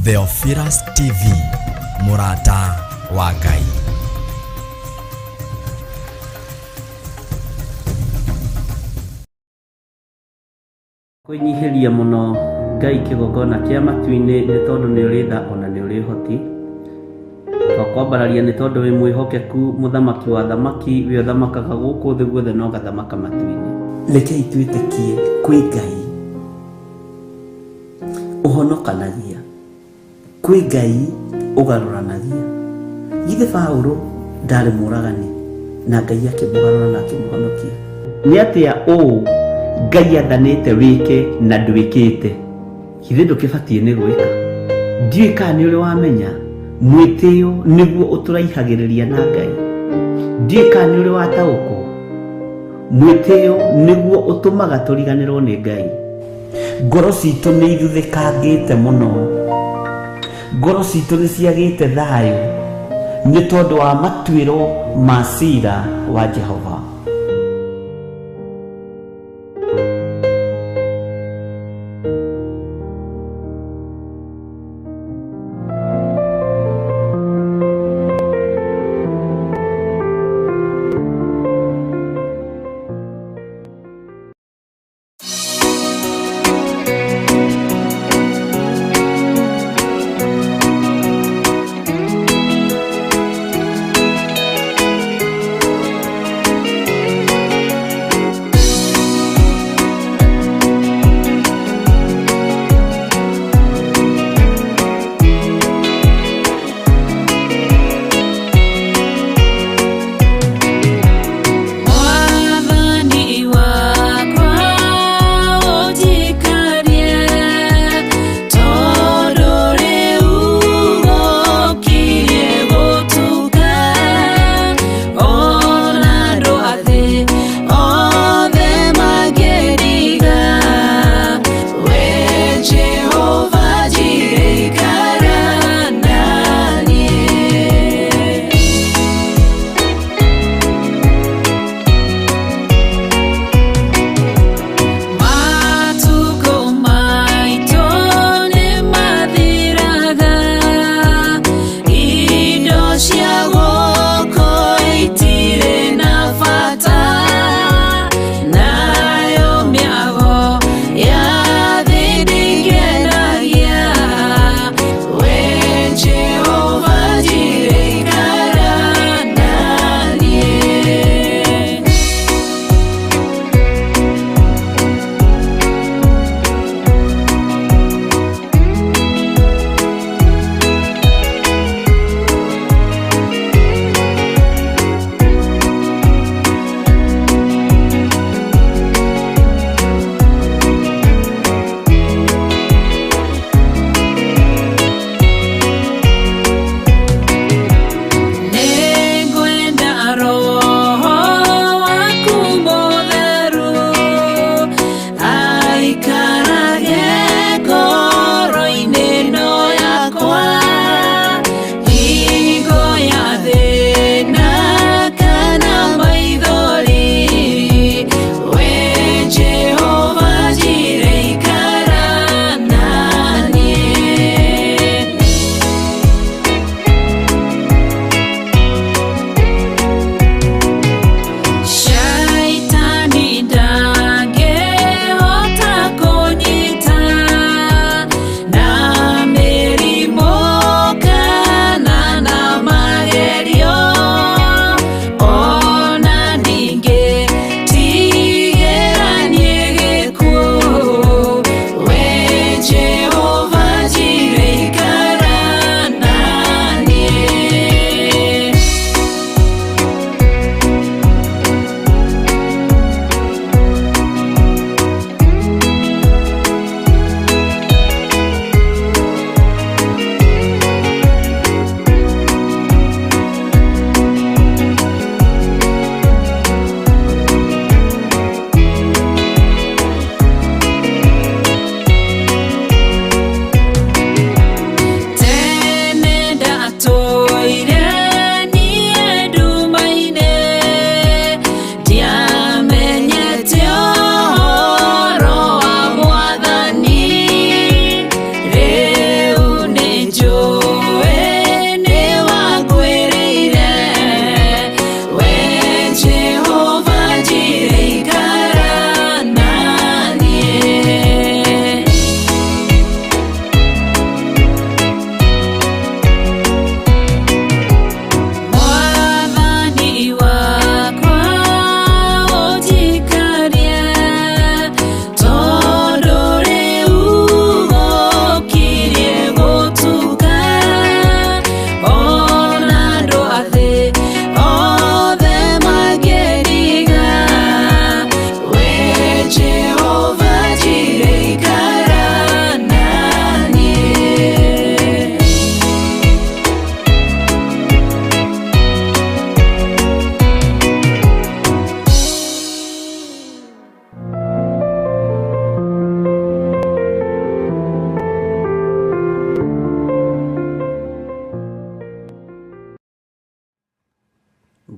Theophilus TV, mũrata wa Ngai. Kwĩnyihĩria mũno Ngai kĩgongona kĩa matu-inĩ nĩ tondũ nĩ ũrĩ tha ona nĩ ũrĩ ũhoti. Twakwambararia nĩ tondũ wĩ mwĩhokeku mũthamaki wa athamaki we ũthamakaga gũkũ thĩ guothe na ũgathamaka matu-inĩ. Rekei twĩtĩkie kwĩ Ngai ũhonokanagia. Kwĩ Ngai ũgarũranagia. Githĩ Paũlũ ndarĩ mũũragani na Ngai akĩmũgarũra na akĩmũhonokia? Nĩ atĩa ũũ Ngai athanĩte wĩke na ndwĩkĩte? Githĩ ndũkĩbatiĩ nĩ gwĩka? Ndiũĩ kana nĩ ũrĩ wamenya mwĩtĩo nĩguo ũtũraihagĩrĩria na Ngai. Ndiũĩ kana nĩ ũrĩ wataũkwo mwĩtĩo nĩguo ũtũmaga tũriganĩrwo nĩ Ngai. Ngoro citũ nĩ ithuthĩkangĩte mũno. Ngoro citũ nĩ ciagĩte thayũ nĩ tondũ wa matuĩro ma cira wa Jehova.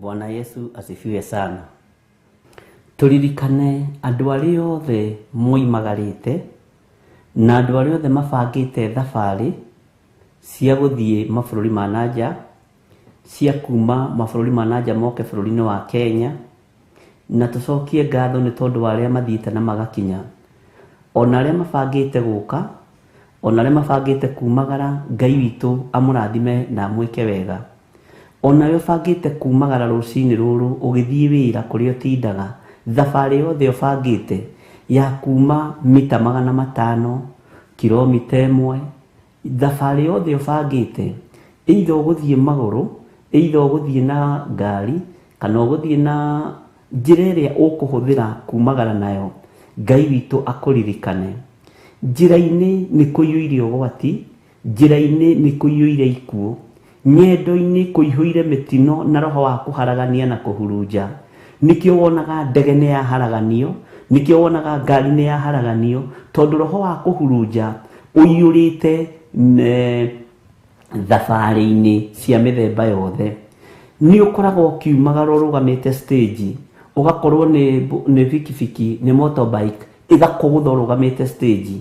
Bwana Yesu asifiwe sana. Tũririkane andũ arĩa othe moimagarĩte na andũ arĩa othe mabangĩte thabarĩ cia gũthiĩ mabũrũri ma na nja, cia kuma mabũrũri ma na nja moke bũrũri-inĩ wa Kenya, na tũcokie ngatho nĩ tondũ wa arĩa mathiĩte na magakinya. Ona arĩa mabangĩte gũka, ona arĩa mabangĩte kumagara, Ngai witũ amũrathime na amwĩke wega. Onawe ũbangĩte kumagara rũcinĩ rũrũ ũgĩthiĩ wĩra kũrĩa ũtindaga, thabarĩ yothe ũbangĩte ya kuma mita 500, kilomita 1, thabarĩ yothe ũbangĩte, either ũgũthiĩ magũrũ, either ũgũthiĩ na ngari, kana ũgũthiĩ na njĩra ĩrĩa ũkũhũthĩra kumagara nayo, Ngai witũ akũririkane. Njĩra-inĩ nĩ kũiyũire ũgwati, Njĩra-inĩ nĩ kũiyũire ikuũ, ng'endo-inĩ kũihũire mĩtino na roho wa kũharagania na kũhurunja. Nĩkĩo wonaga ndege nĩ yaharaganio, nĩkĩo wonaga ngari nĩ yaharaganio, tondũ roho wa kũhurunja ũiyũrĩte thabarĩ-inĩ cia mĩthemba yothe. Nĩ ũkoragwo ũkiumagara ũrũgamĩte stage, ũgakorwo nĩ bikibiki, nĩ motorbike, ĩgakũgũtha ũrũgamĩte stage.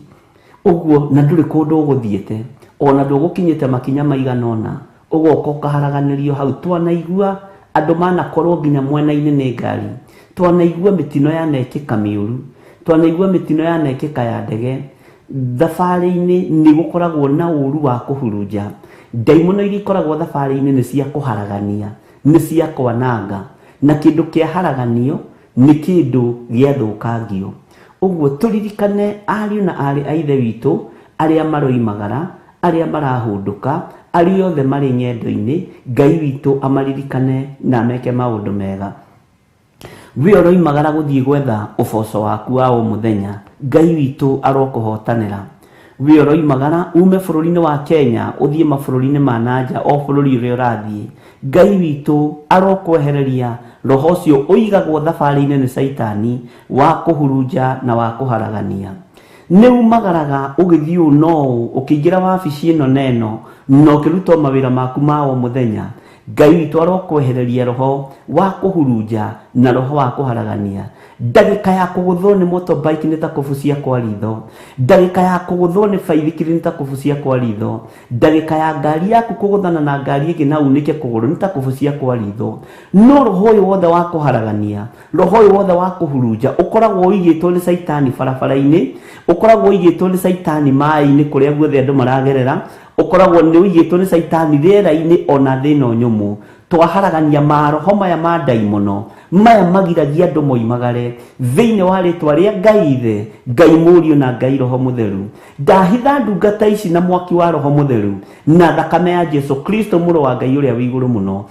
Ũguo na ndũrĩ kũndũ ũgũthiĩte, ona ndũgũkinyĩte makinya maigana ũna, ũgoka ũkaharaganĩrio hau. Twanaigua andũ manakorwo nginya mwena-inĩ nĩ ngari, twanaigua mĩtino yanekĩka mĩũru, twanaigua mĩtino yanekĩka ya ndege. Thabarĩ-inĩ nĩ gũkoragwo na ũru wa kũhurunja. Ndaimono iria ikoragwo thabarĩ-inĩ nĩ cia kũharagania, nĩ cia kwananga, na kĩndũ kĩaharaganio nĩ kĩndũ gĩathũkangio. Ũguo tũririkane ariũ na aarĩ a Ithe witũ arĩa maroimagara, arĩa marahũndũka, arĩa othe marĩ ng'endo-inĩ, Ngai witũ amaririkane na ameke maũndũ mega. We ũroimagara gũthiĩ gwetha ũboco waku wa o mũthenya, Ngai witũ arokũhotanĩra. We ũroimagara ume bũrũri-inĩ wa Kenya ũthiĩ mabũrũri-inĩ ma na nja o bũrũri ũrĩa ũrathiĩ, Ngai witũ arokwehereria roho ũcio ũigagwo thabarĩ-inĩ nĩ Caitani wa kũhurunja na wa kũharagania. Nĩ umagaraga ũgĩthiĩ ũũ na ũũ, ũkĩingĩra wabici ĩno na ĩno, na ũkĩruta o mawĩra maku ma o mũthenya. Ngai witũ arokwehereria roho wa kũhurunja na roho wa kũharagania. Ndagĩka ya kũgũthwo nĩ motorbike nĩ ta kũbucia kwa ritho. Ndagĩka ya kũgũthwo nĩ baithikiri nĩ ta kũbucia kwa ritho. Ndagĩka ya ngari yaku kũgũthana na ngari ĩngĩ na unĩke kũgũrũ nĩ ta kũbucia kwa ritho. No roho ũyũ wothe wa kũharagania, roho ũyũ wothe wa kũhurunja ũkoragwo ũigĩtwo nĩ Caitani barabara-inĩ, ũkoragwo ũigĩtwo nĩ Caitani maĩ-inĩ kũrĩa guothe andũ maragerera, ũkoragwo nĩ ũigĩtwo nĩ Caitani rĩera-inĩ ona thĩ ĩno nyũmũ. Twaharagania maroho maya ma ndaimono, maya magiragia andũ moimagare, thĩinĩ wa rĩtwa rĩa Ngai Ithe, Ngai Mũriũ na Ngai Roho Mũtheru. Ndahitha ndungata ici na mwaki wa Roho Mũtheru na thakame ya Jesu Kristo Mũrũ wa Ngai ũrĩa wĩ igũrũ mũno.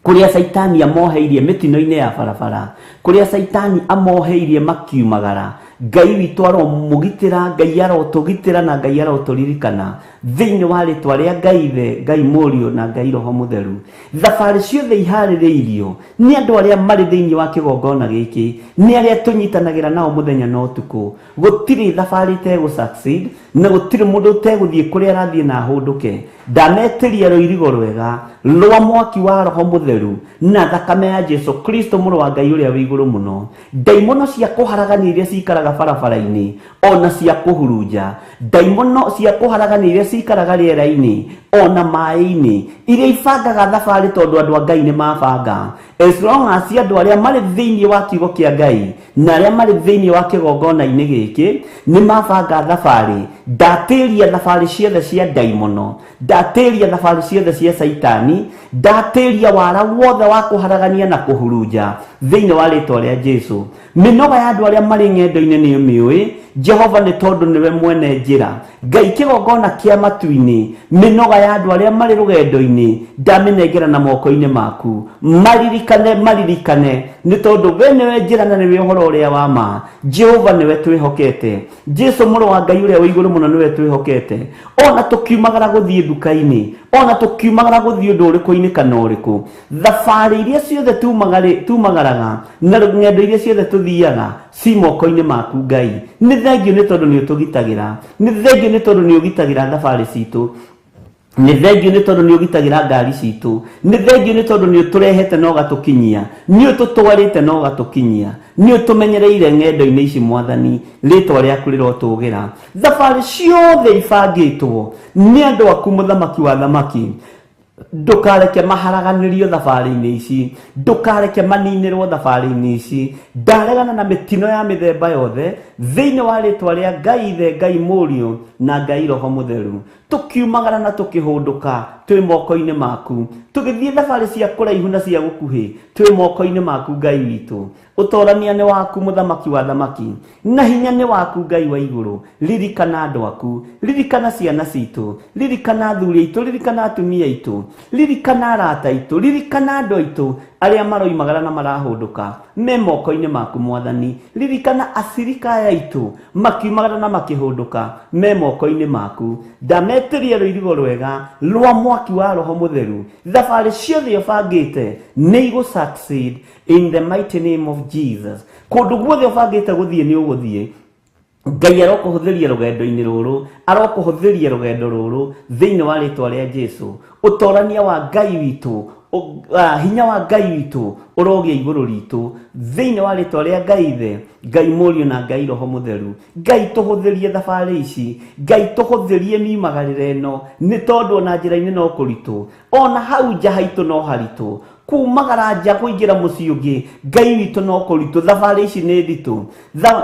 Kũrĩa Caitani amoheirie mĩtino-inĩ ya barabara, kũrĩa Caitani amoheirie makiumagara, Ngai witũ aromũgitĩra, Ngai arotũgitĩra na Ngai arotũririkana thĩinĩ wa rĩtwa rĩa Ngai Ithe, Ngai Mũriũ na Ngai Roho Mũtheru. Thabarĩ ciothe iharĩrĩirio nĩ andũ arĩa marĩ thĩinĩ wa kĩgongona gĩkĩ, nĩ arĩa tũnyitanagĩra nao mũthenya na ũtukũ. Gũtirĩ thabarĩ ĩtegũ succeed, na gũtirĩ mũndũ ũtegũthiĩ kũrĩa arathiĩ na ahũndũke. Ndametĩria rũirigo rwega rwa mwaki wa Roho Mũtheru na thakame ya Jesu Kristo Mũrũ wa Ngai ũrĩa wĩ igũrũ mũno. Ndaimono cia kũharagania iria cikaraga barabara-inĩ ona cia kũhurunja, ndaimono cia kũharagania iria cikaraga rĩera-inĩ ona maĩ-inĩ, iria ibangaga thabarĩ tondũ andũ a Ngai nĩ mabanga. As long as andũ arĩa marĩ thĩinĩ wa kiugo kĩa Ngai na arĩa marĩ thĩinĩ wa kĩgongona-inĩ gĩkĩ nĩ mabanga thabarĩ, ndatĩria thabarĩ ciothe cia ndaimono, ndatĩria thabarĩ ciothe cia Caitani, ndatĩria wara wothe wa kũharagania na kũhurunja thĩinĩ wa rĩtwa rĩa Jesu. Mĩnoga ya andũ arĩa marĩ ng'endo-inĩ nĩ ũmĩũĩ, Jehova, nĩ tondũ nĩwe mwene njĩra. Ngai kĩgongona kĩa matu-inĩ, mĩnoga ya andũ arĩa marĩ rũgendo-inĩ ndamĩnengera na moko-inĩ maku. Maririkane, maririkane, nĩ tondũ we nĩwe njĩra na nĩwe ũhoro ũrĩa wa ma. Jehova nĩwe twĩhokete. Jesu mũrũ wa Ngai ũrĩa wĩ igũrũ mũno nĩwe twĩhokete. Ona tũkiumagara gũthiĩ nduka-inĩ, ona tũkiumagara gũthiĩ ũndũ ũrĩkũ-inĩ kana ũrĩkũ, thabarĩ iria ciothe tumagaraga na ng'endo iria ciothe tũthiaga ci moko-inĩ maku Ngai. Nĩ thengio nĩ tondũ nĩ ũtũgitagĩra, nĩ thengio nĩ tondũ nĩ ũgitagĩra thabarĩ citũ. Nĩ thengiũ nĩ tondũ nĩ ũgitagĩra ngari citũ. Nĩ thengiũ nĩ tondũ nĩ ũtũrehete na ũgatũkinyia, nĩ ũtũtwarĩte na ũgatũkinyia, nĩ ũtũmenyereire ng'endo-inĩ ici Mwathani. Rĩtwa rĩaku rĩrotũgĩra. Thabarĩ ciothe ibangĩtwo nĩ andũ aku, Mũthamaki wa thamaki, ndũkareke maharaganĩrio thabarĩ-inĩ ici, ndũkareke maninĩrwo thabarĩ-inĩ ici. Ndaregana na mĩtino ya mĩthemba yothe thĩinĩ wa rĩtwa rĩa Ngai Ithe, Ngai Mũriũ na Ngai Roho Mũtheru. Tũkiumagara na tũkĩhũndũka twĩ moko-inĩ maku, tũgĩthiĩ thabarĩ cia kũraihu na cia gũkuhĩ twĩ moko-inĩ maku Ngai witũ. Ũtorania nĩ waku Mũthamaki wa thamaki, na hinya nĩ waku Ngai wa igũrũ. Ririkana andũ aku, ririkana ciana citũ, ririkana athuri aitũ, ririkana atumia aitũ, ririkana arata aitũ, ririkana andũ aitũ arĩa maroimagara na marahũndũka me moko-inĩ maku Mwathani. Ririkana acirika aya aitũ makiumagara na makĩhũndũka me moko-inĩ maku. Ndametĩria rũirigo rwega rwa mwaki wa Roho Mũtheru. Thabarĩ ciothe ũbangĩte nĩ igũ succeed in the mighty name of Jesus. Kũndũ guothe ũbangĩte gũthiĩ nĩ ũgũthiĩ. Ngai arokũhũthĩria rũgendo-inĩ rũrũ, arokũhũthĩria rũgendo rũrũ thĩinĩ wa rĩtwa rĩa Jesu. Ũtorania wa Ngai witũ, hinya wa Ngai witũ ũrogĩa igũrũ ritũ thĩinĩ wa rĩtwa rĩa Ngai Ithe, Ngai Mũriũ na Ngai Roho Mũtheru. Ngai tũhũthĩrie thabarĩ ici, Ngai tũhũthĩrie miumagarĩre ĩno, nĩ tondũ ona njĩra-inĩ no kũritũ, ona hau nja haitũ no haritũ, kumagara nja kũingĩra mũciĩ ũngĩ Ngai witũ no kũritũ. Thabarĩ ici nĩ nditũ.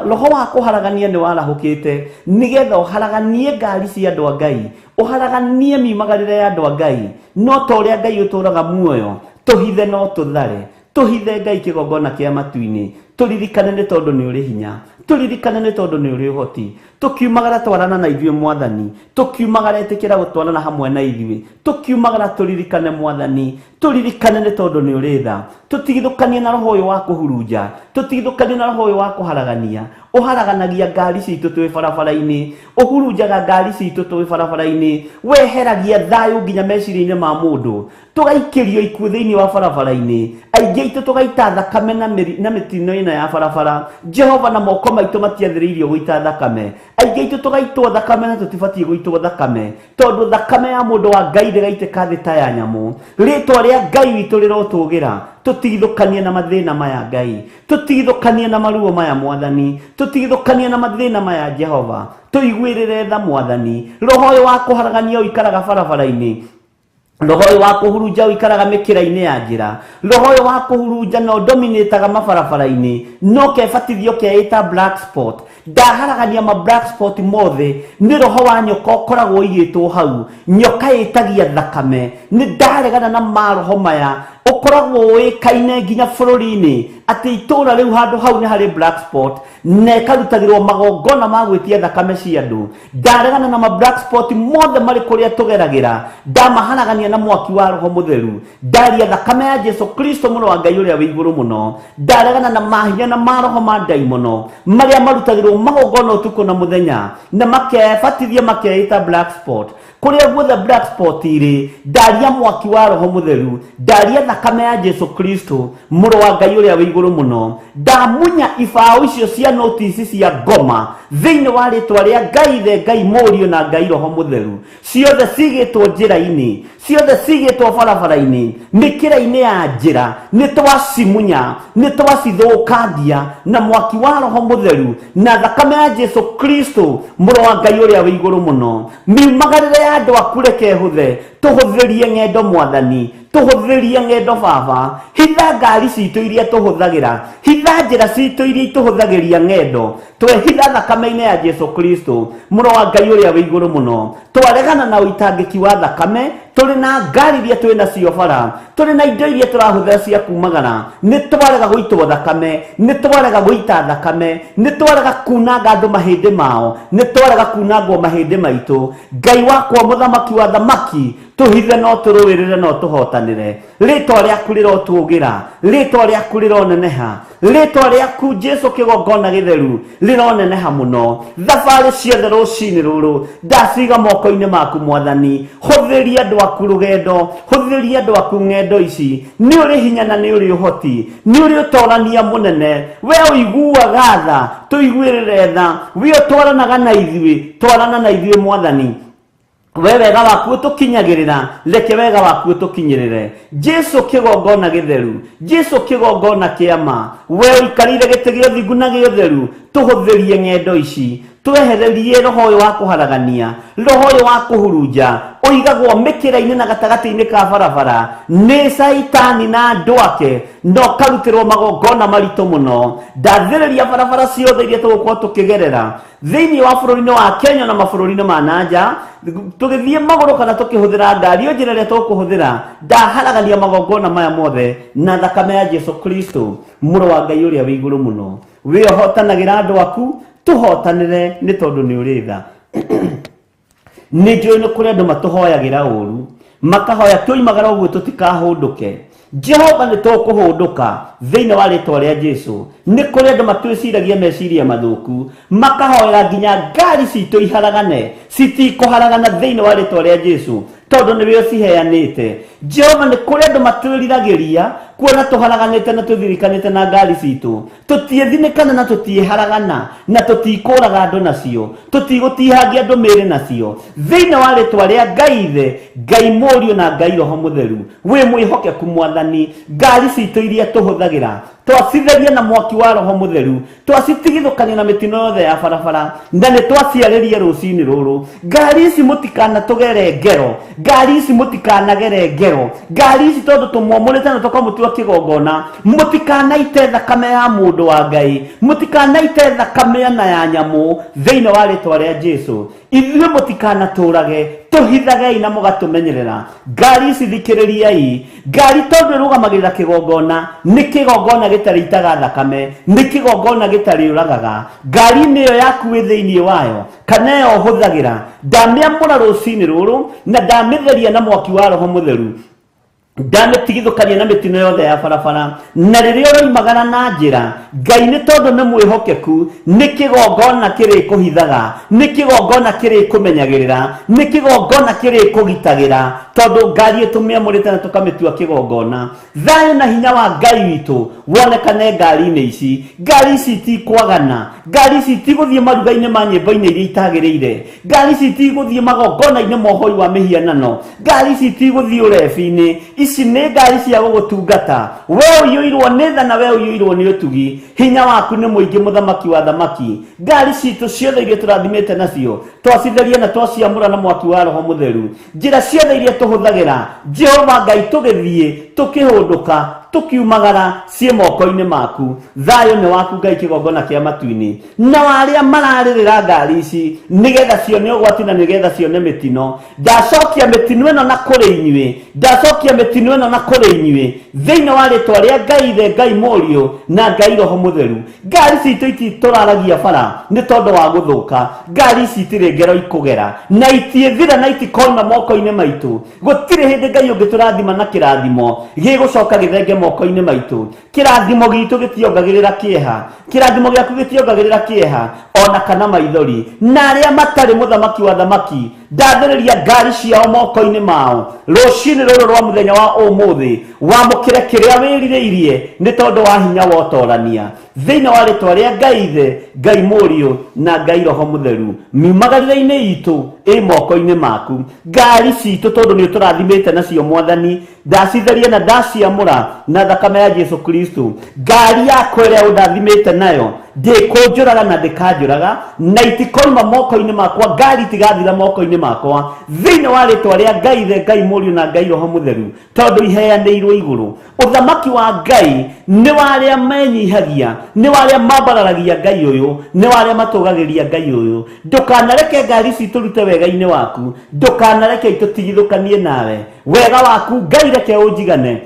Roho wa kũharagania nĩ warahũkĩte nĩgetha ũharaganie ngari cia andũ a Ngai, ũharaganie miumagarĩre ya andũ a Ngai. No ta ũrĩa Ngai ũtũraga muoyo, tũhithe no tũthare, tũhithe Ngai kĩgongona kĩa matu-inĩ. Tũririkane nĩ tondũ nĩ ũrĩ hinya, tũririkane nĩ tondũ nĩ ũrĩ ũhoti. Tũkiumagara twarana na ithuĩ Mwathani, tũkiumagara ĩtĩkĩra gũtwarana hamwe na ithuĩ, tũkiumagara tũririkane Mwathani, tũririkane nĩ tondũ nĩ ũrĩ tha. Tũtigithũkanie na roho ũyũ wa kũhurunja, tũtigithũkanie na roho ũyũ wa kũharagania. Ũharaganagia ngari citũ twĩ barabara-inĩ, ũhurunjaga ngari citũ twĩ barabara-inĩ, weheragia thayũ nginya meciria-inĩ ma mũndũ. Tũgaikĩrio ikuũ thĩinĩ wa barabara-inĩ, aingĩ aitũ tũgaita thakame na mĩtino ĩno ya barabara. Jehova, na moko maitũ matiathĩrĩirio gũita thakame. Aingĩ aitũ tũgaitwo thakame na tũtibatiĩ gũitwo thakame, tondũ thakame ya mũndũ wa Ngai ndĩgaitĩka thĩ ta ya nyamũ. Rĩtwa rĩa Ngai witũ rĩrotũgĩra. Tũtigithũkanie na mathĩna maya Ngai, tũtigithũkanie na maruo maya Mwathani, tũtigithũkanie na mathĩna maya Jehova. Tũiguĩrĩre tha Mwathani. Roho ũyũ wa kũharagania ũikaraga barabara-inĩ, roho ũyũ wa kũhurunja ũikaraga mĩkĩra-inĩ ya njĩra, roho ũyũ wa kũhurunja na ũdominĩtaga mabarabara-inĩ, no kebatithio keĩta black spot. Ndaharagania ma black spot mothe. Nĩ roho wa nyoka ũkoragwo ũigĩtwo hau, nyoka ĩtagia thakame. Nĩ ndaregana na maroho maya. Ũkoragwo ũĩkaine nginya bũrũri-inĩ atĩ itũũra rĩu handũ hau nĩ harĩ black spot, na ĩkarutagĩrwo magongona ma gwĩtia thakame cia andũ. Ndaregana na ma black spot mothe marĩ kũrĩa tũgeragĩra, ndamaharagania na mwaki wa Roho Mũtheru. Ndaria thakame ya Jesu Kristo mũrũ wa Ngai ũrĩa wĩ igũrũ mũno. Ndaregana na mahinya na maroho ma ndaimono marĩa marutagĩrwo magongona ũtukũ na mũthenya, na makebatithia makeĩta black spot. Kũrĩa guothe black spot irĩ, ndaria mwaki wa Roho Mũtheru, ndaria thakame ya Jesu Kristo mũrũ wa Ngai ũrĩa wĩ igũrũ mũno. Ndamunya ibaũ icio cia notisi cia ngoma thĩinĩ wa rĩtwa rĩa Ngai Ithe, Ngai Mũriũ na Ngai Roho Mũtheru. Ciothe cigĩtwo njĩra-inĩ, ciothe cigĩtwo barabara-inĩ, mĩkĩra-inĩ ya njĩra, nĩ twacimunya, nĩ twacithũkangia na mwaki wa Roho Mũtheru na thakame ya Jesu Kristo mũrũ wa Ngai ũrĩa wĩ igũrũ mũno. Miumagarĩre ya andũ aku reke ĩhũthe, tũhũthĩrie ng'endo Mwathani, tũhũthĩrie ng'endo Baba. Hitha ngari citũ iria tũhũthagĩra, hitha njĩra citũ iria itũhũthagĩria ng'endo. Twehitha thakame-inĩ ya Jesu Kristo mũrũ wa Ngai ũrĩa wĩ igũrũ mũno. Twaregana na ũitangĩki wa thakame, tũrĩ na ngari iria twĩ nacio bara, tũrĩ na indo iria tũrahũthĩra cia kumagara. Nĩ twarega gũitwo thakame, nĩ twarega gũita thakame, nĩ twarega kunanga andũ mahĩndĩ mao, nĩ twarega kunangwo mahĩndĩ maitũ. Ngai wakwa, Mũthamaki wa thamaki, tũhithe no tũrũĩrĩre no tũhotanĩre. Rĩtwa rĩaku rĩrotũgĩra, rĩtwa rĩaku rĩroneneha, rĩtwa rĩaku Jesu kĩgongona gĩtheru rĩroneneha mũno. Thabarĩ ciothe rũcinĩ rũrũ ndaciga moko-inĩ maku Mwathani. Hũthĩria andũ aku rũgendo, hũthĩria andũ aku ng'endo ici. Nĩ ũrĩ hinya na nĩ ũrĩ ũhoti, nĩ ũrĩ ũtorania mũnene. We ũiguaga tha, tũiguĩrĩre tha. We ũtwaranaga na ithuĩ, twarana na ithuĩ Mwathani. We wega waku ũtũkinyagĩrĩra, reke wega waku ũtũkinyĩrĩre. Jesu kĩgongona gĩtheru, Jesu kĩgongona kĩa ma, we ũikarĩire gĩtĩ gĩa ũthingu na gĩa ũtheru, tũhũthĩrie ng'endo ici, twehererie roho ũyũ wa kũharagania, roho ũyũ wa kũhurunja, ũigagwo mĩkĩra-inĩ na gatagatĩ-inĩ ka barabara nĩ Caitani na andũ ake, na ũkarutĩrwo magongona maritũ mũno. Ndathĩrĩria barabara ciothe iria tũgũkorwo tũkĩgerera thĩinĩ wa bũrũri-inĩ wa Kenya na mabũrũri-inĩ ma na nja, tũgĩthiĩ magũrũ kana tũkĩhũthĩra ngari, o njĩra ĩrĩa tũkũhũthĩra, ndaharagania magongona maya mothe na thakame ya Jesu Kristo, mũrũ wa Ngai ũrĩa wĩ igũrũ mũno. Wĩ ũhotanagĩra andũ aku, tũhotanĩre nĩ tondũ nĩ ũrĩ tha. Nĩ njũĩ nĩ kũrĩ andũ matũhoyagĩra ũru, makahoya twoimagara ũguo tũtikahũndũke. Jehova, nĩ tũkũhũndũka thĩinĩ wa rĩtwa rĩa Jesu. Nĩ kũrĩ andũ matwĩciragia meciria mathũku, makahoera nginya ngari citũ iharagane, citikũharagana thĩinĩ wa rĩtwa rĩa Jesu, tondũ nĩwe ũciheanĩte. Jehova, nĩ kũrĩ andũ matwĩriragĩria kuona tũharaganĩte na tũthirikanĩte na ngari citũ. Tũtiĩthinĩkana na tũtiĩharagana, na tũtikũraga andũ nacio, tũtigũtihangia andũ mĩĩrĩ nacio. Thĩinĩ wa rĩtwa rĩa Ngai Ithe, Ngai Mũriũ na Ngai Roho Mũtheru, wĩ mwĩhokeku Mwathani. Ngari citũ iria tũhũthagĩra twacitheria na mwaki wa Roho Mũtheru, twacitigithũkania na mĩtino yothe ya barabara, na nĩ twaciarĩria rũcinĩ rũrũ. Ngari ici mũtikanatũgere ngero, ngari ici mũtikanagere ngero, ngari ici tondũ tũmwamũrĩte na tũkamũtua kĩgongona, mũtikanaite thakame ya mũndũ wa Ngai, mũtikanaite thakame na ya nyamũ thĩinĩ wa rĩtwa rĩa Jesu. Ithuĩ mũtikanatũrage, tũhithagei na mũgatũmenyerera. Ngari ici thikĩrĩriai, ngari tondũ ĩrũgamagĩrĩra kĩgongona, nĩ kĩgongona gĩtarĩ itaga thakame, nĩ kĩgongona gĩtarĩ ũragaga. Ngari-inĩ ĩyo yaku wĩ thĩinĩ wayo, kana ĩyo ũhũthagĩra, ndamĩamũra rũcinĩ rũrũ na ndamĩtheria na mwaki wa Roho Mũtheru, ndamĩtigithũkania na mĩtino yothe ya barabara. Na rĩrĩa ũroimagara na njĩra, Ngai nĩ tondũ nĩ mwĩhokeku, nĩ kĩgongona kĩrĩkũhithaga, nĩ kĩgongona kĩrĩkũmenyagĩrĩra, nĩ kĩgongona kĩrĩkũgitagĩra, tondũ ngari ĩtũmĩamũrĩte na tũkamĩtua kĩgongona. Thayũ na hinya wa Ngai witũ wonekane ngari-inĩ ici. Ngari ici itikwagana, ngari ici itigũthiĩ maruga-inĩ ma nyĩmbo-inĩ iria itagĩrĩire, ngari ici itigũthiĩ magongona-inĩ ma ũhoi wa mĩhianano, ngari ici itigũthiĩ ũrebi-inĩ. Ici nĩ ngari cia gũgũtungata we ũiyũirwo nĩ tha na we ũiyũirwo nĩ ũtugi. Hinya waku nĩ mũingĩ, mũthamaki wa thamaki. Ngari citũ ciothe iria tũrathimĩte nacio twacitheria na twaciamũra na mwaki wa Roho Mũtheru. Njĩra ciothe iria tũhũthagĩra, Jehova Ngai, tũgĩthiĩ tũkĩhũndũka tũkiumagara, ciĩ moko-inĩ maku. Thayũ nĩ waku Ngai, kĩgongona kĩa matu-inĩ. Na arĩa mararĩrĩra ngari ici nĩgetha cione ũgwati na nĩgetha cione mĩtino, ndacokia mĩtino ĩno na kũrĩ inyuĩ, ndacokia mĩtino ĩno na kũrĩ inyuĩ thĩinĩ wa rĩtwa rĩa Ngai Ithe, Ngai Mũriũ na Ngai Roho Mũtheru. Ngari citũ ititũraragia bara nĩ tondũ wa gũthũka, ngari ici itirĩ ngero ikũgera na itiĩthira na itikoima moko-inĩ maitũ. Gũtirĩ hĩndĩ Ngai ũngĩtũrathima na kĩrathimo gĩgũcoka gĩthenge moko-inĩ maitũ. Kĩrathimo gitũ gĩtiongagĩrĩra kĩeha, kĩrathimo gĩaku gĩtiongagĩrĩra kĩeha ona kana maithori. Na arĩa matarĩ mũthamaki wa thamaki, ndathĩrĩria ngari ciao moko-inĩ mao rũcinĩ rũrũ rwa mũthenya wa ũmũthĩ. Wamũkĩre kĩrĩa wĩrirĩirie nĩ tondũ wa hinya wa ũtorania thĩinĩ wa rĩtwa rĩa Ngai Ithe, Ngai Mũriũ na Ngai Roho Mũtheru. Miumagarĩre-inĩ itũ ĩ moko-inĩ maku. Ngari citũ tondũ nĩ ũtũrathimĩte nacio Mwathani, ndacitheria na ndaciamũra na thakame ya Jesu Kristo. Ngari yakwa ĩrĩa ũndathimĩte nayo ndĩkũnjũraga na ndĩkanjũraga, na itikoima moko-inĩ makwa, ngari itigathira moko-inĩ makwa thĩinĩ wa rĩtwa rĩa Ngai Ithe, Ngai Mũriũ na Ngai Roho Mũtheru, tondũ iheanĩirwo igũrũ. Ũthamaki wa Ngai nĩ wa arĩa menyihagia, nĩ wa arĩa mambararagia Ngai ũyũ, nĩ wa arĩa matũgagĩria Ngai ũyũ. Ndũkanareke ngari ici itũrute wega-inĩ waku, ndũkanareke itũtigithũkanie nawe. Wega waku Ngai reke ũnjigane,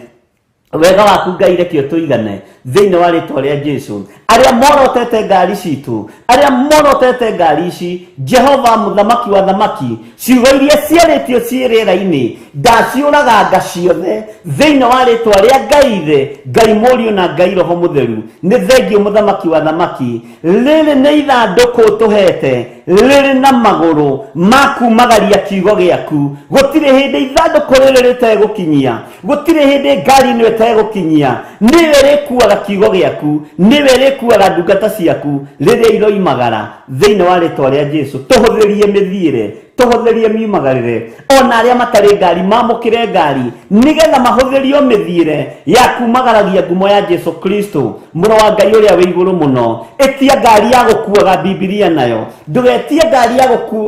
wega waku Ngai reke ũtũigane thĩinĩ wa rĩtwa rĩa Jesu. Arĩa morotete ngari citũ, arĩa morotete ngari ici, Jehova mũthamaki wa thamaki, ciugo iria ciarĩtio ciĩ rĩera-inĩ ndaciũraganga ciothe thĩinĩ wa rĩtwa rĩa Ngai Ithe, Ngai Mũriũ na Ngai Roho Mũtheru. Nĩ thengio mũthamaki wa thamaki. Rĩrĩ nĩ ithandũkũ ũtũhete rĩrĩ na magũrũ ma kumagaria kiugo gĩaku. Gũtirĩ hĩndĩ ithandũkũ rĩrĩ rĩtegũkinyia, gũtirĩ hĩndĩ ngari ĩno ĩtegũkinyia. Nĩwe ĩrĩkuaga kiugo gĩaku, nĩwe ĩrĩkuaga ndungata ciaku rĩrĩa iroimagara thĩinĩ wa rĩtwa rĩa Jesu. Tũhũthĩrie mĩthiĩre, Tũhũthĩrie miumagarĩre ona arĩa matarĩ ngari mamũkĩre ngari nĩgetha mahũthĩrio mĩthiĩre ya kumagaragia ngumo ya Jesu Kristo mũrũ wa Ngai ũrĩa wĩ igũrũ mũno. Ĩtia ngari ya gũkuaga Bibilia nayo, ndũgetie ngari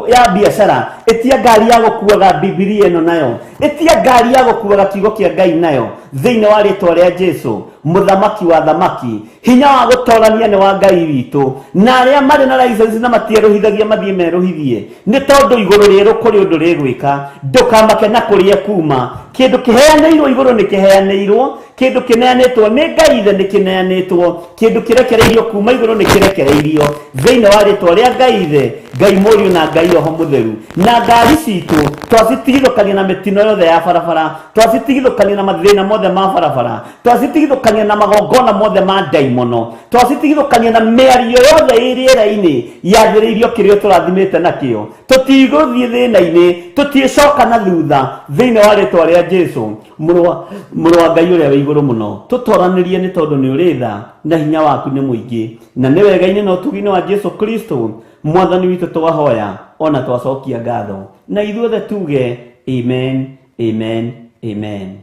ya biacara, ĩtia ngari ya gũkuaga Bibilia ĩno nayo, ĩtia ngari ya gũkuaga kiugo kĩa Ngai nayo thĩinĩ wa rĩtwa rĩa Jesu mũthamaki wa thamaki. Hinya wa gũtorania nĩ wa Ngai witũ, na arĩa marĩ na license na matierũhithagia mathiĩ merũhithie, nĩ tondũ igũrũ rĩerũ kũrĩ ũndũ rĩgwĩka. Ndũkamake na kũrĩa kuma, kĩndũ kĩheanĩirwo igũrũ nĩ kĩheanĩirwo, kĩndũ kĩneanĩtwo nĩ Ngai ithe nĩ kĩneanĩtwo, kĩndũ kĩrekereirio kuma igũrũ nĩ kĩrekereirio thĩinĩ wa rĩtwa rĩa Ngai ithe, Ngai Mũriũ na Ngai Roho Mũtheru. Na ngari citũ twacitigithũkania na mĩtino yothe ya barabara, twacitigithũkania na mathĩna mothe ma barabara, twacitigithũkania na magongona mothe ma ndaimono, twacitigithũkania na mĩario yothe ĩ rĩera-inĩ yathĩrĩirio kĩrĩa tũrathimĩte nakĩo. Tũtigũthiĩ thĩna-inĩ, tũtiĩcoka na thutha thĩinĩ wa rĩtwa rĩa Jesu mũrũ wa Ngai ũrĩa wĩ igũrũ mũno. Tũtoranĩrie nĩ tondũ nĩ ũrĩ tha na hinya waku nĩ mũingĩ, na nĩ wega-inĩ na ũtugi-inĩ wa Jesu Kristo mwathani witũ twahoya ona twacokia ngatho, na ithuothe tuge amen, amen, amen.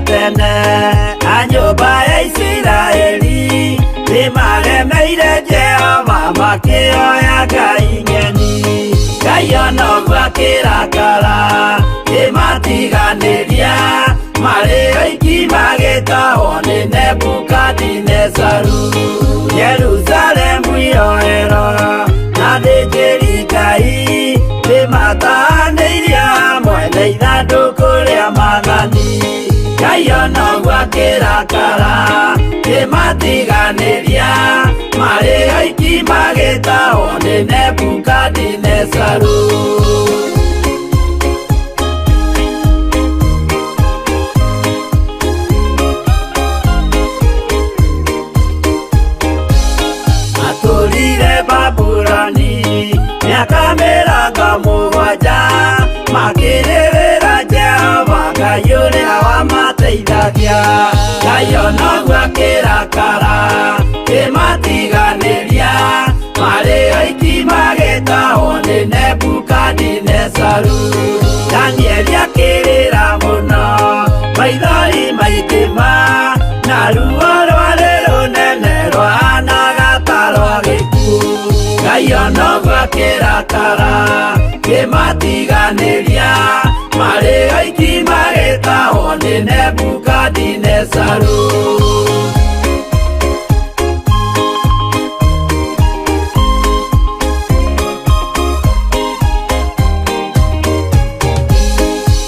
Tene a nyũmba ya Isiraeli nĩmaremeire Jehova makĩoya ngai ng'eni. Ngai ona ũguo akĩrakara kĩmatiganĩria, marĩ oiki magĩtahwo nĩ Nebukadinezaru. Jerusalemu iroero na athĩnjĩri Ngai nĩmatahanĩirie hamwe na ithandũkũ rĩa maathani. Ngai ona ũguo akĩrakara kĩmatiganĩria, marĩ oiki magĩtahwo nĩ Nebukadinezaru. Matũrire Babuloni mĩaka 70, makĩrĩrĩra Jehova Ngai ũrĩa wamateithagia. Ngai ona ũguo akĩrakara kĩmatiganĩria, marĩ oiki magĩtahwo nĩ Nebukadinezaru. Danieli akĩrĩra mũno, maithori maingĩ na ruo rwarĩ rũnene rwahanaga ta rwa gĩkuũ. Ngai ona ũguo akĩrakara kĩmatiganĩria, marĩ oiki magĩtahwo nĩ Nebukadinezaru.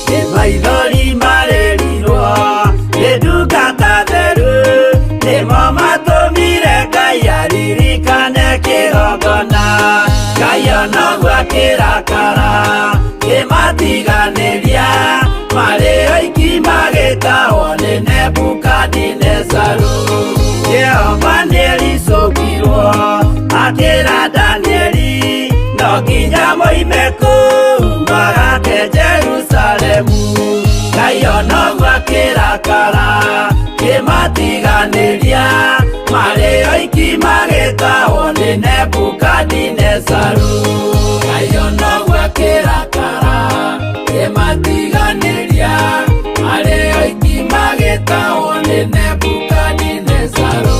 Nĩ maithori marĩrirwo nĩ ndungata theru, nĩmo matũmire Ngai aririkane kĩgongona. Ngai ona ũguo akĩrakara kĩmatiganĩria, marĩ oiki magĩtahwo nĩ Nebukadinezaru. Jehova nĩericũkirwo akĩra Danieli, no nginya moime kũu magake Jerusalemu. Ngai ona ũguo akĩrakara kĩmatiganĩria, marĩ oiki magĩtahwo nĩ Nebukadinezaru. Ngai ona ũguo akĩrakara kĩmatiganĩria, marĩ oiki magĩtahwo nĩ Nebukadinezaru.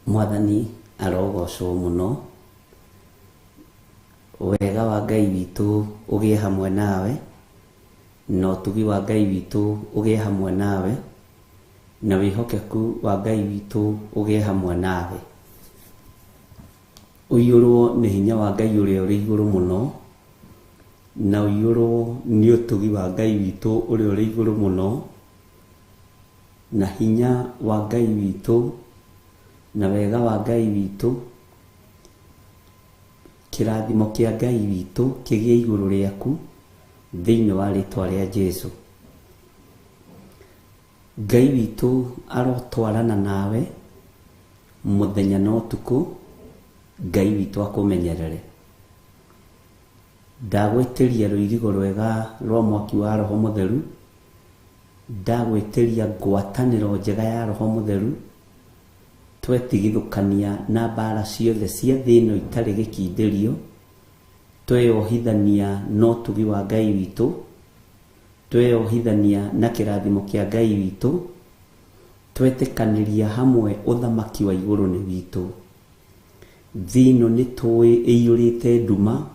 Mwathani arogocwo mũno, wega wa Ngai witũ ũgĩe hamwe nawe, na ũtugi wa Ngai witũ ũgĩe hamwe nawe, na wĩhokeku wa Ngai witũ ũgĩe hamwe nawe. Ũiyũrwo nĩ hinya wa Ngai ũrĩa ũrĩ igũrũ mũno, na ũiyũrwo nĩ ũtugi wa Ngai witũ ũrĩa ũrĩ igũrũ mũno, Na hinya wa Ngai witũ, na wega wa Ngai witũ, kĩrathimo kĩa Ngai witũ kĩgĩe igũrũ rĩaku thĩinĩ wa rĩtwa rĩa Jesu. Ngai witũ arotwarana nawe mũthenya na ũtukũ, Ngai witũ akũmenyerere. Ndagwĩtĩria rũirigo rwega rwa mwaki wa Roho Mũtheru, ndagwĩtĩria ngwatanĩro njega ya Roho Mũtheru, twetigithũkania na mbara ciothe cia thĩ ĩno itarĩ gĩkindĩrio, tweyohithania na ũtugi wa Ngai witũ, tweyohithania na kĩrathimo kĩa Ngai witũ, twetĩkanĩria hamwe ũthamaki wa igũrũ nĩ witũ. Thĩ ĩno nĩ tũĩ ĩiyũrĩte nduma,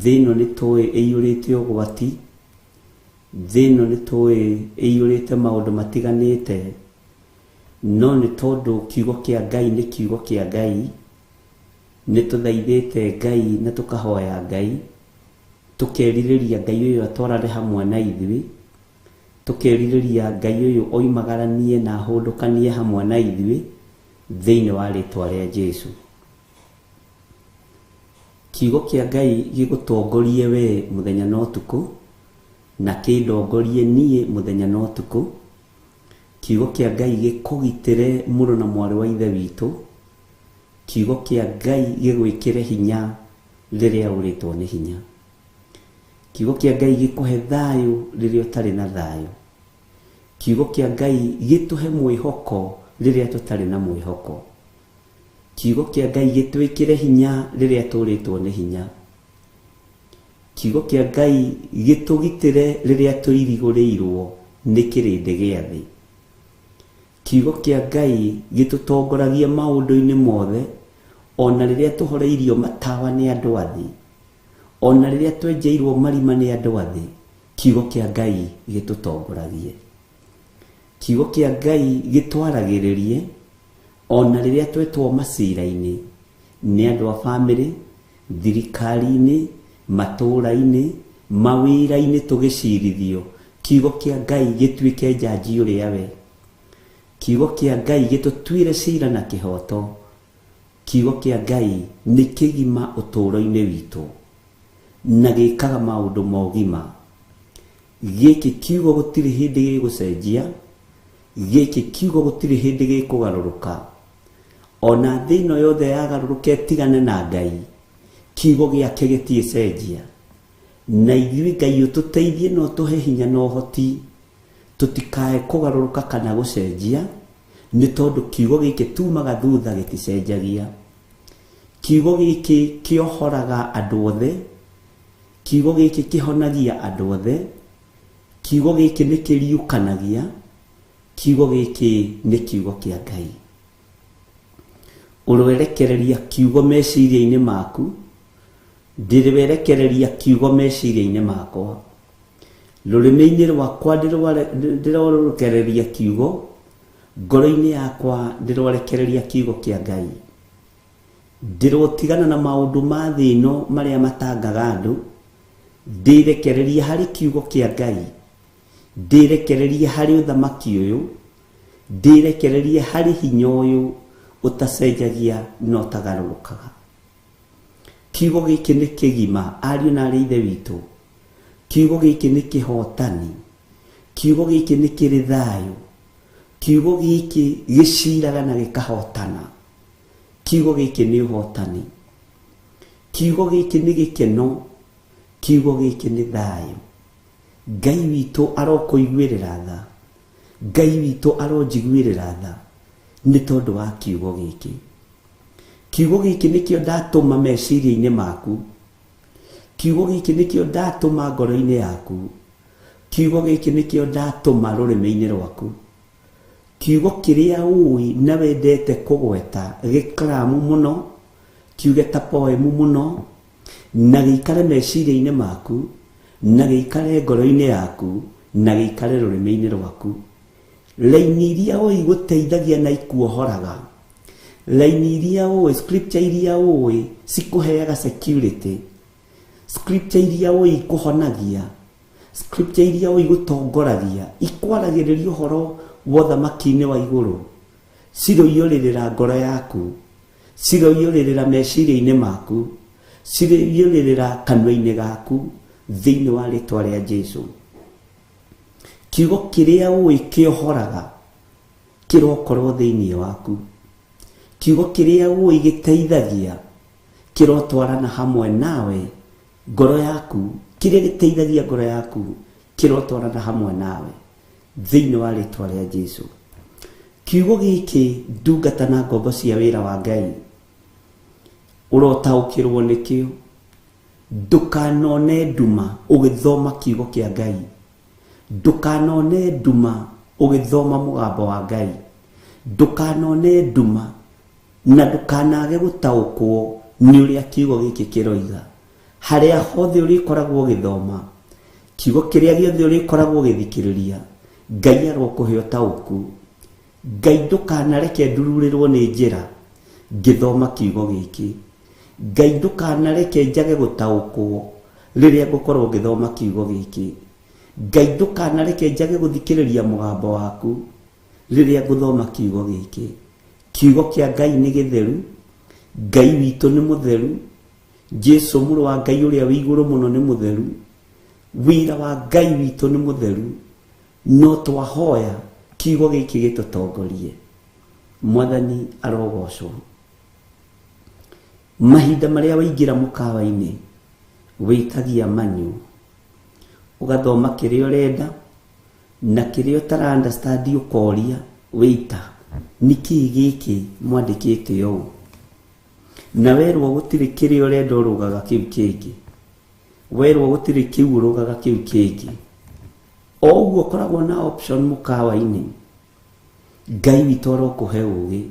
thĩ ĩno nĩ tũĩ ĩiyũrĩte ũgwati, thĩ ĩno nĩ tũĩ ĩiyũrĩte maũndũ matiganĩte, no nĩ tondũ kiugo kĩa Ngai nĩ kiugo kĩa Ngai, nĩ tũthaithĩte Ngai na tũkahoya Ngai, tũkerirĩria Ngai ũyũ atwarane hamwe na ithuĩ, tũkerirĩria Ngai ũyũ oimagaranie na ahũndũkanie hamwe na ithuĩ thĩinĩ wa rĩtwa rĩa Jesu. Kiugo kĩa Ngai gĩgũtongorie we mũthenya na ũtukũ, na kĩndongorie niĩ mũthenya na ũtukũ. Kiugo kĩa Ngai gĩkũgitĩre mũrũ na mwarĩ wa Ithe witũ. Kiugo kĩa Ngai gĩgwĩkĩre hinya rĩrĩa ũrĩtwo nĩ hinya. Kiugo kĩa Ngai gĩkũhe thayũ rĩrĩa ũtarĩ na thayũ. Kiugo kĩa Ngai gĩtũhe mwĩhoko rĩrĩa tũtarĩ na mwĩhoko. Kiugo kĩa Ngai gĩtwĩkĩre hinya rĩrĩa tũrĩtwo nĩ hinya. Kiugo kĩa Ngai gĩtũgitĩre rĩrĩa tũirigũrĩirwo nĩ kĩrĩndĩ gĩa thĩ. Kiugo kĩa Ngai gĩtũtongoragie maũndũ-inĩ mothe, ona rĩrĩa tũhoreirio matawa nĩ andũ a thĩ, ona rĩrĩa twenjeirwo marima nĩ andũ a thĩ, kiugo kĩa Ngai gĩtũtongoragie. Kiugo kĩa Ngai gĩtwaragĩrĩrie ona rĩrĩa twetwo macira-inĩ nĩ andũ a bamĩrĩ, thirikari-inĩ, matũũra-inĩ, mawĩra-inĩ tũgĩcirithio, kiugo kĩa Ngai gĩtuĩke njanji ũrĩa we. Kiugo kĩa Ngai gĩtũtuĩre cira na kĩhoto. Kiugo kĩa Ngai nĩ kĩgima ũtũũro-inĩ witũ na gĩkaga maũndũ ma ũgima. Gĩkĩ kiugo gũtirĩ hĩndĩ gĩgũcenjia, gĩkĩ kiugo gũtirĩ hĩndĩ gĩkũgarũrũka. Ona thĩ ĩno yothe yagarũrũka ĩtigane na Ngai, kiugo gĩake gĩtiĩcenjia. Na ithuĩ Ngai ũtũteithie na ũtũhe hinya na ũhoti, tũtikae kũgarũrũka kana gũcenjia, nĩ tondũ kiugo gĩkĩ tumaga thutha gĩticenjagia. Kiugo gĩkĩ kĩohoraga andũ othe, kiugo gĩkĩ kĩhonagia andũ othe, kiugo gĩkĩ nĩ kĩriũkanagia, kiugo gĩkĩ nĩ kiugo kĩa Ngai. Ũrwerekereria kiugo meciria-inĩ maku, ndĩrwerekereria kiugo meciria-inĩ makwa. Rũrĩmĩ-inĩ rwakwa ndĩrwarekereria kiugo, ngoro-inĩ yakwa ndĩrwarekereria kiugo kĩa Ngai. Ndĩrotigana na maũndũ ma thĩ ĩno marĩa matangaga andũ, ndĩrekereria harĩ kiugo kĩa Ngai, ndĩrekereria harĩ ũthamaki ũyũ, ndĩrekereria harĩ hinya ũyũ ũtacenjagia na ũtagarũrũkaga. Kiugo gĩkĩ nĩ kĩgima, ariũ na arĩ Ithe witũ. Kiugo gĩkĩ nĩ kĩhotani. Kiugo gĩkĩ nĩ kĩrĩ thayũ. Kiugo gĩkĩ gĩciraga na gĩkahotana. Kiugo gĩkĩ nĩ ũhotani. Kiugo gĩkĩ nĩ gĩkeno. Kiugo gĩkĩ nĩ thayũ. Ngai witũ arokũiguĩrĩra tha. Ngai witũ aronjiguĩrĩra tha nĩ tondũ wa kiugo gĩkĩ. Kiugo gĩkĩ nĩkĩo ndatũma meciria-inĩ maku. Kiugo gĩkĩ nĩkĩo ndatũma ngoro-inĩ yaku. Kiugo gĩkĩ nĩkĩo ndatũma rũrĩmĩ-inĩ rwaku. Kiugo kĩrĩa ũĩ na wendete kũgweta gĩkaramu mũno, kiuge ta poemu mũno, na gĩikare meciria-inĩ maku, na gĩikare ngoro-inĩ yaku, na gĩikare rũrĩmĩ-inĩ rwaku. Raini iria ũĩ igũteithagia na ikuohoraga, raini iria ũĩ, scripture iria ũĩ cikũheaga security, scripture iria ũĩ ikũhonagia, scripture iria ũĩ igũtongoragia, ikwaragĩrĩria ũhoro wa ũthamaki-inĩ wa igũrũ ciroiyũrĩrĩra ngoro yaku, ciroiyũrĩrĩra meciria-inĩ maku, ciroiyũrĩrĩra kanua-inĩ gaku thĩinĩ wa rĩtwa rĩa Jesu. Kiugo kĩrĩa ũĩ kĩohoraga kĩrokorwo thĩinĩ waku. Kiugo kĩrĩa ũĩ gĩteithagia kĩrotwarana hamwe nawe, ngoro yaku, kĩrĩa gĩteithagia ngoro yaku kĩrotwarana hamwe nawe thĩinĩ wa rĩtwa rĩa Jesu. Kiugo gĩkĩ ndungata na ngombo cia wĩra wa Ngai ũrotaũkĩrwo nĩkĩo. Ndũkanone nduma ũgĩthoma kiugo kĩa Ngai. Ndũkanone nduma ũgĩthoma mũgambo wa Ngai. Ndũkanone nduma na ndũkanage gũtaũkwo nĩ ũrĩa kiugo gĩkĩ kĩroiga. Harĩa hothe ũrĩkoragwo ũgĩthoma, kiugo kĩrĩa gĩothe ũrĩkoragwo ũgĩthikĩrĩria, Ngai arokũhe ũtaũku. Ngai ndũkanareke ndururĩrwo nĩ njĩra ngĩthoma kiugo gĩkĩ. Ngai ndũkanareke njage gũtaũkwo rĩrĩa ngũkorwo ngĩthoma kiugo gĩkĩ. Ngai ndũkanareke njage gũthikĩrĩria mũgambo waku rĩrĩa ngũthoma kiugo gĩkĩ. Kiugo kĩa Ngai nĩ gĩtheru, Ngai witũ nĩ mũtheru, Jesu mũrũ wa Ngai ũrĩa wĩ igũrũ mũno nĩ mũtheru, wĩra wa Ngai witũ nĩ mũtheru, no twahoya kiugo gĩkĩ gĩtũtongorie. Mwathani arogocwo. Mahinda marĩa waingĩra mũkawa-inĩ wĩtagia manyu, ũgathoma kĩrĩa ũrenda na kĩrĩa ũtara understand ũkoria wĩita nĩkĩĩ gĩkĩ mwandĩkĩte ũũ, na werwo gũtirĩ kĩrĩa ũrenda ũrũgaga kĩu kĩngĩ, werwo gũtirĩ kĩu ũrũgaga kĩu kĩngĩ. O ũguo ũkoragwo na option mũkawa-inĩ, Ngai witũ arokũhe ũgĩ.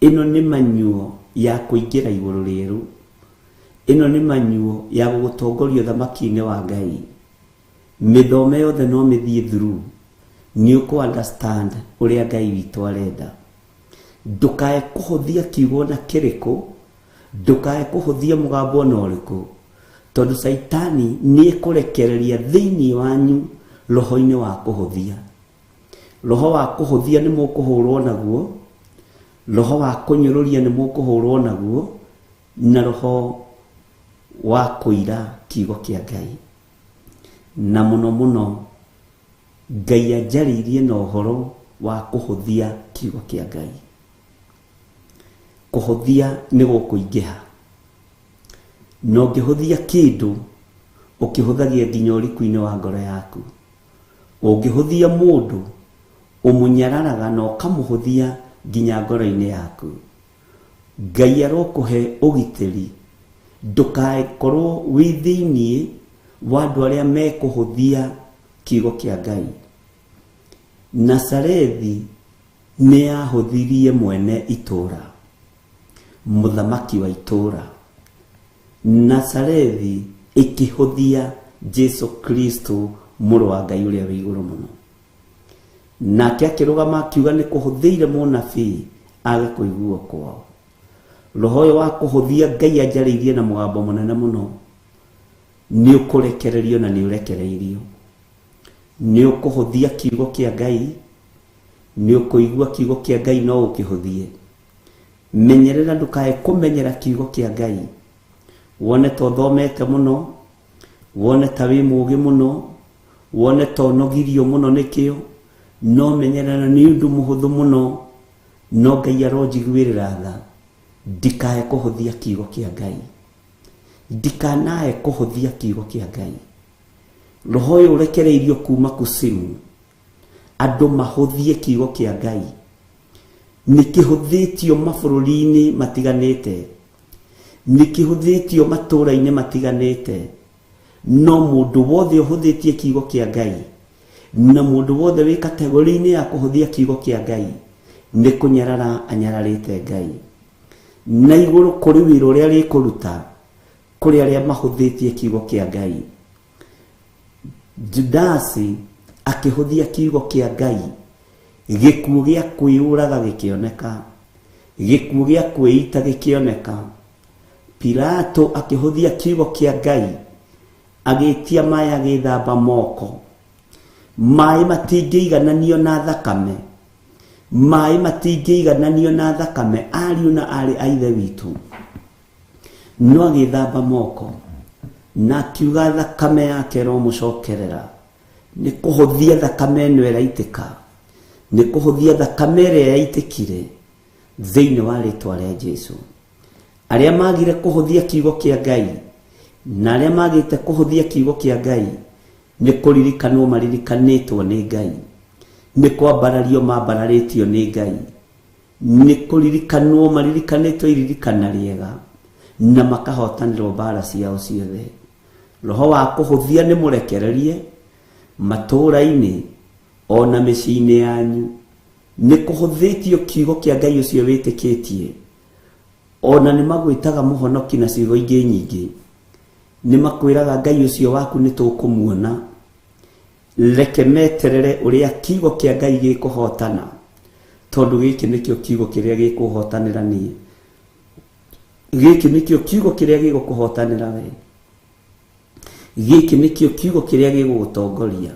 Ĩno nĩ manyuo ya kũingĩra igũrũ rĩerũ. Ĩno nĩ manyuo ya gũgũtongoria ũthamaki-inĩ wa Ngai. Mĩthome yothe no mĩthiĩ through, nĩ ũkũ understand ũrĩa Ngai witũ arenda. Ndũkae kũhũthia kiugo ona kĩrĩkũ, ndũkae kũhũthia mũgambo ona ũrĩkũ, tondũ Caitani nĩ ekũrekereria thĩinĩ wanyu roho-inĩ wa kũhũthia. Roho wa kũhũthia nĩ mũkũhũrwo naguo, roho wa kũnyũrũria nĩ mũkũhũrwo naguo, na roho wa kũira kiugo kĩa Ngai. Na mũno mũno Ngai anjarĩirie na ũhoro wa kũhũthia kiugo kĩa Ngai. Kũhũthia nĩ gũkũingĩha, na ũngĩhũthia kĩndũ ũkĩhũthagia nginya ũriku-inĩ wa ngoro yaku. Ũngĩhũthia mũndũ ũmũnyararaga na ũkamũhũthia nginya ngoro-inĩ yaku. Ngai arokũhe ũgitĩri, ndũkakorwo wĩ thĩinĩ wa andũ arĩa mekũhũthia kiugo kĩa Ngai. Nazarethi nĩ yahũthirie mwene itũũra, mũthamaki wa itũũra. Nazarethi ĩkĩhũthia Jesu Kristo mũrũ wa Ngai ũrĩa wĩ igũrũ mũno. Nake akĩrũgama akiuga nĩ kũhũthĩire mũnabii age kũiguo kwao. Roho ũyũ wa kũhũthia Ngai anjarĩirie na mũgambo mũnene mũno, nĩ ũkũrekererio na nĩ ũrekereirio. Nĩ ũkũhũthia kiugo kĩa Ngai, nĩ ũkũigua kiugo kĩa Ngai no ũkĩhũthie. Menyerera ndũkae kũmenyera kiugo kĩa Ngai. Wone ta ũthomete mũno, wone ta wĩ mũũgĩ mũno, wone ta ũnogirio mũno nĩkĩo, no menyerera nĩ ũndũ mũhũthũ mũno, no Ngai aronjiguĩrĩra tha, ndikae kũhũthia kiugo kĩa Ngai. Ndikanae kũhũthia kiugo kĩa Ngai. Roho ũyũ ũrekereirio kuma kusimu, andũ mahũthie kiugo kĩa Ngai. Nĩ kĩhũthĩtio mabũrũri-inĩ matiganĩte, nĩ kĩhũthĩtio matũũra-inĩ matiganĩte, no mũndũ wothe ũhũthĩtie kiugo kĩa Ngai na mũndũ wothe wĩ kategori-inĩ ya kũhũthia kiugo kĩa Ngai nĩ kũnyarara anyararĩte Ngai. Na igũrũ kũrĩ wĩra ũrĩa rĩkũruta kũrĩ arĩa mahũthĩtie kiugo kĩa Ngai. Judasi akĩhũthia kiugo kĩa Ngai, gĩkuũ gĩa kwĩyũraga gĩkĩoneka, gĩkuũ gĩa kwĩita gĩkĩoneka. Pilato akĩhũthia kiugo kĩa Ngai, agĩtia maĩ agĩthamba moko. Maĩ matingĩigananio na thakame. Maĩ matingĩigananio na thakame, ariũ na aarĩ a Ithe witũ. No agĩthamba moko na akiuga thakame yake ĩromũcokerera. Nĩ kũhũthia thakame ĩno ĩraitĩka, nĩ kũhũthia thakame ĩrĩa yaitĩkire thĩinĩ wa rĩtwa rĩa Jesu. Arĩa magire kũhũthia kiugo kĩa Ngai na arĩa magĩte kũhũthia kiugo kĩa Ngai nĩ kũririkanwo maririkanĩtwo nĩ Ngai, nĩ kwambarario mambararĩtio nĩ Ngai, nĩ kũririkanwo maririkanĩtwo iririkana rĩega na makahotanĩrwo mbara ciao ciothe. Roho wa kũhũthia nĩ mũrekererie matũũra-inĩ ona mĩciĩ-inĩ yanyu. Nĩ kũhũthĩtio kiugo kĩa Ngai ũcio wĩtĩkĩtie, ona nĩ magwĩtaga mũhonoki na ciugo ingĩ nyingĩ. Nĩ makwĩraga Ngai ũcio waku nĩ tũkũmuona. Reke meterere ũrĩa kiugo kĩa Ngai gĩkũhotana, tondũ gĩkĩ nĩkĩo kiugo kĩrĩa gĩkũhotanĩra niĩ, gĩkĩ nĩkĩo kiugo kĩrĩa gĩgũkũhotanĩra we, gĩkĩ nĩkĩo kiugo kĩrĩa gĩgũgũtongoria,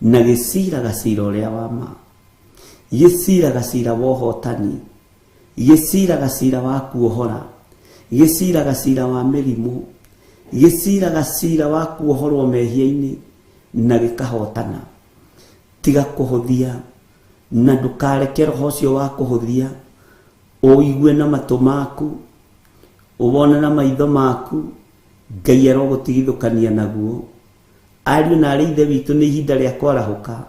na gĩciraga cira ũrĩa wa ma, gĩciraga cira wa ũhotani, gĩciraga cira wa kuohora, gĩciraga cira wa mĩrimũ, gĩciraga cira wa kuohorwo mehia-inĩ na gĩkahotana. Tiga kũhũthia na ndũkareke roho ũcio wa kũhũthia ũigue na matũ maku, ũwone na maitho maku. Ngai arogũtigithũkania naguo. Ariũ na aarĩ Ithe witũ, nĩ ihinda rĩa kwarahũka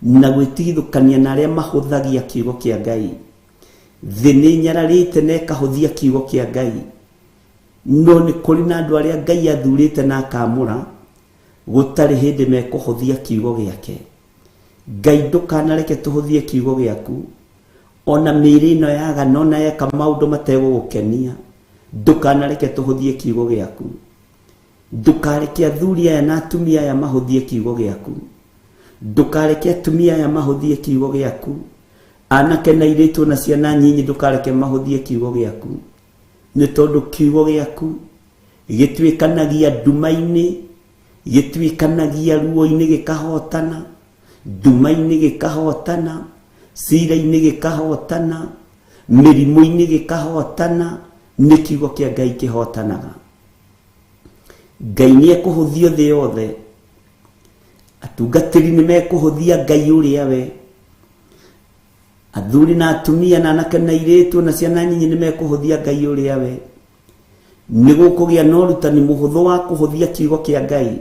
na gwĩtigithũkania na arĩa mahũthagia kiugo kĩa Ngai. Thĩ nĩ nyararĩte na ĩkahũthia kiugo kĩa Ngai, no nĩ kũrĩ na andũ arĩa Ngai athurĩte na akamũra, gũtarĩ hĩndĩ mekũhũthia kiugo gĩake. Ngai ndũkanareke tũhũthie kiugo gĩaku, ona mĩĩrĩ ĩno yagana, ona yeka maũndũ mategũgũkenia, ndũkanareke tũhũthie kiugo gĩaku. Ndũkareke athuri aya na atumia aya mahũthie kiugo gĩaku. Ndũkareke atumia aya mahũthie kiugo gĩaku. Anake na airĩtu na ciana nyinyi ndũkareke mahũthie kiugo gĩaku, nĩ tondũ kiugo gĩaku gĩtuĩkanagia nduma-inĩ, gĩtuĩkanagia ruo-inĩ gĩkahotana, nduma-inĩ gĩkahotana, cira-inĩ gĩkahotana, mĩrimũ-inĩ gĩkahotana. Nĩ kiugo kĩa Ngai kĩhotanaga. Ngai nĩ ekũhũthio thĩ yothe, atungatĩri nĩ mekũhũthia Ngai ũrĩa we, athuri na atumia na anake na airĩtu na ciana nyinyi nĩ mekũhũthia Ngai ũrĩa we. Nĩ gũkũgĩa na ũrutani mũhũthũ wa kũhũthia kiugo kĩa Ngai.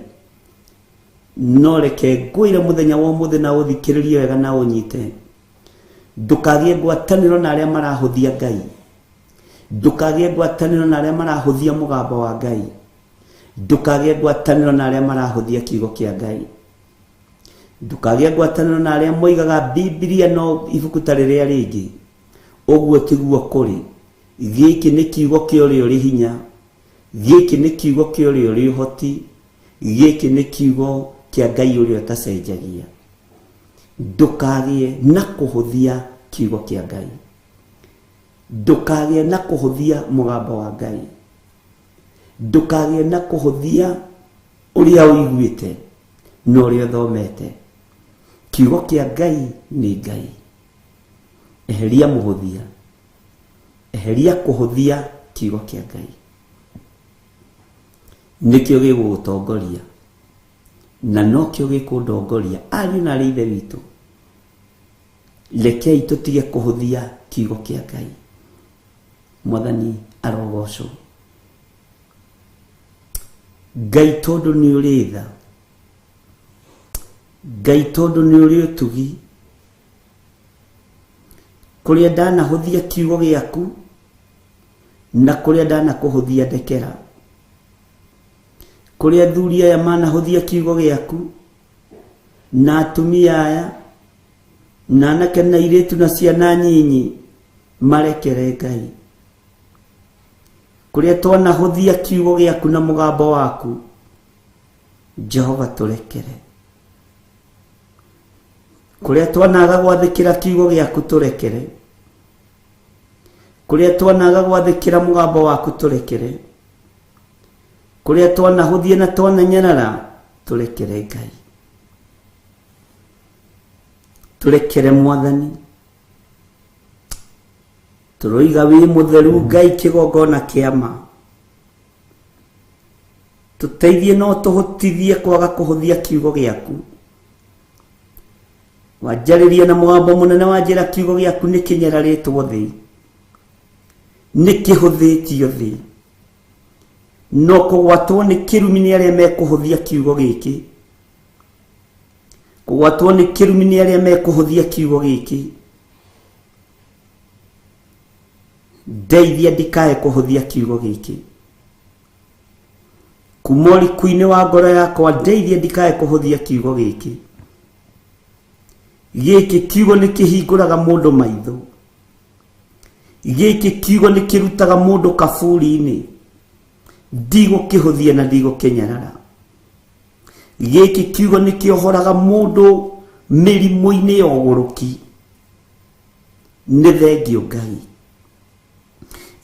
No reke ngwĩre mũthenya wa ũmũthĩ na ũthikĩrĩrie wega na ũnyite, ndũkagĩe ngwatanĩro na arĩa marahũthia Ngai, ndũkagĩe ngwatanĩro na arĩa marahũthia mũgambo wa Ngai, ndũkagĩe ngwatanĩro na arĩa marahũthia kiugo kĩa Ngai, ndũkagĩe ngwatanĩro na arĩa moigaga Bibilia no ibuku ta rĩrĩa rĩngĩ. Ũguo tiguo kũrĩ. Gĩkĩ nĩ kiugo kĩa ũrĩa ũrĩ hinya, gĩkĩ nĩ kiugo kĩa ũrĩa ũrĩ ũhoti, gĩkĩ nĩ kiugo kĩa Ngai ũrĩa ũtacenjagia. Ndũkagĩe na kũhũthia kiugo kĩa Ngai, ndũkagĩe na kũhũthia mũgambo wa Ngai, ndũkagĩe na kũhũthia ũrĩa ũiguĩte na ũrĩa ũthomete. Kiugo kĩa Ngai nĩ Ngai. Eheria mũhũthia, eheria kũhũthia kiugo kĩa Ngai, nĩkĩo gĩgũgũtongoria na nokĩo gĩkũndongoria. Ariũ na aarĩ Ithe witũ, rekei tũtige kũhũthia kiugo kĩa Ngai. Mwathani arogocwo. Ngai tondũ nĩ ũrĩ tha, Ngai tondũ nĩ ũrĩ ũtugi, kũrĩa ndanahũthia kiugo gĩaku na kũrĩa ndanakũhũthia ndekera, kũrĩa athuri aya manahũthia kiugo gĩaku na atumia aya na anake na airĩtu na ciana nyinyi, marekere Ngai. Kũrĩa twanahũthia kiugo gĩaku na mũgambo waku, Jehova tũrekere. Kũrĩa twanaga gwathĩkĩra kiugo gĩaku tũrekere. Kũrĩa twanaga gwathĩkĩra mũgambo waku tũrekere. Kũrĩa twanahũthia na twananyarara tũrekere Ngai. Tũrekere Mwathani. Tũroiga wĩ mũtheru Ngai kĩgongona kĩa ma. Tũteithie no tũhotithie kwaga kũhũthia kiugo gĩaku. Wanjarĩria na mũgambo mũnene wanjĩra kiugo gĩaku nĩ kĩnyararĩtwo thĩ, nĩ kĩhũthĩtio thĩ. No kũgwatwo nĩ kĩrumi nĩ arĩa mekũhũthia kiugo gĩkĩ. Kũgwatwo nĩ kĩrumi nĩ arĩa mekũhũthia kiugo gĩkĩ. Ndeithia ndikae kũhũthia kiugo gĩkĩ. Kuma ũriku-inĩ wa ngoro yakwa ndeithia ndikae kũhũthia kiugo gĩkĩ. Gĩkĩ kiugo nĩ kĩhingũraga mũndũ maitho. Gĩkĩ kiugo nĩ kĩrutaga mũndũ kaburi-inĩ. Ndigũkĩhũthia na ndigũkĩnyarara. Gĩkĩ kiugo nĩ kĩohoraga mũndũ mĩrimũ-inĩ ya ũgũrũki. Nĩ thengio Ngai.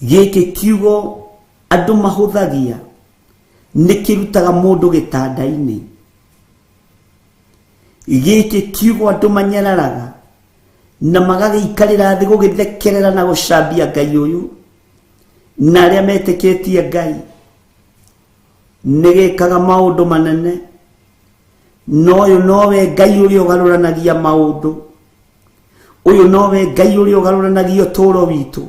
Gĩkĩ kiugo andũ mahũthagia nĩ kĩrutaga mũndũ gĩtanda-inĩ. Gĩkĩ kiugo andũ manyararaga na magagĩikarĩra thĩ gũgĩthekerera na gũcambia Ngai ũyũ na arĩa metĩkĩtie Ngai. Nĩ gĩkaga maũndũ manene, no ũyũ nowe Ngai ũrĩa ũgarũranagia maũndũ. Ũyũ nowe Ngai ũrĩa ũgarũranagia ũtũũro witũ.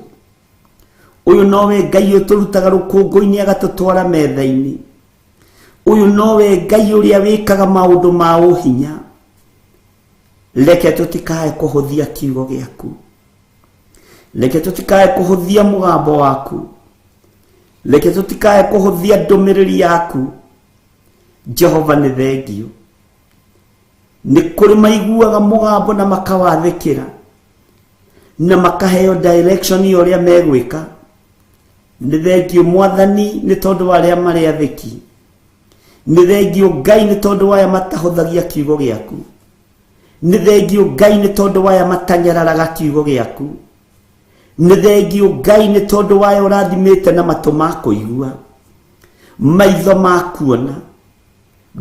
Ũyũ nowe Ngai ũtũrutaga rũkũngũ-inĩ agatũtwara metha-inĩ. Ũyũ nowe Ngai ũrĩa wĩkaga maũndũ ma ũhinya. Reke tũtikae kũhũthia kiugo gĩaku. Reke tũtikae kũhũthia mũgambo waku. Reke tũtikae kũhũthia ndũmĩrĩri yaku. Jehova nĩ thengio. Nĩ kũrĩ maiguaga mũgambo na makawathĩkĩra na makaheo direction ya ũrĩa megwĩka. Nĩ thengio Mwathani nĩ tondũ wa arĩa marĩ athĩki. Nĩ thengio Ngai nĩ tondũ wa aya matahũthagia kiugo gĩaku. Nĩ thengio Ngai nĩ tondũ wa aya matanyararaga kiugo gĩaku. Nĩ thengio Ngai nĩ tondũ wa aya ũrathimĩte na matũ ma kũigua, maitho ma kuona,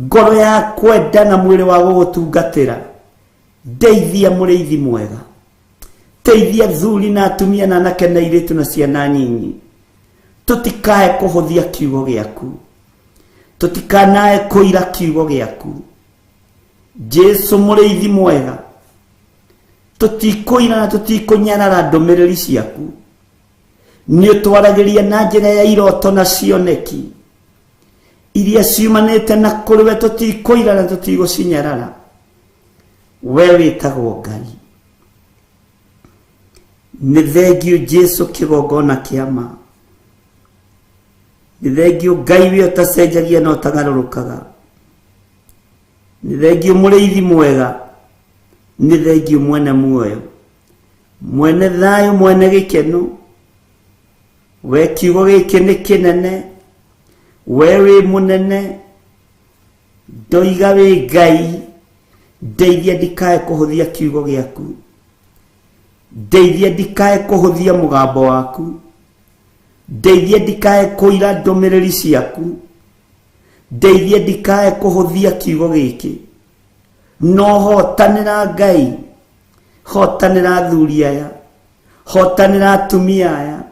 ngoro ya kwenda na mwĩrĩ wa gũgũtungatĩra. Ndeithia mũrĩithi mwega. Teithia athuri na atumia na anake na airĩtu na ciana nyinyi. Tũtikae kũhũthia kiugo gĩaku. Tũtikanae kũira kiugo gĩaku. Jesu mũrĩithi mwega, tũtikũira na tũtikũnyarara ndũmĩrĩri ciaku. Nĩ ũtwaragĩria na njĩra ya iroto na cioneki iria ciumanĩte na kũrĩ we, tũtikũira na tũtigũcinyarara. We wĩtagwo Ngai. Nĩ thengio Jesu kĩgongona kĩa ma. Nĩ thengio Ngai we ũtacenjagia na ũtagarũrũkaga. Nĩ thengio mũrĩithi mwega. Nĩ thengio mwene muoyo, mwene thayũ, mwene gĩkeno. We kiugo gĩkĩ nĩ kĩnene, we wĩ mũnene, ndoiga wĩ Ngai. Ndeithia ndikae kũhũthia kiugo gĩaku. Ndeithia ndikae kũhũthia mũgambo waku. Ndeithia ndikae kũira ndũmĩrĩri ciaku. Ndeithia ndikae kũhũthia kiugo gĩkĩ. No hotanĩra Ngai, hotanĩra athuri aya, hotanĩra atumia aya,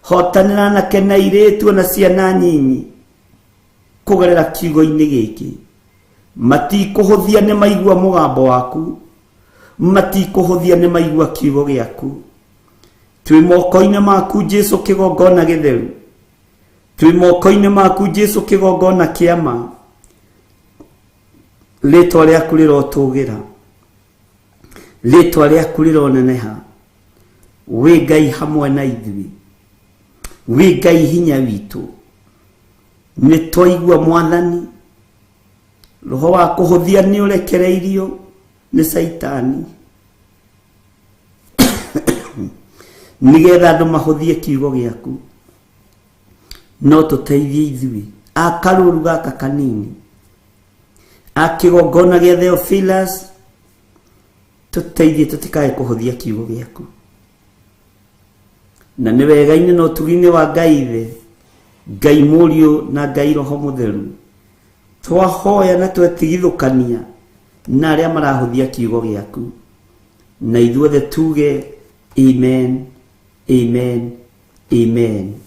hotanĩra anake na airĩtu na ciana nyinyi kũgerera kiugo-inĩ gĩkĩ. Matikũhũthia nĩ maigua mũgambo waku, matikũhũthia nĩ maigua kiugo gĩaku. Twĩ moko-inĩ maku Jesu kĩgongona gĩtheru. Twĩ moko-inĩ maku Jesu kĩgongona kĩa ma. Rĩtwa rĩaku rĩrotũgĩra, rĩtwa rĩaku rĩroneneha. Wĩ Ngai hamwe na ithuĩ, wĩ Ngai hinya witũ. Nĩ twaigua Mwathani, roho wa kũhũthia nĩ ũrekereirio nĩ Caitani nĩgetha andũ mahũthie kiugo gĩaku. No tũteithie ithuĩ a karũru gaka kanini a kĩgongona gĩa Theophilus, tũteithie tũtikae kũhũthia kiugo gĩaku. Na nĩ wega-inĩ na ũtugi-inĩ wa Ngai Ithe, Ngai Mũriũ na Ngai Roho Mũtheru, twahoya na twetigithũkania na arĩa marahũthia kiugo gĩaku, na ithuothe tuge amen. Amen, amen.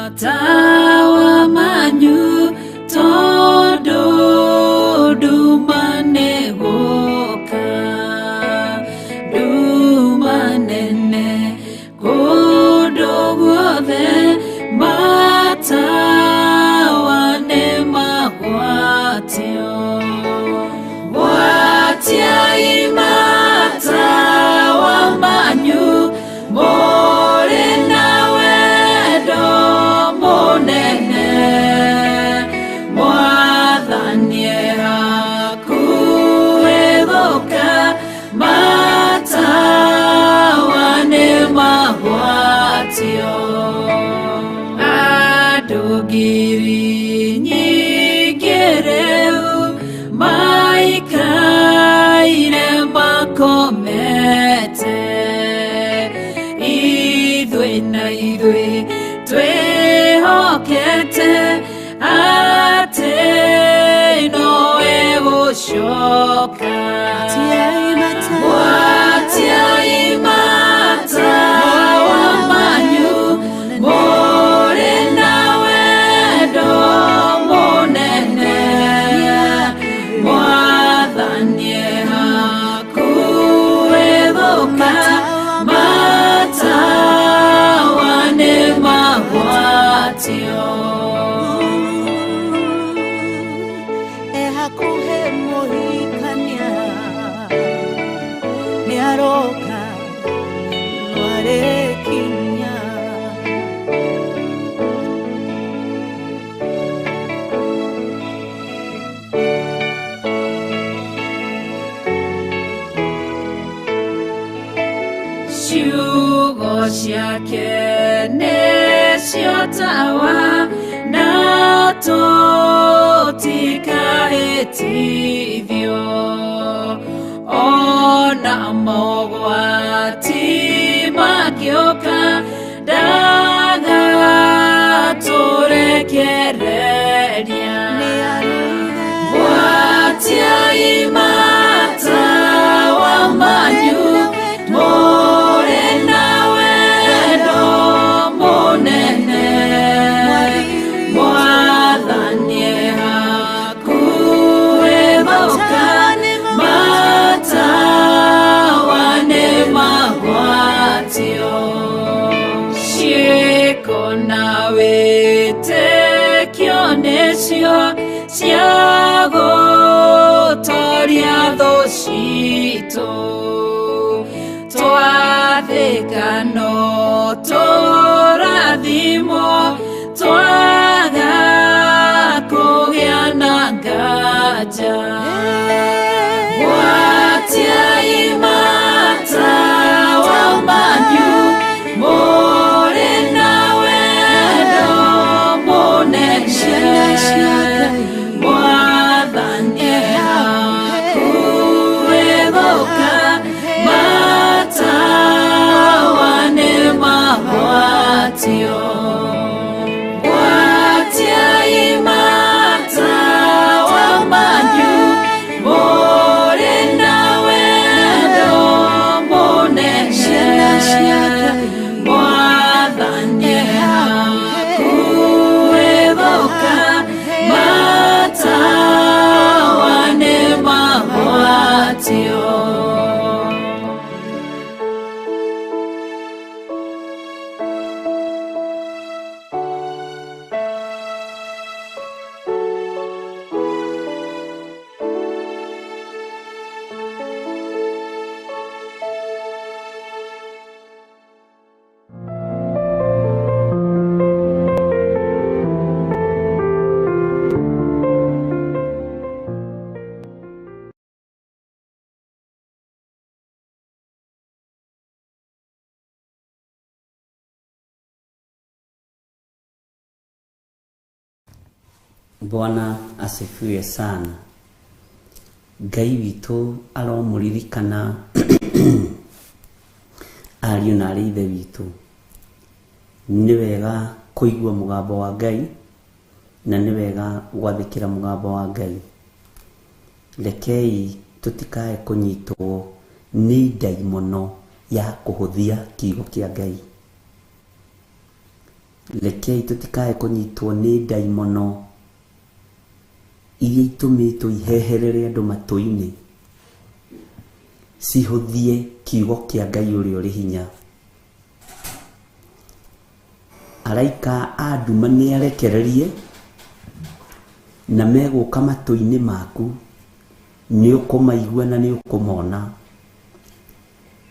Matawa manyu tondu nduma nĩ gũka, nduma nene kũndũ guothe, matawa nĩ magwatio. Gwatiai matawa manyu mũrĩ na wendo mũnene, Mwathani e hakuhĩ gũka, matawa nĩ magwatio. Andũ ngiri nyingĩ rĩu maikaire makomete, ithuĩ na ithuĩ twĩhokete atĩ nowe gũcoka. Gwatiai matawa manyu mũrĩ na wendo mũnene, Mwathani e hakuhĩ gũka, matawa nĩ magwatio. E hakuhĩ mũhikania nĩaroka no arĩkinya. Ciugo ciake nĩcio tawa, na tũtikahĩtithio, ona mogwati mangĩũka, ndagatũrekereria. Gwatiai matawa manyu mũrĩ na wendo mũnene, Mwathani e hakuhĩ gũka, matawa nĩ magwatio. Ciĩko na wĩtĩkio nĩcio cia gũtoria thũ citũ, twathĩka no tũrathimwo, twaga kũgĩa na nganja. Gwatiai matawa manyu mũrĩ na wendo mũnene, Mwathani e hakuhĩ gũka, matawa nĩ magwatio. Gwatiai matawa manyu mũrĩ na wendo mũnene, Mwathani e hakuhĩ gũka, matawa nĩ magwatio. Bwana asifiwe sana. Ngai witũ aromũririkana ariũ na arĩ ithe witũ. Nĩ wega kũigua mũgambo wa Ngai na nĩ wega gwathĩkĩra mũgambo wa Ngai. Rekei tũtikae kũnyitwo nĩ ndaimono ya kũhũthia kiugo kĩa Ngai. Rekei tũtikae kũnyitwo nĩ ndaimono iria itũmĩtwo iheherere andũ matũ-inĩ cihũthie kiugo kĩa Ngai ũrĩa ũrĩ hinya. Araika a nduma nĩ arekererie na megũka matũ-inĩ maku, nĩ ũkũmaigua na nĩ ũkũmona,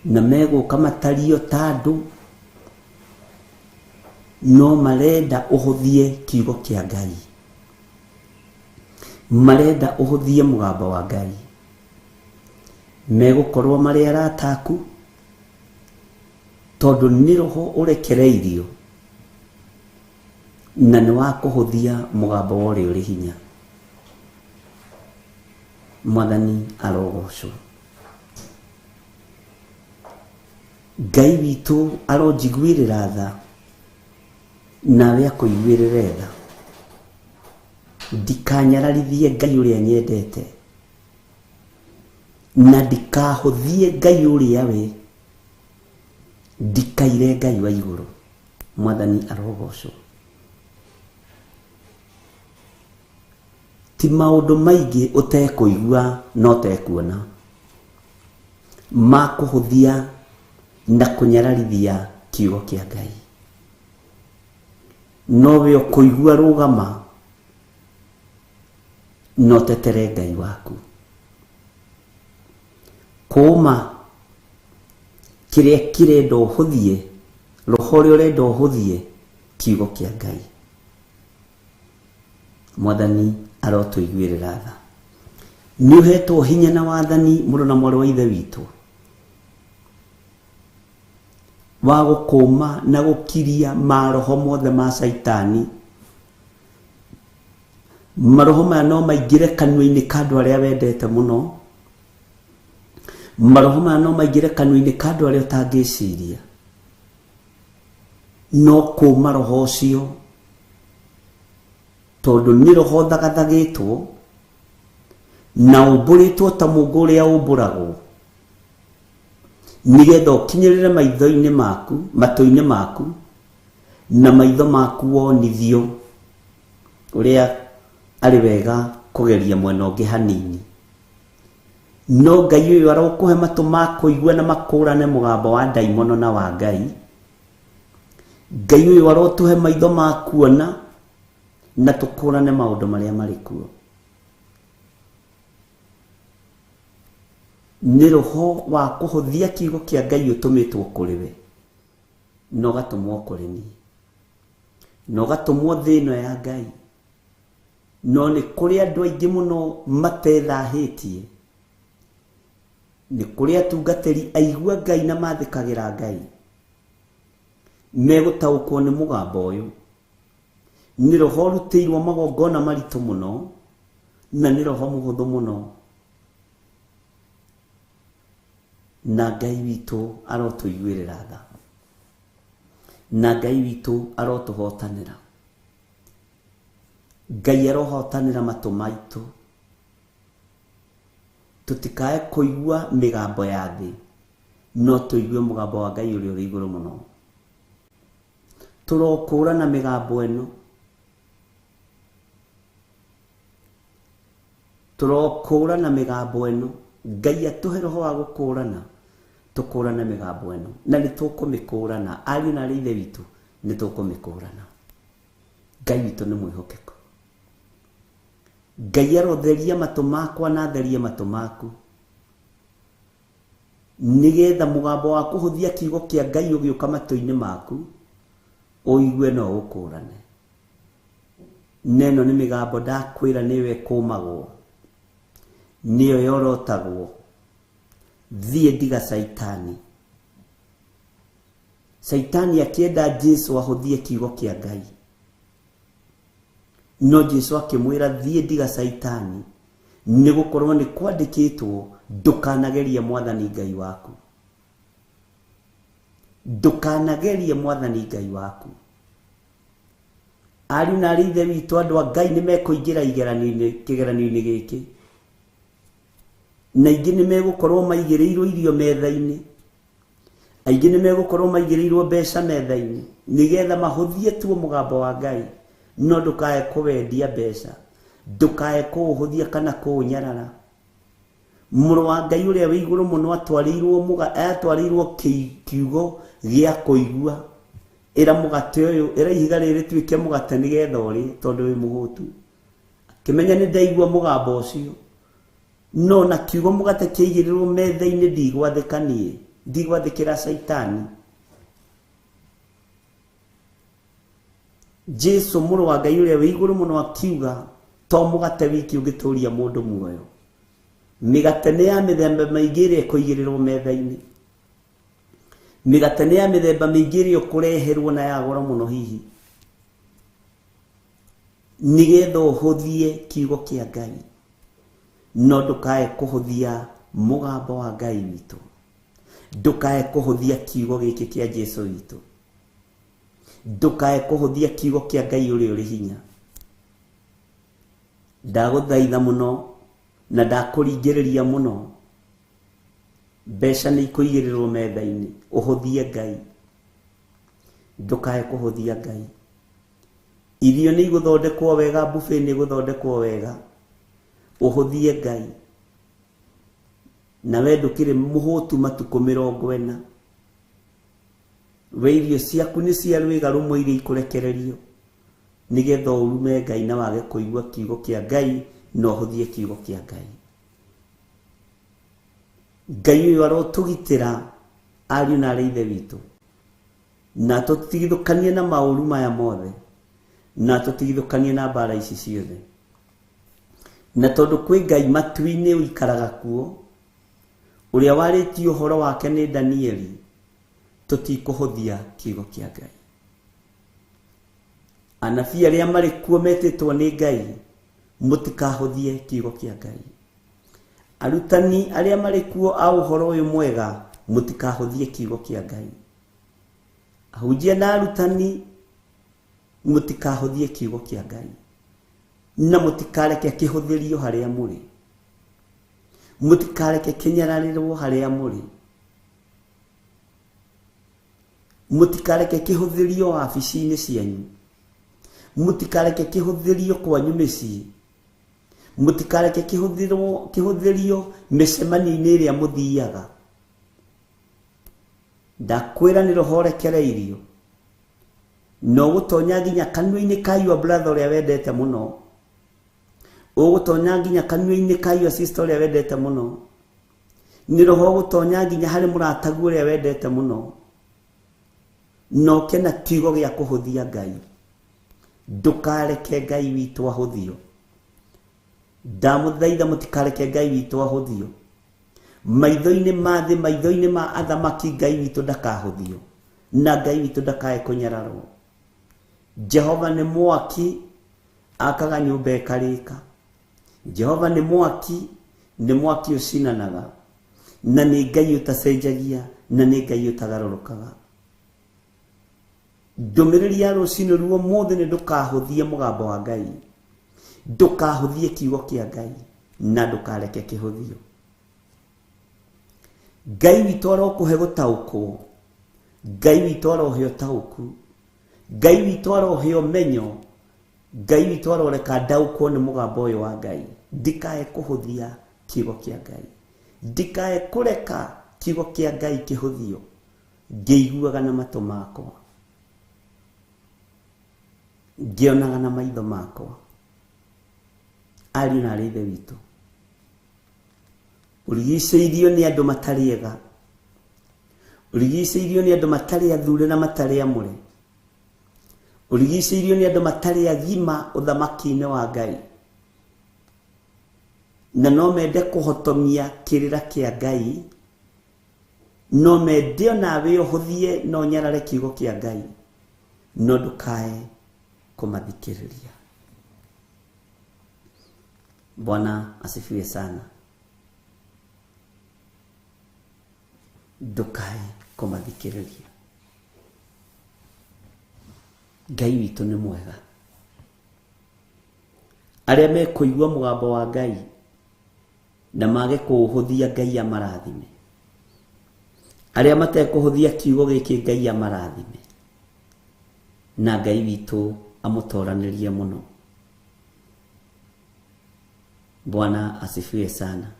na megũka matario ta andũ no marenda ũhũthie kiugo kĩa Ngai, marenda ũhũthie mũgambo wa Ngai. Megũkorwo marĩ arata aku tondũ nĩ roho ũrekereirio na nĩ wa kũhũthia mũgambo wa ũrĩa ũrĩ hinya. Mwathani arogocwo. Ngai witũ aronjiguĩrĩra tha nawe akũiguĩrĩre tha. Ndikanyararithie Ngai ũrĩa nyendete na ndikahũthie Ngai ũrĩa we, ndikaire Ngai wa igũrũ. Mwathani arogocwo. Ti maũndũ maingĩ ũtekũigua na ũtekuona ma kũhũthia na kũnyararithia kiugo kĩa Ngai. No we ũkũigua rũgama na ũtetere Ngai waku. Kũma kĩrĩa kĩrenda ũhũthie, roho ũrĩa ũrenda ũhũthie kiugo kĩa Ngai. Mwathani arotũiguĩrĩra tha. Nĩ ũhetwo hinya na wathani mũrũ na mwarĩ wa ithe witũ wa gũkũma na gũkiria maroho mothe ma Caitani. Maroho maya no maingĩre kanua-inĩ ka andũ arĩa wendete mũno. Maroho maya no maingĩre kanua-inĩ ka andũ arĩa ũtangĩciria. No kũma roho ũcio tondũ nĩ roho thagathagĩtwo na ũmbũrĩtwo ta mũngũ ũrĩa ũmbũragwo, nĩgetha ũkinyĩrĩre maitho-inĩ maku, matũ-inĩ maku, na maitho maku wonithio ũrĩa arĩ wega kũgeria mwena ũngĩ hanini. No Ngai ũyũ arokũhe matũ ma kũigua na makũrane mũgambo wa ndaimono na wa Ngai. Ngai ũyũ arotũhe maitho ma kuona na tũkũrane maũndũ marĩa marĩ kuo. Nĩ roho wa kũhũthia kiugo kĩa Ngai ũtũmĩtwo kũrĩ we na ũgatũmwo kũrĩ niĩ na ũgatũmwo thĩ ĩno ya Ngai. No nĩ kũrĩ andũ aingĩ mũno matethahĩtie, nĩ kũrĩ atungatĩri aigua Ngai na mathĩkagĩra Ngai megũtaũkwo nĩ mũgambo ũyũ. Nĩ roho ũrutĩirwo magongona maritũ mũno na nĩ roho mũhũthũ mũno, na Ngai witũ arotũiguĩrĩra tha, na Ngai witũ arotũhotanĩra. Ngai arohotanĩra matũ maitũ tũtikae kũigua mĩgambo ya thĩ, no tũigue mũgambo wa Ngai ũrĩa ũrĩ igũrũ mũno. Tũrokũrana mĩgambo ĩno, tũrokũrana mĩgambo ĩno. Ngai atũhe roho wa gũkũrana, tũkũrane mĩgambo ĩno, na nĩ tũkũmĩkũrana. Ariũ na arĩ ithe witũ nĩ tũkũmĩkũrana. Ngai witũ nĩ mwĩhokeku. Ngai arotheria matũ makwa na atherie matũ maku, nĩgetha mũgambo wa kũhũthia kiugo kĩa Ngai ũgĩũka matũ-inĩ maku ũigue no ũkũrane. Neno nĩ mĩgambo ndakwĩra nĩyo ĩkũmagwo, nĩyo yorotagwo. Thiĩ ndiga Caitani. Caitani akĩenda Jesu ahũthie kiugo kĩa Ngai. No Jesu akĩmwĩra thiĩ ndiga Caitani, nĩ gũkorwo nĩ kwandĩkĩtwo ndũkanagerie Mwathani Ngai waku. Ndũkanagerie Mwathani Ngai waku. Ariũ na arĩ ithe witũ, andũ a Ngai nĩ mekũingĩra igeranio-inĩ, kĩgeranio-inĩ gĩkĩ, na aingĩ nĩ megũkorwo maigĩrĩirwo irio metha-inĩ, aingĩ nĩ megũkorwo maigĩrĩirwo mbeca metha-inĩ, nĩgetha mahũthie tuo mũgambo wa Ngai. No ndũkae kũwendia mbeca, ndũkae kũũhũthia kana kũũnyarara. Mũrũ wa Ngai ũrĩa wĩ igũrũ mũno atwarĩirwo kiugo gĩa kũigua, ĩra mũgate ũyũ, ĩra ihiga rĩrĩ rĩtuĩke mũgate nĩgetha ũrĩe, tondũ wĩ mũhũtu. Akĩmenya nĩ ndaigua mũgambo ũcio, no na kiugo mũgate kĩaigĩrĩrwo metha-inĩ ndigwathĩka niĩ, ndigwathĩkĩra Caitani. Jesu mũrũ wa Ngai ũrĩa wĩ igũrũ mũno akiuga to mũgate wiki ũngĩtũria mũndũ muoyo, mĩgate nĩ ya mĩthemba mĩingĩ ĩrĩa ĩkũigĩrĩrwo metha-inĩ, mĩgate nĩ ya mĩthemba mĩingĩ ĩrĩa ũkũreherwo na ya goro mũno hihi, nĩgetha ũhũthie kiugo kĩa Ngai. No ndũkae kũhũthia mũgambo wa Ngai witũ, ndũkae kũhũthia kiugo gĩkĩ kĩa Jesu witũ, ndũkae kũhũthia kiugo kĩa Ngai ũrĩa ũrĩ hinya. Ndagũthaitha mũno na ndakũringĩrĩria mũno, mbeca nĩ ikũigĩrĩrwo metha-inĩ, ũhũthie Ngai, ndũkae kũhũthia Ngai. Irio nĩ igũthondekwo wega, buffet nĩ igũthondekwo wega, ũhũthie Ngai. Na we ndũkĩrĩ mũhũtu matukũ 40, we irio ciaku nĩ cia rwĩga rũmwe iria ikũrekererio, nĩgetha ũrume Ngai na wage kũigua kiugo kĩa Ngai na ũhũthie kiugo kĩa Ngai. Ngai ũyũ arotũgitĩra ariũ na arĩ ithe witũ, na tũtigithũkanie na maũru maya mothe, na tũtigithũkanie na mbara ici ciothe. Na tondũ kwĩ Ngai matu-inĩ ũikaraga kuo, ũrĩa warĩtie ũhoro wake nĩ Danieli, tũtikũhũthia kiugo kĩa Ngai. Anabii arĩa marĩ kuo metĩtwo nĩ Ngai, mũtikahũthie kiugo kĩa Ngai. Arutani arĩa marĩ kuo a ũhoro ũyũ mwega, mũtikahũthie kiugo kĩa Ngai. Ahunjia na arutani, mũtikahũthie kiugo kĩa Ngai, na mũtikareke kĩhũthĩrio harĩa mũrĩ, mũtikareke kĩnyararĩrwo harĩa mũrĩ, mũtikareke kĩhũthĩrio wabici-inĩ cianyu, mũtikareke kĩhũthĩrio kwanyu mĩciĩ, mũtikareke kĩhũthĩrio mĩcemanio-inĩ ĩrĩa mũthiaga. Ndakwĩra nĩ roho ũrekereirio, na ũgũtonya nginya kanua-inĩ ka your brother ũrĩa wendete mũno, ũgũtonya nginya kanua-inĩ ka your sister ũrĩa wendete mũno, nĩ roho ũgũtonya nginya harĩ mũrataguo ũrĩa wendete mũno, na ũke na kiugo gĩa kũhũthia Ngai. Ndũkareke Ngai witũ ahũthio. Ndamũthaitha mũtikareke Ngai witũ ahũthio. Maitho-inĩ ma thĩ, maitho-inĩ ma athamaki, Ngai witũ ndakahũthio, na Ngai witũ ndakae kũnyararwo. Jehova nĩ mwaki, akaga nyũmba ĩkarĩka. Jehova nĩ mwaki, nĩ mwaki ũcinanaga, na nĩ Ngai ũtacenjagia, na nĩ Ngai ũtagarũrũkaga. Ndũmĩrĩri ya rũcinĩ ruo mũthĩ nĩ ndũkahũthie mũgambo wa Ngai, ndũkahũthie kiugo kĩa Ngai, na ndũkareke kĩhũthio. Ngai witũ arokũhe gũtaũkwo, Ngai witũ arohe ũtaũku, Ngai witũ arohe ũmenyo, Ngai witũ aroreka ndaũkwo nĩ mũgambo ũyũ wa Ngai. Ndikae kũhũthia kiugo kĩa Ngai, ndikae kũreka kiugo kĩa Ngai kĩhũthio, ngĩiguaga na matũ makwa, ngĩonaga na maitho makwa. Ariũ na arĩ ithe witũ, ũrigicĩirio nĩ andũ matarĩ ega, ũrigicĩirio nĩ andũ matarĩ athure na matarĩ amũre, ũrigicĩirio nĩ andũ matarĩ agima ũthamaki-inĩ wa Ngai, na no mende kũhotomia kĩrĩra kĩa Ngai, no mende onawe ũhũthie na ũnyarare kiugo kĩa Ngai, no ndũkae kũmathikĩrĩria. Bwana asifiwe sana. Ndukae kũmathikĩrĩria. Ngai witũ nĩ mwega. Arĩa mekũigua mũgambo wa Ngai na mage kũũhũthia, Ngai amarathime. Arĩa matekũhũthia kiugo gĩkĩ, Ngai amarathime, na Ngai witũ amũtoranĩrie mũno. Bwana asifiwe sana.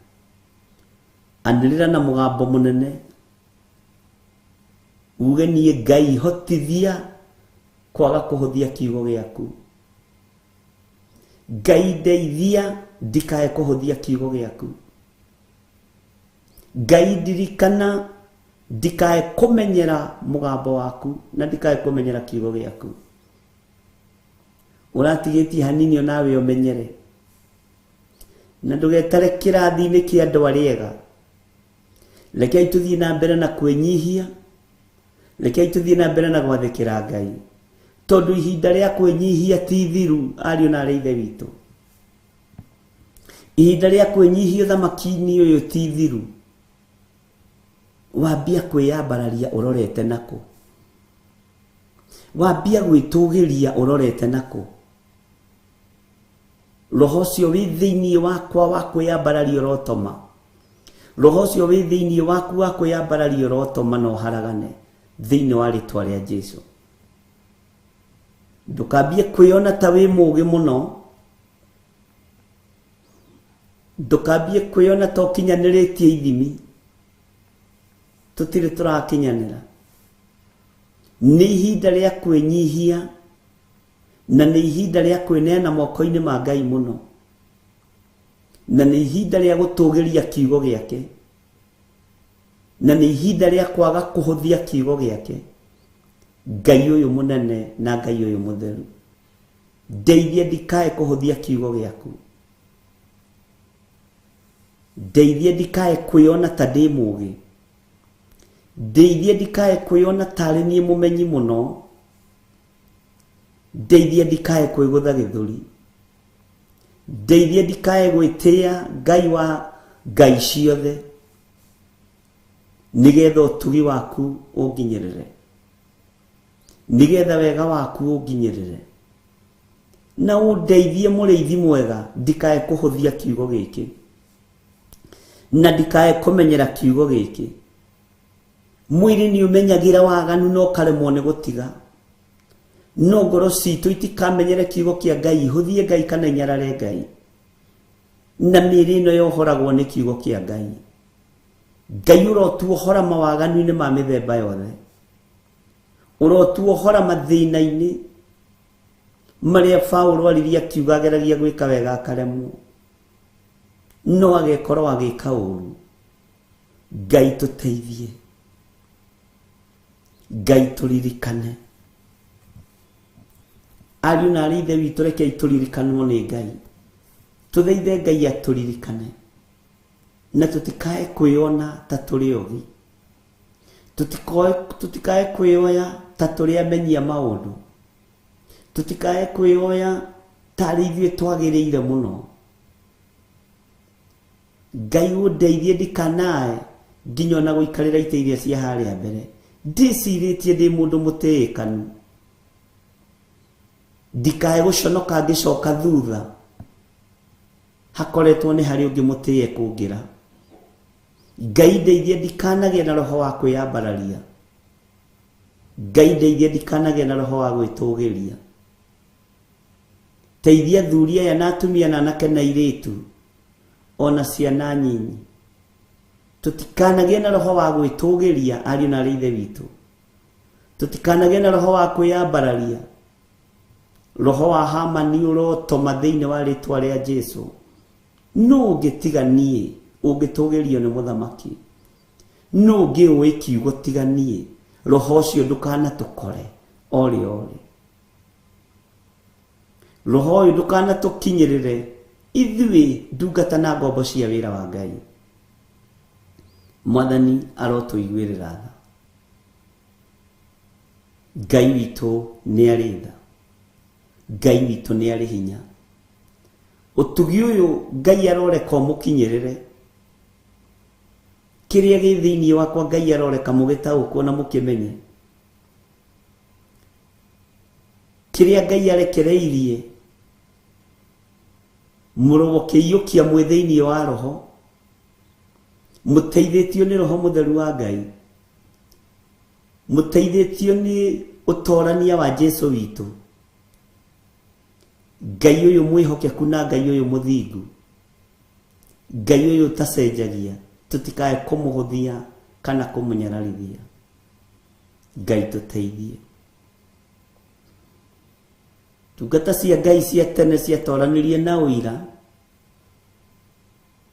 Anĩrĩra na mũgambo mũnene uge, niĩ Ngai hotithia kwaga kũhũthia kiugo gĩaku. Ngai ndeithia ndikae kũhũthia kiugo gĩaku. Ngai ndirikana ndikae kũmenyera mũgambo waku na ndikae kũmenyera kiugo gĩaku. Ũratigĩtie hanini onawe ũmenyere, na ndũgetare kĩrathi-inĩ kĩa andũ arĩa ega. Rekei tũthiĩ na mbere na kwĩnyihia, rekei tũthiĩ na mbere na gwathĩkĩra Ngai, tondũ ihinda rĩa kwĩnyihia ti ithiru, ariũ na arĩ ithe witũ. Ihinda rĩa kwĩnyihia ũthamaki-inĩ ũyũ ti ithiru. Wambia kwĩyambararia ũrorete nakũ? Wambia gwĩtũgĩria ũrorete nakũ? Roho ũcio wĩ thĩinĩ wakwa wa kwĩyambararia ũrotoma. Roho ũcio wĩ thĩinĩ waku wa kwĩyambararia ũrotoma na ũharagane thĩinĩ wa rĩtwa rĩa Jesu. Ndũkambie kwĩona ta wĩ mũũgĩ mũno, ndũkambie kwĩona ta ũkinyanĩrĩtie ithimi. Tũtirĩ tũrakinyanĩra. Nĩ ihinda rĩa kwĩnyihia na nĩ ihinda rĩa kwĩneana moko-inĩ ma Ngai mũno, na nĩ ihinda rĩa gũtũgĩria kiugo gĩake, na nĩ ihinda rĩa kwaga kũhũthia kiugo gĩake. Ngai ũyũ mũnene na Ngai ũyũ mũtheru, ndeithia ndikae kũhũthia kiugo gĩaku. Ndeithia ndikae kwĩona ta ndĩ mũũgĩ. Ndeithia ndikae kwĩona tarĩ niĩ mũmenyi mũno. Ndeithia ndikae kwĩgũtha gĩthũri. Ndeithia ndikae gwĩtĩa Ngai wa ngai ciothe, nĩgetha ũtugi waku ũnginyĩrĩre, nĩgetha wega waku ũnginyĩrĩre, na ũndeithie mũrĩithi mwega ndikae kũhũthia kiugo gĩkĩ na ndikae kũmenyera kiugo gĩkĩ. Mwĩrĩ nĩ ũmenyagĩra waganu na ũkaremwo nĩ gũtiga, no ngoro citũ itikamenyere kiugo kĩa Ngai, ihũthie Ngai kana inyarare Ngai, na mĩĩrĩ ĩno yohoragwo nĩ kiugo kĩa Ngai. Ngai ũrotuohora mawaganu-inĩ ma mĩthemba yothe, ũrotuohora mathĩna-inĩ marĩa Paũlũ aririe akiuga ageragia gwĩka wega akaremwo, no agekorwo agĩka ũru. Ngai tũteithie, Ngai tũririkane. Ariũ na arĩ ithe witũ, rekei tũririkanwo nĩ Ngai. Tũthaithe Ngai atũririkane, na tũtikae kwĩona ta tũrĩ ogi, tũtikae kwĩoya ta tũrĩ amenyia maũndũ, tũtikae kwĩoya tarĩ ithuĩ twagĩrĩire mũno. Ngai ũndeithie ndikanae nginya ona gũikarĩra itĩ iria cia harĩa mbere ndĩcirĩtie ndĩ mũndũ mũtĩĩkanu, ndikae gũconoka ngĩcoka thutha hakoretwo nĩ harĩ ũngĩ mũtĩe kũngĩra. Ngai ndeithie ndikanagĩe na roho wa kwĩyambararia. Ngai ndeithie ndikanagĩe na roho wa gwĩtũgĩria. Teithia athuri aya na atumia na anake na airĩtu ona ciana nyinyi, tũtikanagĩe na roho wa gwĩtũgĩria, ariũ na arĩ ithe witũ. Tũtikanagĩe na roho wa kwĩyambararia. Roho wa Hamani ũrotoma thĩinĩ wa rĩtwa rĩa Jesu. Nũ ũngĩtiga niĩ ũngĩtũgĩrio nĩ mũthamaki? Nũ ũngĩ ũĩ kiugo tiga niĩ? Roho ũcio ndũkanatũkore orĩ orĩ. Roho ũyũ ndũkanatũkinyĩrĩre ithuĩ ndungata na ngombo cia wĩra wa Ngai. Mwathani arotũiguĩrĩra tha. Ngai witũ nĩ arĩ tha, Ngai witũ nĩ arĩ hinya. Ũtugi ũyũ Ngai aroreka ũmũkinyĩrĩre. Kĩrĩa gĩ thĩinĩ wakwa Ngai aroreka mũgĩtaũkwo na mũkĩmenye. Kĩrĩa Ngai arekereirie mũrokĩiyũkia mwĩ thĩinĩ wa roho, mũteithĩtio nĩ roho mũtheru wa Ngai, mũteithĩtio nĩ ũtorania wa Jesu witũ. Ngai ũyũ mwĩhokeku na Ngai ũyũ mũthingu, Ngai ũyũ ũtacenjagia, tũtikae kũmũhũthia kana kũmũnyararithia. Ngai tũteithie. Ndungata cia Ngai cia tene ciatoranirie na ũira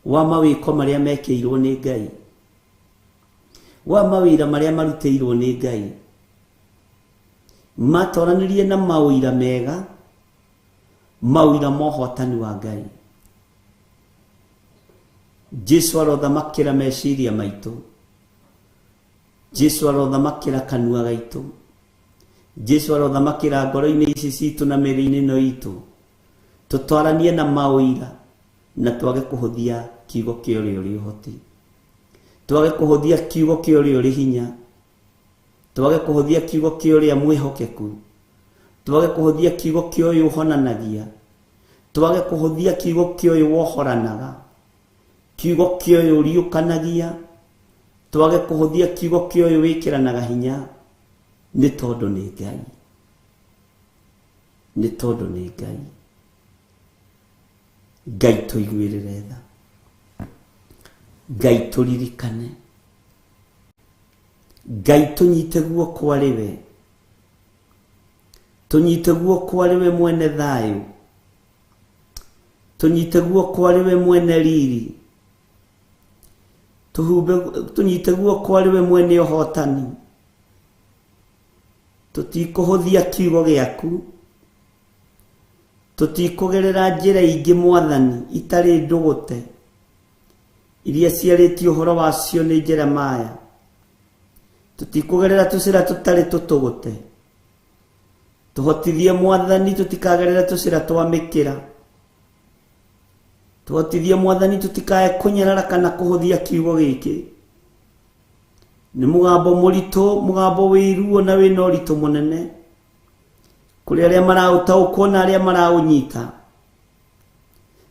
wa mawĩko marĩa mekĩirwo nĩ Ngai, wa mawĩra marĩa marutĩirwo nĩ Ngai. Matoranirie na maũira mega, maũira ma ũhotani wa Ngai. Jesu arothamakĩra meciria maitũ, Jesu arothamakĩra kanua gaitũ, Jesu arothamakĩra ngoro-inĩ ici citũ na mĩĩrĩ-inĩ ĩno itũ. Tũtwaranie na maũira na twage kũhũthia kiugo kĩa ũrĩa ũrĩ ũhoti, twage kũhũthia kiugo kĩa ũrĩa ũrĩ hinya, twage kũhũthia kiugo kĩa ũrĩa mwĩhokeku, twage kũhũthia kiugo kĩa ũyũ ũhonanagia, twage kũhũthia kiugo kĩa ũyũ wohoranaga, kiugo kĩa ũyũ ũriũkanagia, twage kũhũthia kiugo kĩa ũyũ wĩkĩranaga hinya, nĩ tondũ nĩ Ngai, nĩ tondũ nĩ Ngai. Ngai tũiguĩrĩre tha, Ngai tũririkane, Ngai tũnyite guoko arĩ we, tũnyite guoko arĩ we mwene thayũ, tũnyite guoko arĩ we mwene riri, tũnyite guoko arĩ we mwene ũhotani. Tũtikũhũthia kiugo gĩaku, tũtikũgerera njĩra ingĩ mwathani itarĩ ndũgũte, iria ciarĩtie ũhoro wacio nĩ Jeremaya. Tũtikũgerera tũcĩra tũtarĩ tũtũgũte, tũhotithie mwathani tũtikagerera tũcĩra twa mĩkĩra, tũhotithie mwathani tũtikae kũnyarara kana kũhũthia kiugo gĩkĩ. Nĩ mũgambo mũritũ, mũgambo wĩ ruo na wĩna ũritũ mũnene kũrĩ arĩa maraũtaũkwo na arĩa maraũnyita.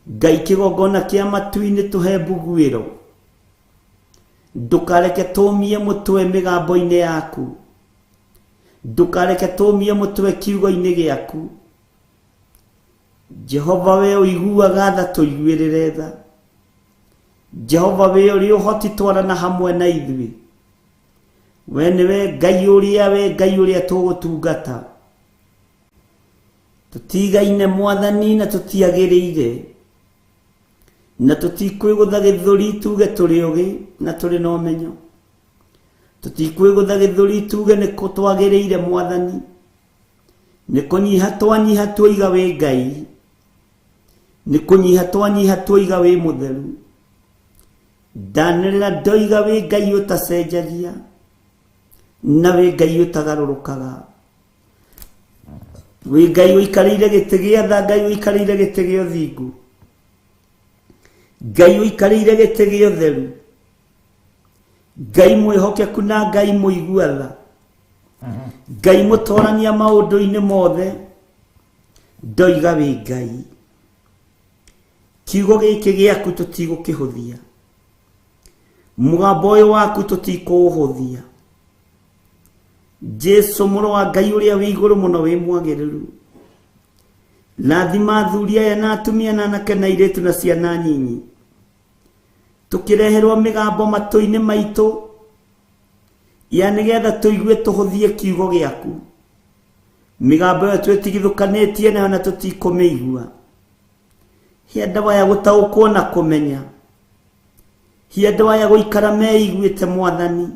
Ngai kĩgongona kĩa matu-inĩ tũhe mbuguĩro, ndũkareke tũmie mũtwe mĩgambo-inĩ yaku, ndũkareke tũmie mũtwe kiugo-inĩ gĩaku. Jehova we ũiguaga tha, tũiguĩrĩre tha. Jehova we ũrĩ ũhoti, twarana hamwe na ithuĩ. We nĩwe Ngai ũrĩa, we Ngai ũrĩa tũgũtungata. Tũtigaine mwathani na tũtiagĩrĩire, na tũtikwĩgũtha gĩthũri tuge tũrĩ ũgĩ na tũrĩ na ũmenyo. Tũtikwĩgũtha gĩthũri tuge nĩ kũ twagĩrĩire mwathani, nĩ kũnyiha twanyiha tuoiga wĩ Ngai, nĩ kũnyiha twanyiha tuoiga wĩ mũtheru. Ndanĩrĩra ndoiga wĩ Ngai ũtacenjagia na wĩ Ngai ũtagarũrũkaga, wĩ Ngai ũikarĩire gĩtĩ gĩa tha, Ngai ũikarĩire gĩtĩ gĩa ũthingu, Ngai ũikarĩire gĩtĩ gĩa ũtheru, Ngai mwĩhokeku na Ngai mũigua tha, Ngai mũtorania maũndũ-inĩ mothe. Ndoiga wĩ Ngai. Kiugo gĩkĩ gĩaku tũtigũkĩhũthia, mũgambo ũyũ waku tũtikũũhũthia. Jesu mũrũ wa Ngai ũrĩa wĩ igũrũ mũno wĩ mwagĩrĩru, rathima athuri aya na atumia na anake na airĩtu na ciana nyinyi, tũkĩreherwo mĩgambo matũ-inĩ maitũ ya nĩgetha tũigue tũhũthie kiugo gĩaku. Mĩgambo ĩyo twĩtigithũkanĩtie nayo na tũtikũmĩigua. He andũ aya gũtaũkwo na kũmenya, he andũ aya gũikara meiguĩte mwathani,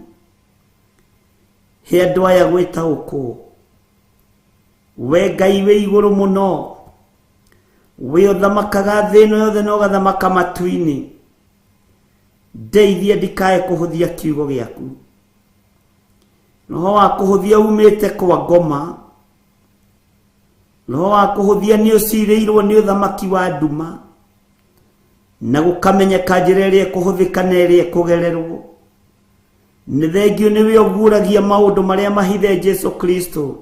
he andũ aya gwĩtaũkwo. We Ngai wĩ igũrũ mũno, wĩ ũthamakaga thĩ ĩno yothe na ũgathamaka matu-inĩ, ndeithia ndikae kũhũthia kiugo gĩaku. Roho wa kũhũthia umĩte kwa ngoma, roho wa kũhũthia nĩ ũcirĩirwo nĩ ũthamaki wa nduma. Na gũkamenyeka njĩra ĩrĩa ĩkũhũthĩka na ĩrĩa ĩkũgererwo. Nĩ thengio nĩwe ũguũragia maũndũ marĩa mahithe Jesu Kristo.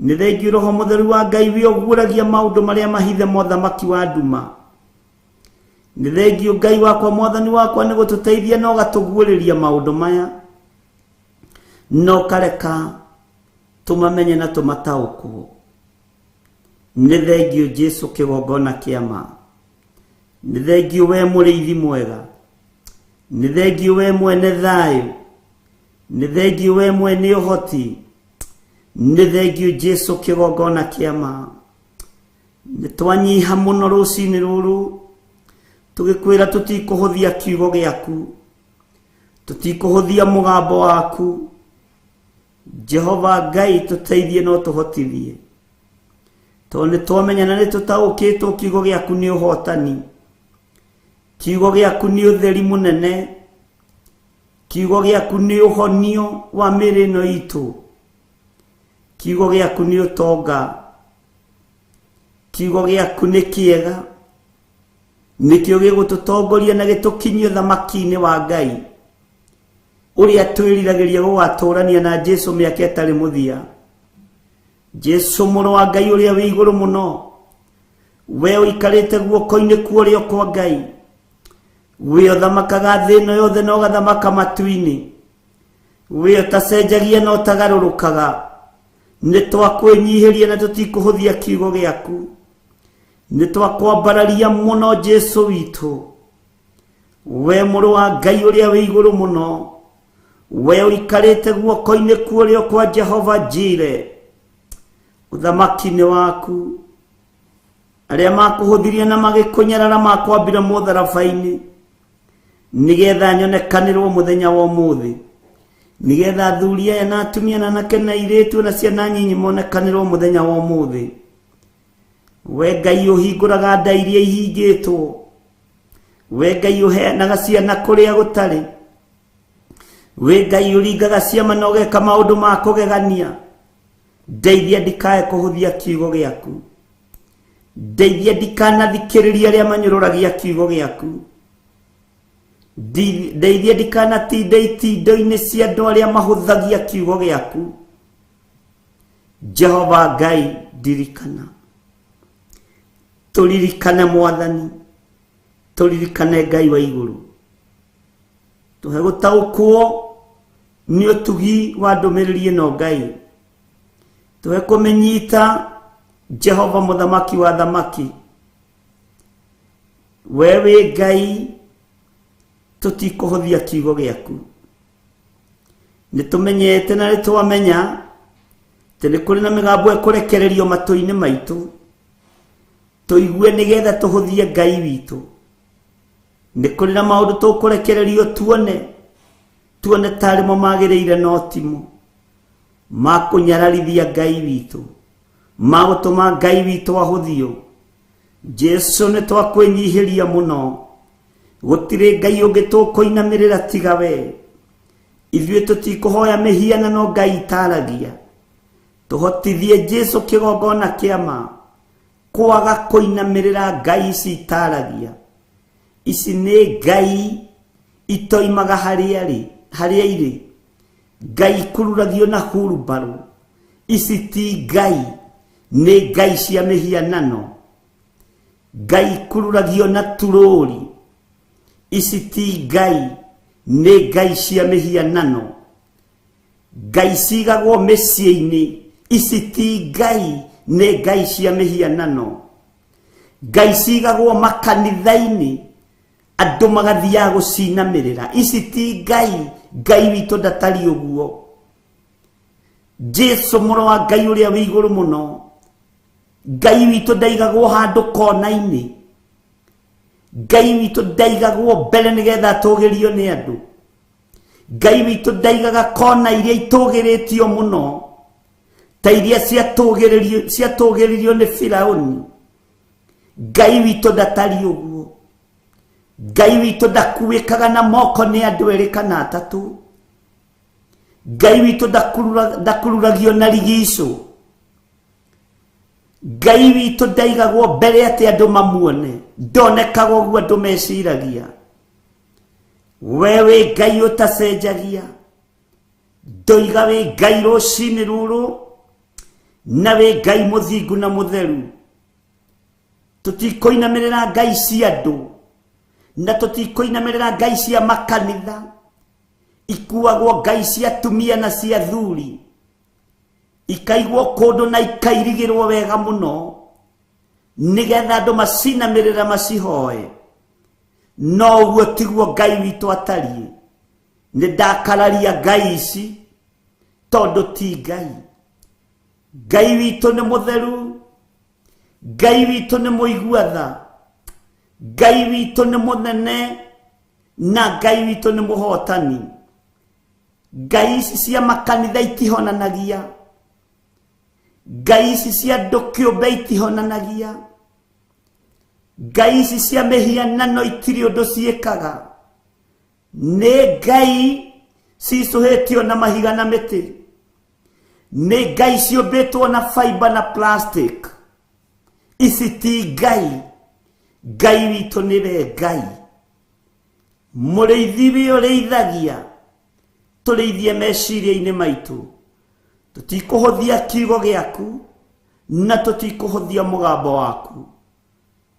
Nĩ thengio Roho Mũtheru wa Ngai we ũguũragia maũndũ marĩa mahithe mothamaki wa nduma. Nĩ thengio Ngai wakwa Mwathani wakwa nĩ gũtũteithia na ũgatũguũrĩria maũndũ maya, na ũkareka tũmamenye na tũmataũkwo. Nĩ thengio Jesu kĩgongona kĩa ma. Nĩ thengio we mũrĩithi mwega. Nĩ thengio we mwene thayũ. Nĩ thengio we mwene ũhoti. Nĩ thengio Jesu kĩgongona kĩa ma. Nĩ twanyiha mũno rũcinĩ rũrũ tũgĩkwĩra tũtikũhũthia kiugo gĩaku, tũtikũhũthia mũgambo waku. Jehova Ngai tũteithie no tũhotithie, tondũ nĩ twamenya na nĩ tũtaũkĩtwo kiugo gĩaku nĩ ũhotani, kiugo gĩaku nĩ ũtheri mũnene, kiugo gĩaku nĩ ũhonio wa mĩĩrĩ ĩno itũ, kiugo gĩaku nĩ ũtonga, kiugo gĩaku nĩ kĩega, nĩkĩo gĩgũtũtongoria na gĩtũkinyie ũthamaki-inĩ wa Ngai ũrĩa twĩriragĩria gũgatũrania na Jesu mĩaka ĩtarĩ mũthia. Jesu mũrũ wa Ngai ũrĩa wĩ igũrũ mũno, we ũikarĩte guoko-inĩ kwa ũrĩo kwa Ngai, we ũthamakaga thĩ ĩno yothe na ũgathamaka matu-inĩ, we ũtacenjagia na ũtagarũrũkaga, nĩ twakwĩnyihĩria na tũtikũhũthia kiugo gĩaku, nĩ twakwambararia mũno Jesu witũ, we mũrũ wa Ngai ũrĩa wĩ igũrũ mũno, we ũikarĩte guoko-inĩ kwa ũrĩo kwa Jehova Jire, ũthamaki-inĩ waku. Arĩa makũhũthirie na magĩkũnyarara makwambire mũtharaba-inĩ, nĩgetha nyonekanĩrwo mũthenya wa ũmũthĩ, nĩgetha athuri aya na atumia na anake na airĩtu na ciana nyinyi monekanĩrwo mũthenya wa ũmũthĩ. We Ngai ũhingũraga nda iria ihingĩtwo, we Ngai ũheanaga ciana kũrĩa gũtarĩ, we Ngai ũringaga ciama na ũgeka maũndũ ma kũgegania, ndeithia ndikae kũhũthia kiugo gĩaku, ndeithia ndikanathikĩrĩria arĩa manyũrũragia kiugo gĩaku, ndeithia ndikanatinde itindo-inĩ cia andũ arĩa mahũthagia kiugo gĩaku. Jehova Ngai ndirikana, tũririkane Mwathani, tũririkane Ngai wa igũrũ, tũhe gũtaũkwo nĩ ũtugi wa ndũmĩrĩri ĩno Ngai, tũhe kũmĩnyita Jehova mũthamaki wa thamaki. We wĩ Ngai, tũtikũhũthia kiugo gĩaku, nĩ tũmenyete na nĩ twamenya atĩ nĩ kũrĩ na mĩgambo ĩkũrekererio matũ-inĩ maitũ, tũigue nĩgetha tũhũthie Ngai witũ. Nĩ kũrĩ na maũndũ tũkũrekererio tuone, tuone tarĩ mo magĩrĩire no timo, ma kũnyararithia Ngai witũ, ma gũtũma Ngai witũ ahũthio. Jesu nĩ twakwĩnyihĩria mũno, gũtirĩ Ngai ũngĩ tũkũinamĩrĩra tiga we. Ithuĩ tũtikũhoya mĩhianano Ngai itaragia, tũhotithie Jesu kĩgongona kĩa ma kwaga kũinamĩrĩra Ngai ici itaragia. Ici nĩ Ngai itoimaga harĩa irĩ, Ngai ikururagio na hurumbarũ. Ici ti Ngai, nĩ Ngai cia mĩhianano, Ngai ikururagio na turũri. Ici ti Ngai, nĩ Ngai cia mĩhianano, Ngai cigagwo mĩciĩ-inĩ. Ici ti Ngai, nĩ Ngai cia mĩhianano, Ngai cigagwo makanitha-inĩ, andũ magathiaga gũcinamĩrĩra. Ici ti Ngai, Ngai witũ ndatariĩ ũguo. Jesu mũrũ wa Ngai ũrĩa wĩ igũrũ mũno, Ngai witũ ndaigagwo handũ kona-inĩ, Ngai witũ ndaigagwo mbere nĩgetha atũgĩrio nĩ andũ, Ngai witũ ndaigaga kona iria itũgĩrĩtio mũno ta iria ciatũgĩrĩrio nĩ Firaũni. Ngai witũ ndatariĩ ũguo. Ngai witũ ndakuĩkaga na moko nĩ andũ erĩ kana atatũ. Ngai witũ ndakururagio na rigicũ. Ngai witũ ndaigagwo mbere atĩ andũ mamuone. Ndonekaga ũguo andũ meciragia. We wĩ Ngai ũtacenjagia. Ndoiga wĩ Ngai rũcinĩ rũrũ, na wĩ Ngai mũthingu na mũtheru. Tũtikũinamĩrĩra ngai cia andũ, na tũtikũinamĩrĩra ngai cia makanitha. Ikuagwo ngai cia atumia na cia athuri, ikaigwo kũndũ na ikairigĩrwo wega mũno, nĩgetha andũ macinamĩrĩra macihoe. No ũguo tiguo Ngai witũ atariĩ. Nĩ ndakararia ngai ici tondũ ti Ngai. Ngai witũ nĩ mũtheru, Ngai witũ nĩ mũigua tha, Ngai witũ nĩ mũnene, na Ngai witũ nĩ mũhotani. Ngai ici cia makanitha itihonanagia, ngai ici cia andũ kĩũmbe itihonanagia, ngai ici cia mĩhianano itirĩ ũndũ ciĩkaga. Nĩ ngai cicũhĩtio na mahiga na mĩtĩ, nĩ ngai ciũmbĩtwo na fiber na plastic. Ici ti ngai. Ngai witũ nĩwe Ngai. Mũrĩithi wĩ ũrĩithagia, tũrĩithie meciria-inĩ maitũ. Tũtikũhũthia kiugo gĩaku, na tũtikũhũthia mũgambo waku.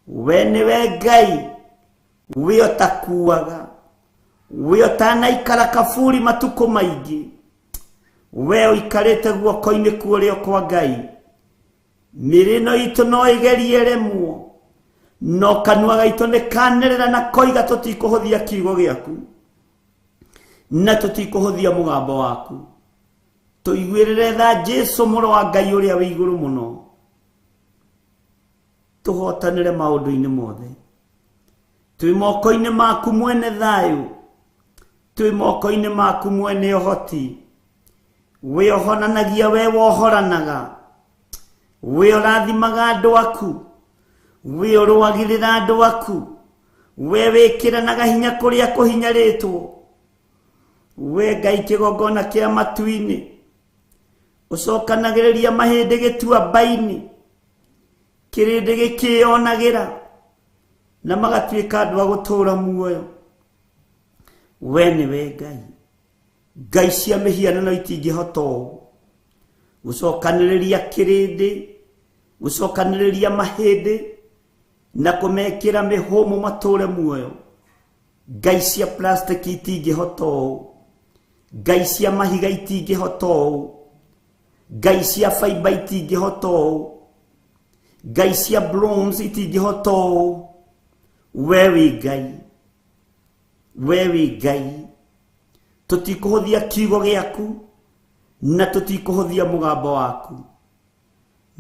We nĩwe Ngai, wĩ ũtakuaga, wĩ ũtanaikara kaburi matukũ maingĩ. We ũikarĩte guoko-inĩ kwa ũrĩo kwa Ngai. Mĩĩrĩ ĩno itũ no ĩgerie ĩremwo, no kanua gaitũ nĩ kanĩrĩra na koiga tũtikũhũthia kiugo gĩaku, na tũtikũhũthia mũgambo waku. Tũiguĩrĩre tha Jesũ mũrũ wa Ngai ũrĩa wĩ igũrũ mũno, tũhotanĩre maũndũ-inĩ mothe. Twĩ moko-inĩ maku mwene thayũ, twĩ moko-inĩ maku mwene ũhoti. Wĩ ũhonanagia, we wohoranaga, wĩ ũrathimaga andũ aku, wĩ ũrũagĩrĩra andũ aku, we wĩkĩranaga hinya kũrĩa kũhinyarĩtwo. We Ngai kĩgongona kĩa matu-inĩ, ũcokanagĩrĩria mahĩndĩ gĩtuamba-inĩ, kĩrĩndĩ gĩkĩyonagĩra na magatuĩka andũ a gũtũũra muoyo. We nĩwe Ngai. Ngai cia mĩhianano itingĩhota ũũ gũcokanĩrĩria kĩrĩndĩ, gũcokanĩrĩria mahĩndĩ na kũmekĩra mĩhũmũ matũũre muoyo. Ngai cia plastic itingĩhota ũũ, ngai cia mahiga itingĩhota ũũ, ngai cia fiber itingĩhota ũũ, ngai cia bronze itingĩhota ũũ. We wĩ Ngai, we wĩ Ngai. Tũtikũhũthia kiugo gĩaku, na tũtikũhũthia mũgambo waku.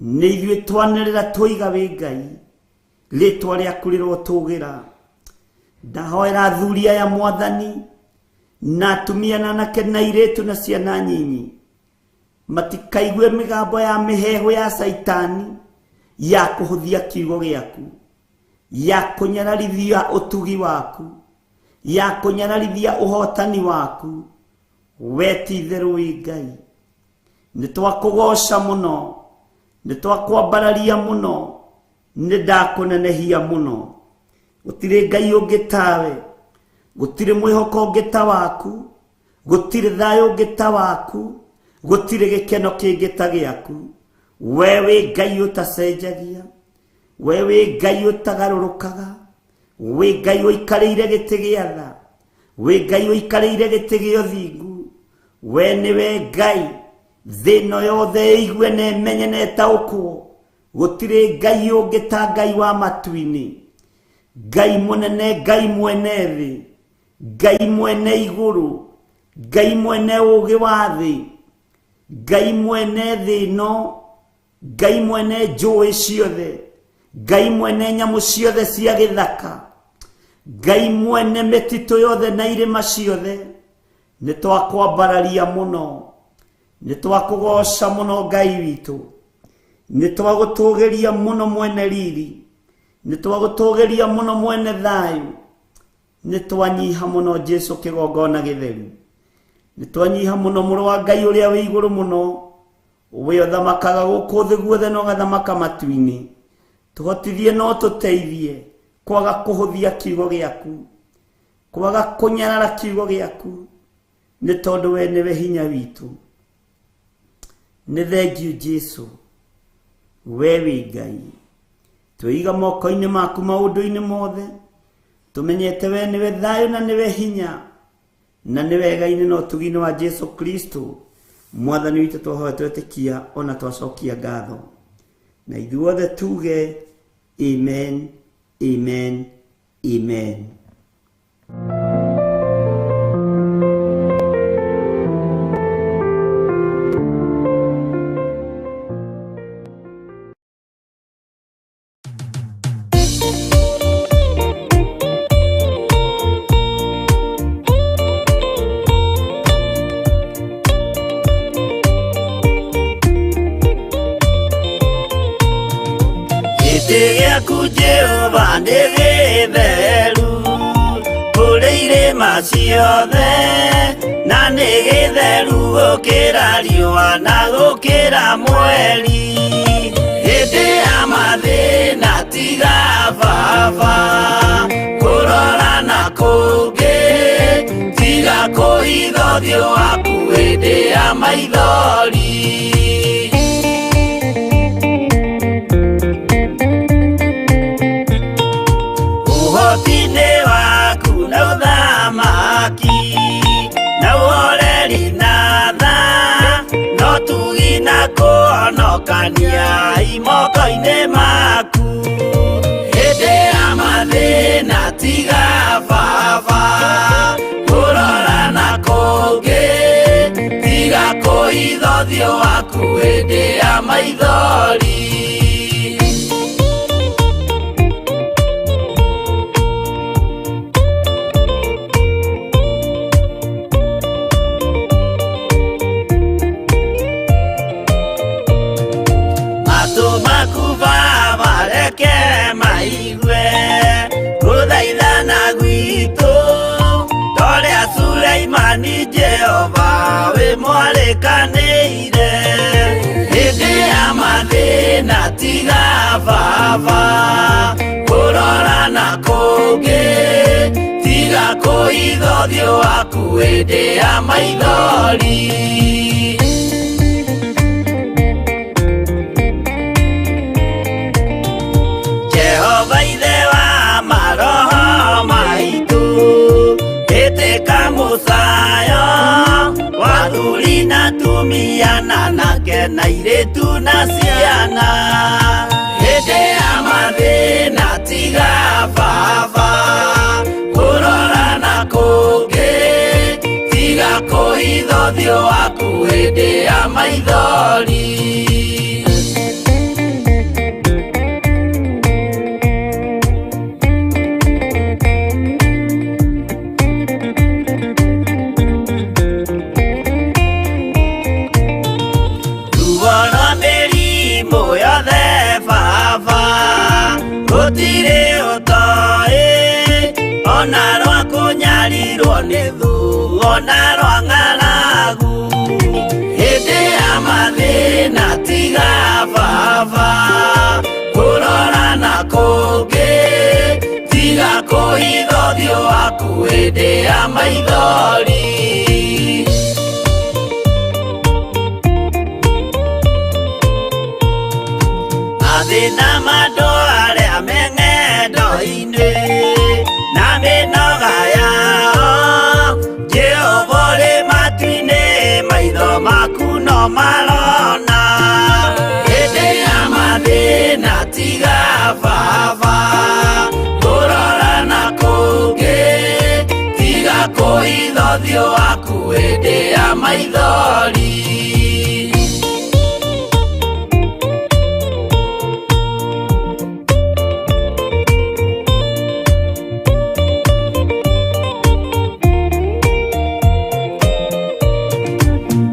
Nĩ ithuĩ twanĩrĩra twoiga wĩ Ngai, rĩtwa rĩaku rĩrotũgĩra. Ndahoera athuri aya Mwathani, na atumia na anake na airĩtu na ciana nyinyi, matikaigue mĩgambo ya mĩheehũ ya Caitani ya kũhũthia kiugo gĩaku, ya kũnyararithia ũtugi waku, ya kũnyararithia ũhotani waku. We ti itherũ wĩ Ngai. Nĩ twakũgoca mũno, nĩ twakwambararia mũno, nĩ ndakũnenehia mũno. Gũtirĩ Ngai ũngĩ tawe, gũtirĩ mwĩhoko ũngĩ ta waku, gũtirĩ thayũ ũngĩ ta waku, gũtirĩ gĩkeno kĩngĩ ta gĩaku. We wĩ Ngai ũtacenjagia, we wĩ Ngai ũtagarũrũkaga, wĩ Ngai ũikarĩire gĩtĩ gĩa tha, wĩ Ngai ũikarĩire gĩtĩ gĩa ũthingu. We nĩwe Ngai. Thĩ ĩno yothe ĩigue na ĩmenye na ĩtaũkwo, gũtirĩ Ngai ũngĩ ta Ngai wa matu-inĩ. Ngai mũnene, Ngai mwene thĩ, Ngai mwene igũrũ, Ngai mwene ũũgĩ wa thĩ, Ngai mwene thĩ ĩno, Ngai mwene njũĩ ciothe, Ngai mwene nyamũ ciothe cia gĩthaka, Ngai mwene mĩtitũ yothe na irĩma ciothe. Nĩ twakwambararia mũno, nĩ twakũgoca mũno Ngai witũ, nĩ twagũtũgĩria mũno mwene riri, nĩ twagũtũgĩria mũno mwene thayũ, nĩ twanyiha mũno Jesũ kĩgongona gĩtheru, nĩ twanyiha mũno mũrũ wa Ngai ũrĩa wĩ igũrũ mũno, wĩ ũthamakaga gũkũ thĩ guothe na ũgathamaka matu-inĩ. Tũhotithie no tũteithie Kwaga kũhũthia kiugo gĩaku, kwaga kũnyarara kiugo gĩaku, nĩ tondũ we nĩwe hinya witũ. Nĩ thengiũ Jesu, we wĩ Ngai. Twĩiga moko-inĩ maku maũndũ-inĩ mothe, tũmenyete we nĩwe thayũ na nĩwe hinya, na nĩ wega-inĩ na ũtugi-inĩ wa Jesu Kristo mwathani witũ twahoya twetĩkia ona twacokia ngatho. Na ithuothe tuge amen, amen, amen. Gĩtĩ gĩaku Jehova nĩ gĩtheru kũrĩ irĩma ciothe, na nĩ gĩtheru gũkĩra riũa na gũkĩra mweri. Hĩndĩ ya mathĩna tiga baba kũrora na kũngĩ, tiga kũhitha ũthiũ waku hĩndĩ ya maithori. Ũhoti-inĩ waku na ũthamaki na ũhoreri na tha, no tugi na kũhonokania imoko-inĩ maku. Hĩndĩ ya mathĩna tiga baba kũrora na kũngĩ, tiga kũhitha ũthiũ waku hĩndĩ ya maithori. Matũ maku baba reke maigue gũthaithana gwitũ, torĩa Suleimani Jehova wĩ mwarĩkanĩire. Hĩndĩ ya mathĩna tiga baba kũrora na kũngĩ, tiga kũhitha ũthiũ waku hĩndĩ ya maithori. Jehova ithe wa maroho maitũ, ĩtĩka mũcayo wa athuri na atumia na anake na airĩtu na ciana. Hĩndĩ ya mathĩna tiga baba kũrora na kũngĩ, tiga kũhitha ũthiũ waku hĩndĩ ya maithori. Ruo rwa mĩrimũ yothe baba gũtirĩ ũtoĩ, ona rwa kũnyarirwo nĩ thũ, ona rwa ng'aragu. Hĩndĩ ya mathĩna tiga baba kũrora na kũngĩ, tiga kũhitha ũthiũ waku hĩndĩ ya maithori. Mathĩna ma andũ arĩa me ng'endo-inĩ na mĩnoga yao, Jehova ũrĩ matu-inĩ, maitho maku no marona. Hĩndĩ ya mathĩna tiga baba kũrora na kũngĩ, tiga kũhitha ũthiũ waku hĩndĩ ya maithori.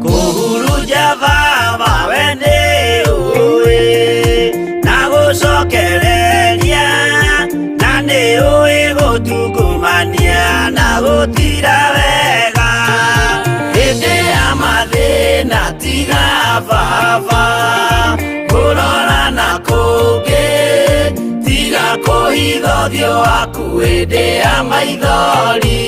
Kũhurunja baba we nĩ ũĩ, na gũcokereria, na nĩ ũĩ gũtungumania na gũtira wega. Hĩndĩ ya mathĩna tiga baba kũrora na kũngĩ, tiga Kũhitha ũthiũ waku hĩndĩ ya maithori.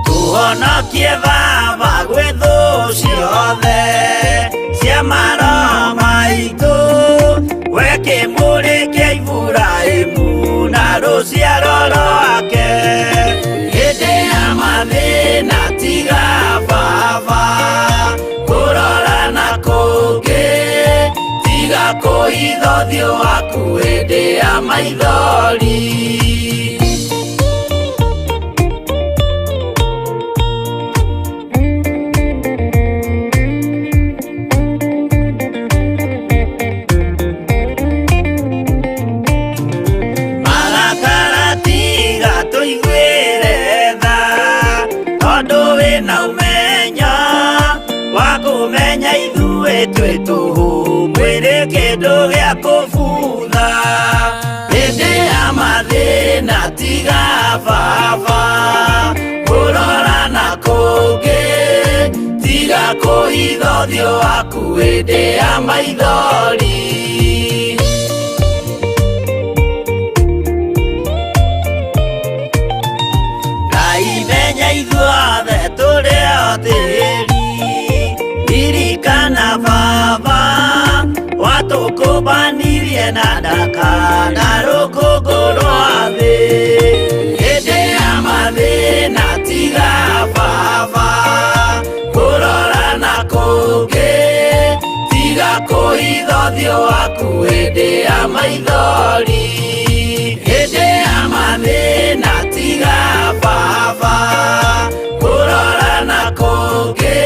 Tũhonokie Baba gwĩ thũ ciothe cia maroho maitũ, we kĩmũrĩ kĩa Iburahĩmu na rũciaro rwake. Hĩndĩ ya mathĩna tiga Baba kũrora na kũngĩ, tiga kũhitha ũthiũ waku hĩndĩ ya maithori. Marakara tiga tũiguĩre tha, tondũ wĩna ũmenyo wa kũmenya ithuĩ twĩ tũhũ, mwĩrĩ kĩndũ gĩa kũbutha. Hĩndĩ ya mathĩna tiga Baba kũrora na kũngĩ, tiga kũhitha ũthiũ waku hĩndĩ ya maithori. Ngai menya ithuothe tũrĩ o tĩri, ririkana Baba watũkũmbanirie na ndaka na rũkũngũ rwa thĩ. Hĩndĩ ya mathĩna tiga Baba kũrora na kũngĩ, tiga kũhitha ũthiũ waku hĩndĩ ya maithori. Hĩndĩ ya mathĩna tiga Baba kũrora na kũngĩ,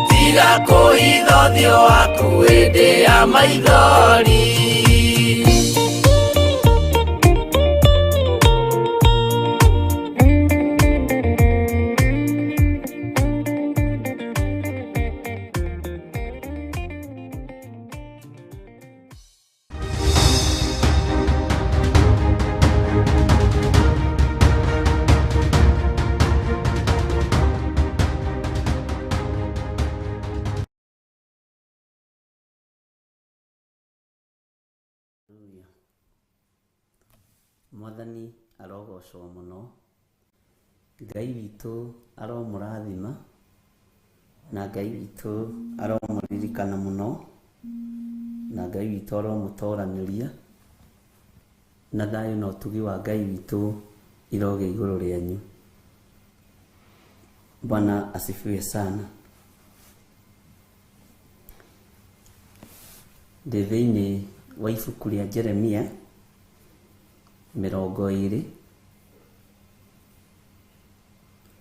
tiga kũhitha ũthiũ waku hĩndĩ ya maithori. Mwathani arogocwo mũno, Ngai witũ aromũrathima, na Ngai witũ aromũririkana mũno, na Ngai witũ aromũtoranĩria, na thayũ na ũtugi wa Ngai witũ irogĩa igũrũ rĩanyu. Bwana asifiwe sana. Ndĩ thĩinĩ wa ibuku rĩa Jeremia 20.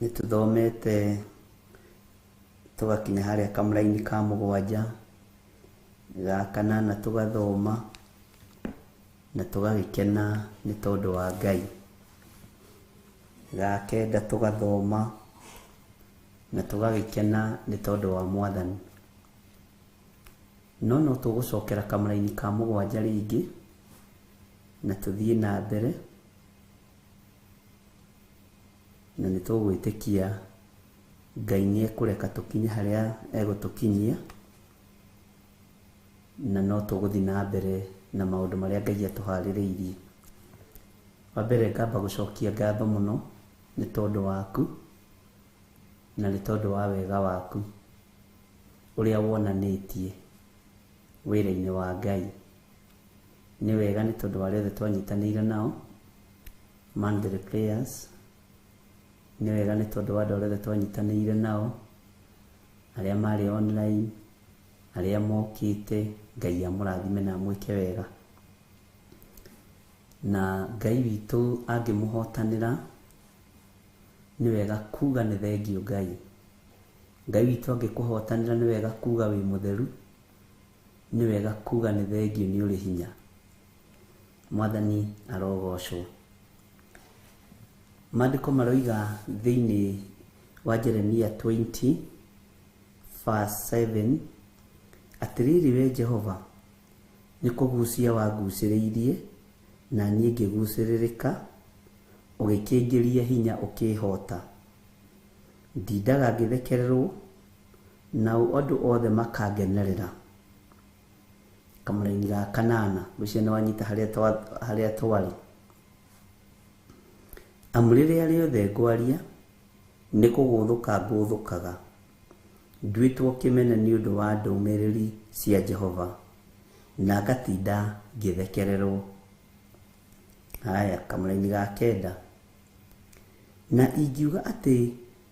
Nĩ tũthomete tũgakinya harĩa kamũraini ka 7, ga 8 tũgathoma na tũgagĩkena nĩ tondũ wa Ngai. Ga 9 tũgathoma na tũgagĩkena nĩ tondũ wa Mwathani. No tũgũcokera kamũraini ka 7 rĩngĩ na tũthiĩ na mbere, na nĩ tũgwĩtĩkia Ngai nĩ ekũreka tũkinye harĩa egũtũkinyia, na no tũgũthiĩ na mbere na maũndũ marĩa Ngai atũharĩrĩirie. Wa mbere ngamba gũcokia ngatho mũno nĩ tondũ waku na nĩ tondũ wa wega waku ũrĩa wonanĩtie wĩra-inĩ wa Ngai. Nĩ wega nĩ tondũ wa arĩa othe twanyitanĩire nao Mandela Players, nĩ wega nĩ tondũ wa andũ arĩa othe twanyitanĩire nao arĩa marĩ online, arĩa mokĩte, Ngai amũrathime na amwĩke wega. Na Ngai witũ angĩmũhotanĩra nĩ wega kuga nĩ thengio Ngai. Ngai witũ angĩkũhotanĩra nĩ wega kuga wĩ mũtheru, nĩ wega kuga nĩ thengio nĩ ũrĩ hinya. Mwathani arogocwo. Maandĩko maroiga thĩinĩ wa Jeremia 20 verse 7, atĩrĩrĩ we Jehova, nĩ kũgucia wangucĩrĩirie na niĩ ngĩgucĩrĩrĩka, ũgĩkĩngĩria hinya ũkĩhota. Ndindaga ngĩthekererwo Nao andũ othe makangenerera. Kamũraini ga kanana, ngwĩciria nĩ wanyita harĩa twarĩ. Amu rĩrĩa rĩothe ngwaria, nĩ kũgũthũka ngũthũkaga, nduĩtwo kĩmene nĩ ũndũ wa ndũmĩrĩri cia Jehova, na ngatinda ngĩthekererwo. Haya, kamũraini ga kenda. Na ingiuga atĩ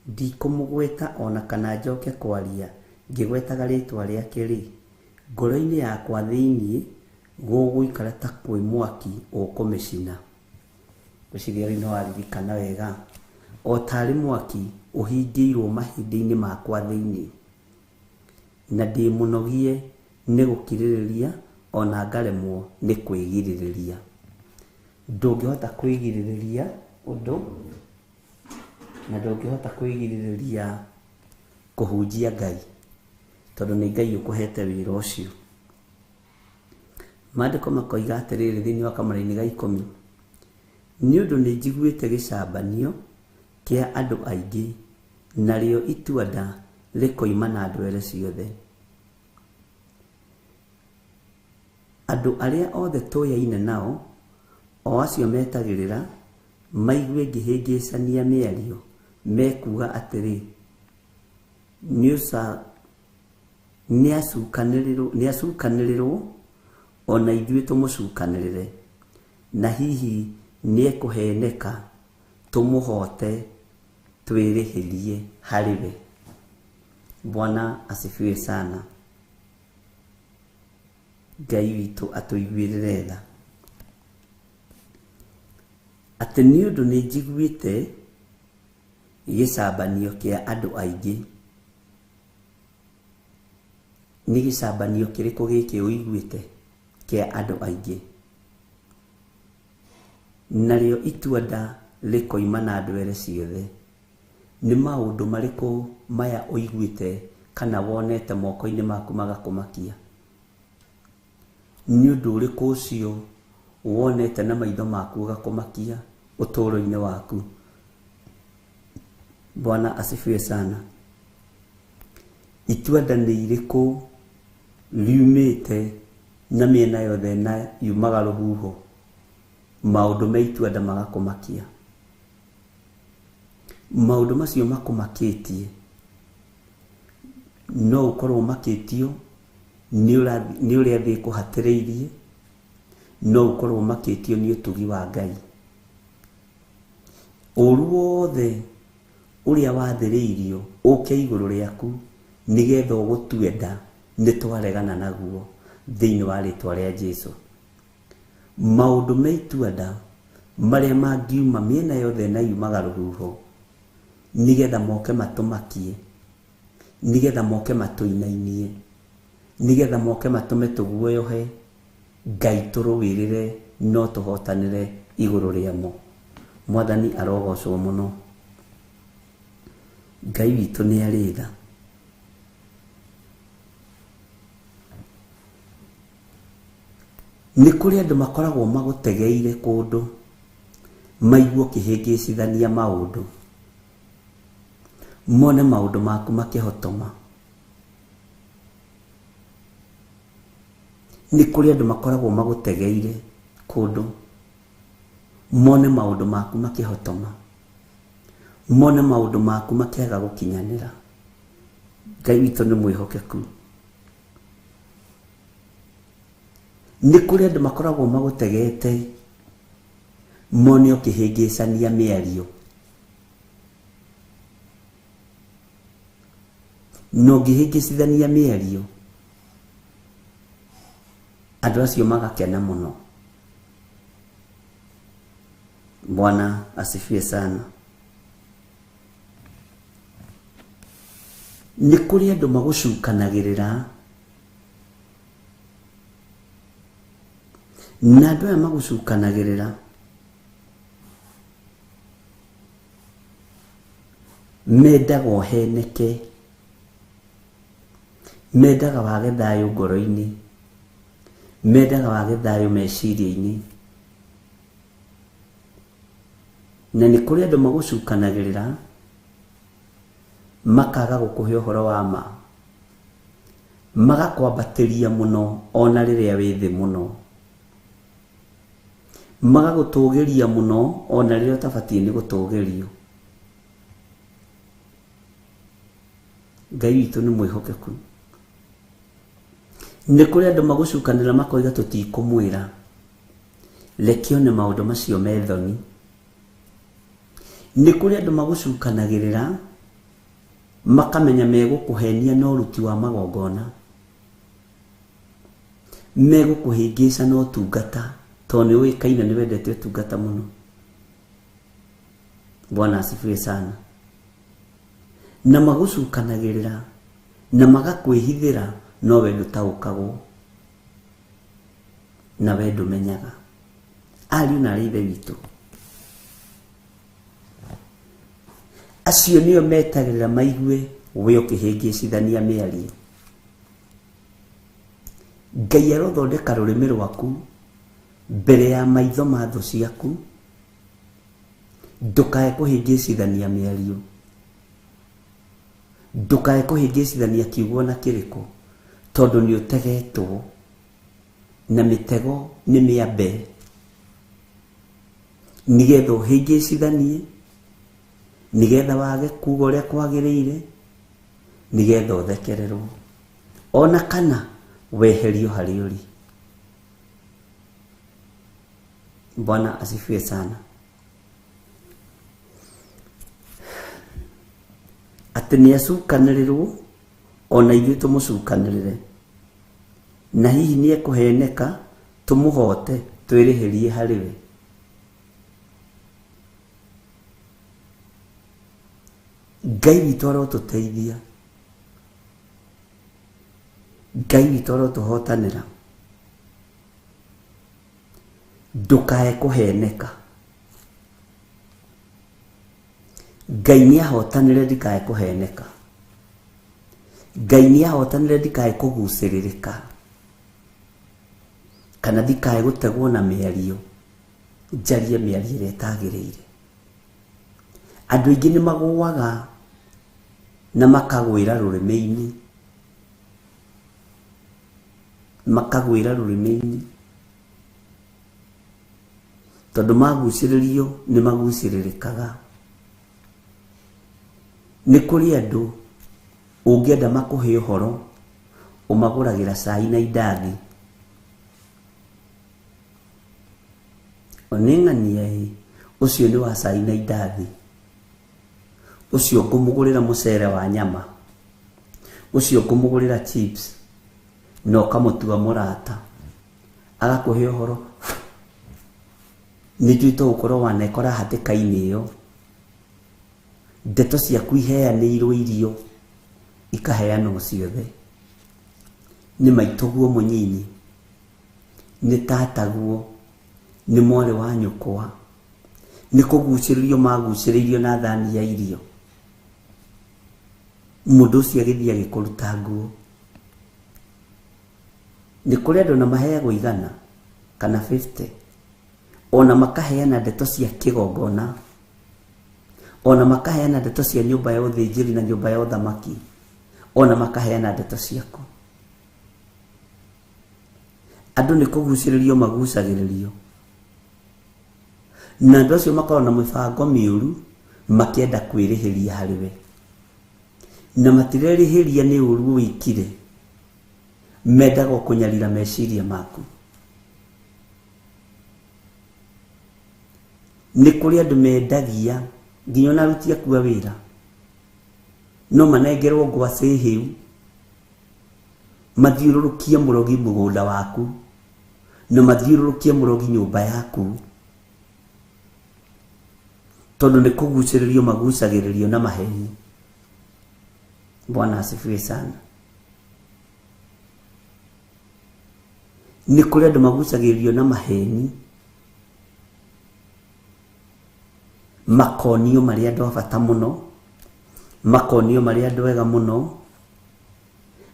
ndikũmũgweta o na kana njoke kwaria ngĩgwetaga rĩĩtwa rĩake-rĩ, ngoro-inĩ yakwa thĩinĩ gũgũikara ta kwĩ mwaki ũkũmĩcina. Ngwĩciria rĩu nĩ waririkana wega. O tarĩ mwaki ũhingĩirwo mahĩndĩ-inĩ makwa thĩinĩ, na ndĩ mũnogie nĩ gũkirĩrĩria o na ngaremwo nĩ kwĩgirĩrĩria. Ndũngĩhota kwĩgirĩrĩria ũndũ, na ndũngĩhota kwĩgirĩrĩria kũhunjia Ngai, tondũ nĩ Ngai ũkũhete wĩra ũcio. Maandĩko makoiga atĩrĩrĩ thĩinĩ wa kamũraini ga 10, nĩ ũndũ nĩ njiguĩte gĩcambanio kĩa andũ aingĩ, narĩo itua-nda rĩkoima na ndwere ciothe. Andũ arĩa othe tũyaine nao, o acio metagĩrĩra maigue ngĩhĩngĩcania mĩario, mekuuga atĩrĩ, nĩacukanĩrĩrwo, o na ithuĩ tũmũcukanĩrĩre, na hihi nĩekũheneka tũmũhote twĩrĩhĩrie harĩ we. Bwana asifiwe sana. Ngai witũ atũiguĩrĩre tha. Atĩ nĩ ũndũ nĩ njiguĩte gĩcambanio kĩa andũ aingĩ. Nĩ gĩcambanio kĩrĩkũ gĩkĩ ũiguĩte kĩa andũ aingĩ? Narĩo itua-nda rĩkoima na ndwere ciothe. Nĩ maũndũ marĩkũ maya ũiguĩte kana wonete moko-inĩ maku magakũmakia? Nĩ ũndũ ũrĩkũ ũcio wonete na maitho maku ũgakũmakia ũtũũro-inĩ waku? Bwana asifiwe sana. Itua-nda nĩ irĩkũ riumĩte na mĩena yothe na yumaga rũhuho, maũndũ me itua-nda magakũmakia? Maũndũ macio makũmakĩtie no ũkorwo ũmakĩtio nĩ ũrĩa thĩ ĩkũhatĩrĩirie, no ũkorwo ũmakĩtio nĩ ũtugi wa Ngai. Ũru wothe ũrĩa wathĩrĩirio ũke igũrũ rĩaku nĩgetha ũgũtue nda, nĩ twaregana naguo thĩinĩ wa rĩĩtwa rĩa Jesũ. Maũndũ me itua-nda marĩa mangiuma mĩena yothe na yumaga rũhuho, nĩgetha moke matũmakie, nĩgetha moke matũinainie, nĩgetha moke matũme tũguoyohe, Ngai tũrũĩrĩre no tũhotanĩre igũrũ rĩamo. Mwathani arogocwo mũno. Ngai witũ nĩ arĩ tha. Nĩ kũrĩ andũ makoragwo magũtegeire kũndũ, maigue ũkĩhĩngĩcithania maũndũ, mone maũndũ maku makĩhotoma. Nĩ kũrĩ andũ makoragwo magũtegeire kũndũ, mone maũndũ maku makĩhotoma, mone maũndũ maku makĩaga gũkinyanĩra. Ngai witũ nĩ mwĩhokeku. Nĩ kũrĩ andũ makoragwo magũtegete, mone ũkĩhĩngĩcania mĩario, na ũngĩhĩngĩcithania mĩario, andũ acio magakena mũno. Bwana asifiwe sana. Nĩ kũrĩ andũ magũcukanagĩrĩra, na andũ aya magũcukanagĩrĩra mendaga ũheneke, mendaga wage thayũ ngoro-inĩ, mendaga wage thayũ meciria-inĩ. Na nĩ kũrĩ andũ magũcukanagĩrĩra makaga gũkũhe ũhoro wa ma. Magakwambatĩria mũno ona rĩrĩa wĩ thĩ mũno. Magagũtũgĩria mũno ona rĩrĩa ũtabatiĩ nĩ gũtũgĩrio. Ngai witũ nĩ mwĩhokeku. Nĩ kũrĩ andũ magũcukanĩra makoiga tũtikũmwĩra. Reke one maũndũ macio me thoni. Nĩ kũrĩ andũ magũcukanagĩrĩra makamenya megũkũhenia na ũruti wa magongona. Megũkũhĩngĩca na ũtungata tondũ nĩ ũĩkaine nĩ wendete ũtungata mũno. Bwana asifiwe sana. Na magũcukanagĩrĩra na magakwĩhithĩra no we ndũtaũkagwo na we ndũmenyaga. Ariũ na aarĩ a Ithe witũ, acio nĩo metagĩrĩra maigue we ũkĩhĩngĩcithania mĩario. Ngai arothondeka rũrĩmĩ rwaku mbere ya maitho ma thũ ciaku, ndũkae kũhĩngĩcithania mĩario, ndũkae kũhĩngĩcithania kiugo na kĩrĩkũ, tondũ nĩ ũtegetwo na mĩtego nĩ mĩambe nĩgetha ũhĩngĩcithanie, nĩgetha wage kuga ũrĩa kwagĩrĩire, nĩgetha ũthekererwo ona kana weherio harĩ ũrĩ. Bwana asifiwe sana. Atĩ nĩ acukanĩrĩrwo ona ithuĩ tũmũcukanĩrĩre, na hihi nĩ ekũheneka tũmũhote twĩrĩhĩrie harĩ we. Ngai witũ arotũteithia, Ngai witũ arotũhotanĩra. Ndũkae kũheneka. Ngai nĩ ahotanĩre ndikae kũheneka. Ngai nĩ ahotanĩre ndikae kũgucĩrĩrĩka kana ndikae gũtegwo na mĩario, njarie mĩario ĩrĩa ĩtagĩrĩire. Andũ aingĩ nĩ magũaga na makagwĩra rũrĩmĩ-inĩ, makagwĩra rũrĩmĩ-inĩ tondũ magucĩrĩrio nĩ magucĩrĩrĩkaga. Nĩ kũrĩ andũ ũngĩenda makũhe ũhoro ũmagũragĩra cai na indathi. Onĩng'ania ĩ, ũcio nĩ wa cai na indathi, ũcio ngũmũgũrĩra mũcere wa nyama, ũcio ngũmũgũrĩra chips, na ũkamũtua mũrata, agakũhe ũhoro. Nĩ njũĩ to gũkorwo wanekora hatĩka-inĩ ĩyo, ndeto ciaku iheanĩirwo irio ikaheanwo ciothe. Nĩ maitũguo mũnyinyi, nĩ tataguo, nĩ mwarĩ wa nyũkwa, nĩ kũgucĩrĩrio magucĩrĩirio na thani ya irio. Mũndũ ũcio agĩthiĩ agĩkũruta nguo. Nĩ kũrĩ andũ na maheagwo 100 kana 50, ona makaheana ndeto cia kĩgongona, ona makaheana ndeto cia nyũmba ya ũthĩnjĩri na nyũmba ya ũthamaki, ona makaheana ndeto ciaku. Andũ nĩ kũgucĩrĩrio magucagĩrĩrio, na andũ acio makoragwo na mĩbango mĩũru makĩenda kwĩrĩhĩria harĩ we, na matirerĩhĩria nĩ ũru wĩkire, mendaga kũnyarira meciria maku. Nĩ kũrĩ andũ mendagia nginya ona aruti aku a wĩra no manengerwo ngwacĩ hĩu, mathiũrũrũkie mũrogi mũgũnda waku, na mathiũrũrũkie mũrogi nyũmba yaku, tondũ nĩ kũgucĩrĩrio magucagĩrĩrio na maheni. Bwana asifiwe sana. Nĩ kũrĩ andũ magucagĩrĩrio na maheni, makonio marĩ andũ a bata mũno, makonio marĩ andũ ega mũno,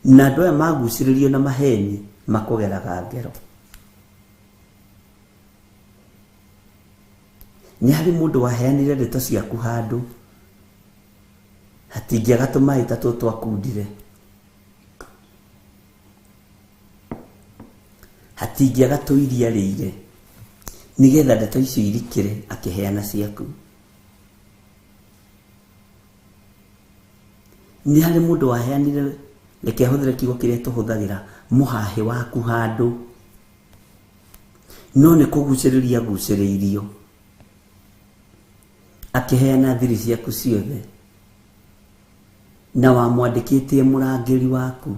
na andũ aya magucĩrĩrio na maheni makũgeraga ngero. Nĩ harĩ mũndũ waheanire ndeto ciaku handũ hatingĩaga tũmaĩ ta tũtũ twakundire. Atingĩaga tũiria rĩire nĩgetha ndeto icio irikĩre akĩheana ciaku. Nĩ harĩ mũndũ waheanire, reke ahũthĩre kiugo kĩrĩa tũhũthagĩra, mũhahĩ waku handũ, no nĩ kũgucĩrĩria agucĩrĩirio akĩheana thiri ciaku ciothe, na wamwandĩkĩtie mũrangĩri waku,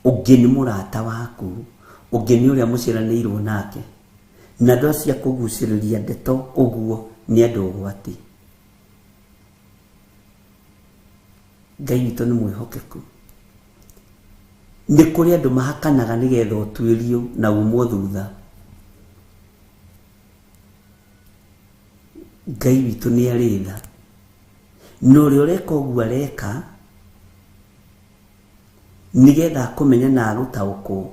ũngĩ nĩ mũrata waku, ũngĩ nĩ ũrĩa mũciaranĩirwo nake, na andũ acio a kũgucĩrĩria ndeto ũguo nĩ andũ ũgwati. Ngai witũ nĩ mwĩhokeku. Nĩ kũrĩ andũ mahakanaga nĩgetha ũtuĩrio na umwo thutha. Ngai witũ nĩ arĩ tha, na ũrĩa ũreka ũguo areka nĩgetha akũmenye na agũtaũkwo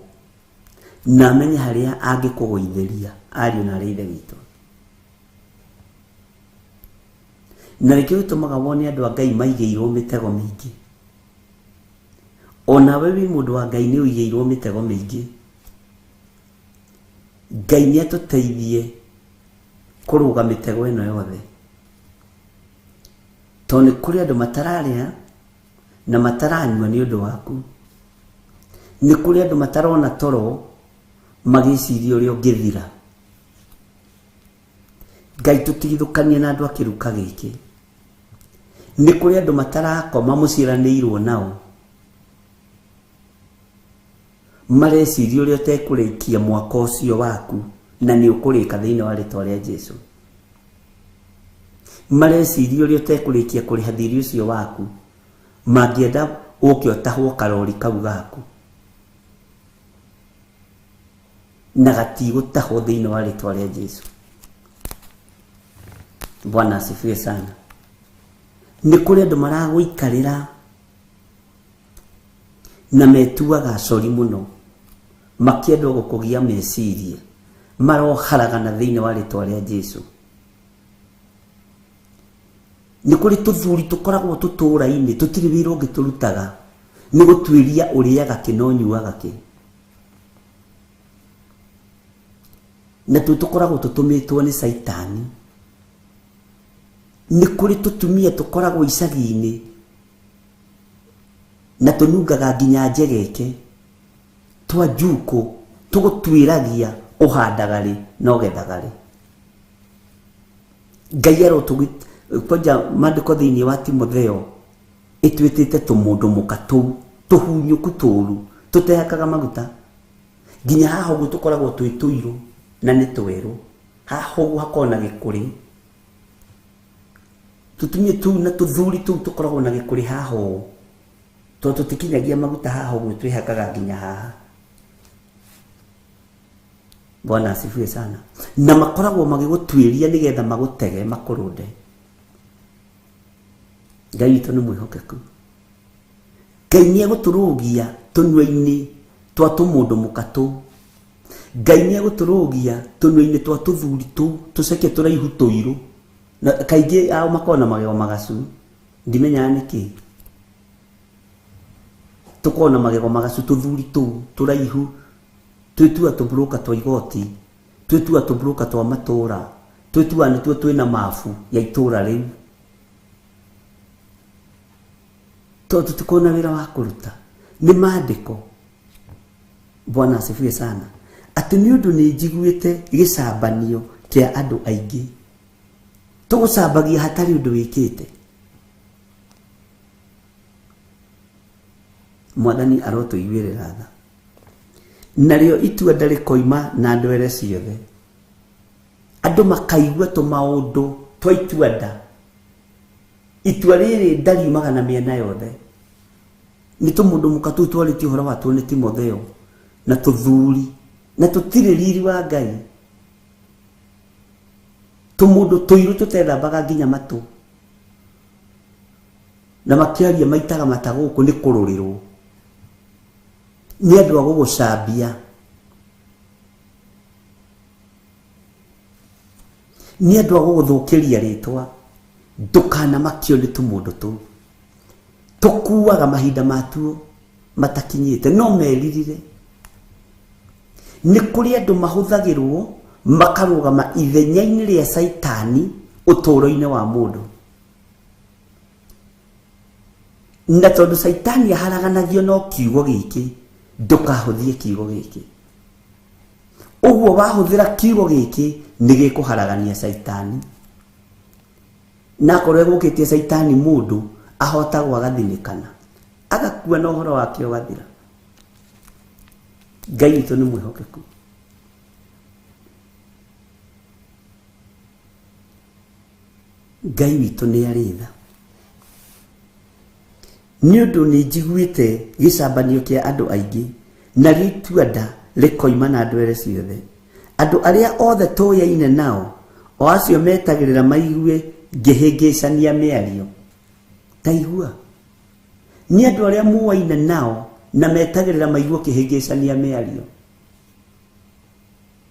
na amenye harĩa angĩkũgũithĩria ariũ na arĩ ithe witũ. Na nĩkĩo gĩtũmaga wone andũ a Ngai maigĩirwo mĩtego mĩingĩ. Onawe wĩ mũndũ wa Ngai nĩ ũigĩirwo mĩtego mĩingĩ. Ngai nĩ atũteithie kũrũga mĩtego ĩno yothe, tondũ nĩ kũrĩ andũ matararĩa na mataranyua nĩ ũndũ waku. Nĩ kũrĩ andũ matarona toro magĩciria ũrĩa ũngĩthira. Ngai tũtigithũkanie na andũ a kĩruka gĩkĩ. Nĩ kũrĩ andũ matarakoma mũciaranĩirwo nao, mareciria ũrĩa ũtekũrĩkia mwaka ũcio waku, na nĩ ũkũrĩka thĩinĩ wa rĩtwa rĩa Jesu. Mareciria ũrĩa ũtekũrĩkia kũrĩha thirĩ ũcio waku, mangĩenda ũke ũtahwo karori kau gaku, na gatigũtahwo thĩinĩ wa rĩtwa rĩa Jesu. Bwana asifiwe sana. Nĩ kũrĩ andũ maragũikarĩra na metuaga acori mũno, makĩendwo gũkũgia meciria, maroharagana thĩinĩ wa rĩtwa rĩa Jesu. Nĩ kũrĩ tũthuri tũkoragwo tũtũũra-inĩ tũtirĩ wĩra ũngĩ tũrutaga, nĩ gũtuĩria ũrĩaga kĩ na ũnyuaga kĩ, na tuo tũkoragwo tũtũmĩtwo nĩ Caitani. Nĩ kũrĩ tũtumia tũkoragwo icagi-inĩ na tũnungaga nginya njegeke twa njukũ, tũgũtuĩragia ũhandaga rĩ na ũgethaga rĩ. Ngai arotũgĩ kwanja maandĩko thĩinĩ wa Timotheo ĩtwĩtĩte tũmũndũ mũka tũu tũhunyũku tũru tũtehakaga maguta, nginya haha ũguo tũkoragwo twĩ tũirũ na nĩ twerũ, haha ũguo hakoragwo na gĩkũrĩ. Tũtumia tũu na tũthuri tũu tũkoragwo na gĩkũrĩ haha ũũ, tondũ tũtikinyagia maguta haha ũguo, twĩhakaga nginya haha. Bwana asifiwe sana. Na makoragwo magĩgũtuĩria nĩgetha magũtege makũrũnde. Ngai witũ nĩ mwĩhokeku. Ngai nĩ egũtũrũgia tũnua-inĩ twa tũmũndũ mũka tũu. Ngai nĩ egũtũrũgia tũnua-inĩ twa tũthuri tũu tũceke tũraihu tũirũ, na kaingĩ ao makoragwo na magego magacu, ndimenyaga nĩkĩ tũkoragwo na magego magacu tũthuri tũu tũraihu, twĩtua tũbroka twa igoti, twĩtua tũbroka twa matũra, twĩtua nĩtuo twĩna mabu ya itũra rĩu, tondũ tũtikoragwo na wĩra wa kũruta. Nĩ maandĩko. Bwana asifiwe sana. Atĩ nĩ ũndũ nĩ njiguĩte gĩcambanio kĩa andũ aingĩ, tũgũcambagia hatarĩ ũndũ wĩkĩte. Mwathani arotũiguĩrĩra tha. Narĩo itua ndarĩkoima na ndwere ciothe. Andũ makaigua tũmaũndũ twa itua nda. Itua rĩrĩ ndariumaga na mĩena yothe. Nĩ tũmũndũ mũka tũu twarĩtie ũhoro watuo nĩ Timotheo, na tũthuri, na tũtirĩ riri wa Ngai. Tũmũndũ tũirũ tũtethambaga nginya matũ, na makĩaria maitaga mata gũkũ nĩ kũrũrĩrwo. Nĩ andũ a gũgũcambia. Nĩ andũ a gũgũthũkĩria rĩtwa. Ndũkanamakio nĩ tũmũndũ tũu. Tũkuaga mahinda matuo matakinyĩte, no meririre. Nĩ kũrĩ andũ mahũthagĩrwo makarũgama ithenya-inĩ rĩa Caitani ũtũũro-inĩ wa mũndũ. Na tondũ Caitani aharaganagio no kiugo gĩkĩ, ndũkahũthie kiugo gĩkĩ. Ũguo wahũthĩra kiugo gĩkĩ nĩ gĩkũharagania Caitani. Na akorwo egũkĩtie Caitani mũndũ ahotagwo agathinĩkana, agakua na ũhoro wake ũgathira. Ngai witũ nĩ mwĩhokeku. Ngai witũ nĩ arĩ tha. Nĩ ũndũ nĩ njiguĩte gĩcambanio kĩa andũ aingĩ, narĩo itua-nda rĩkoima na ndwere ciothe. Andũ arĩa othe tũyaine nao, o acio metagĩrĩra maigue ngĩhĩngĩcania mĩario. Ta igua, nĩ andũ arĩa muoaine nao na metagĩrĩra maigue ũkĩhĩngĩcania mĩario.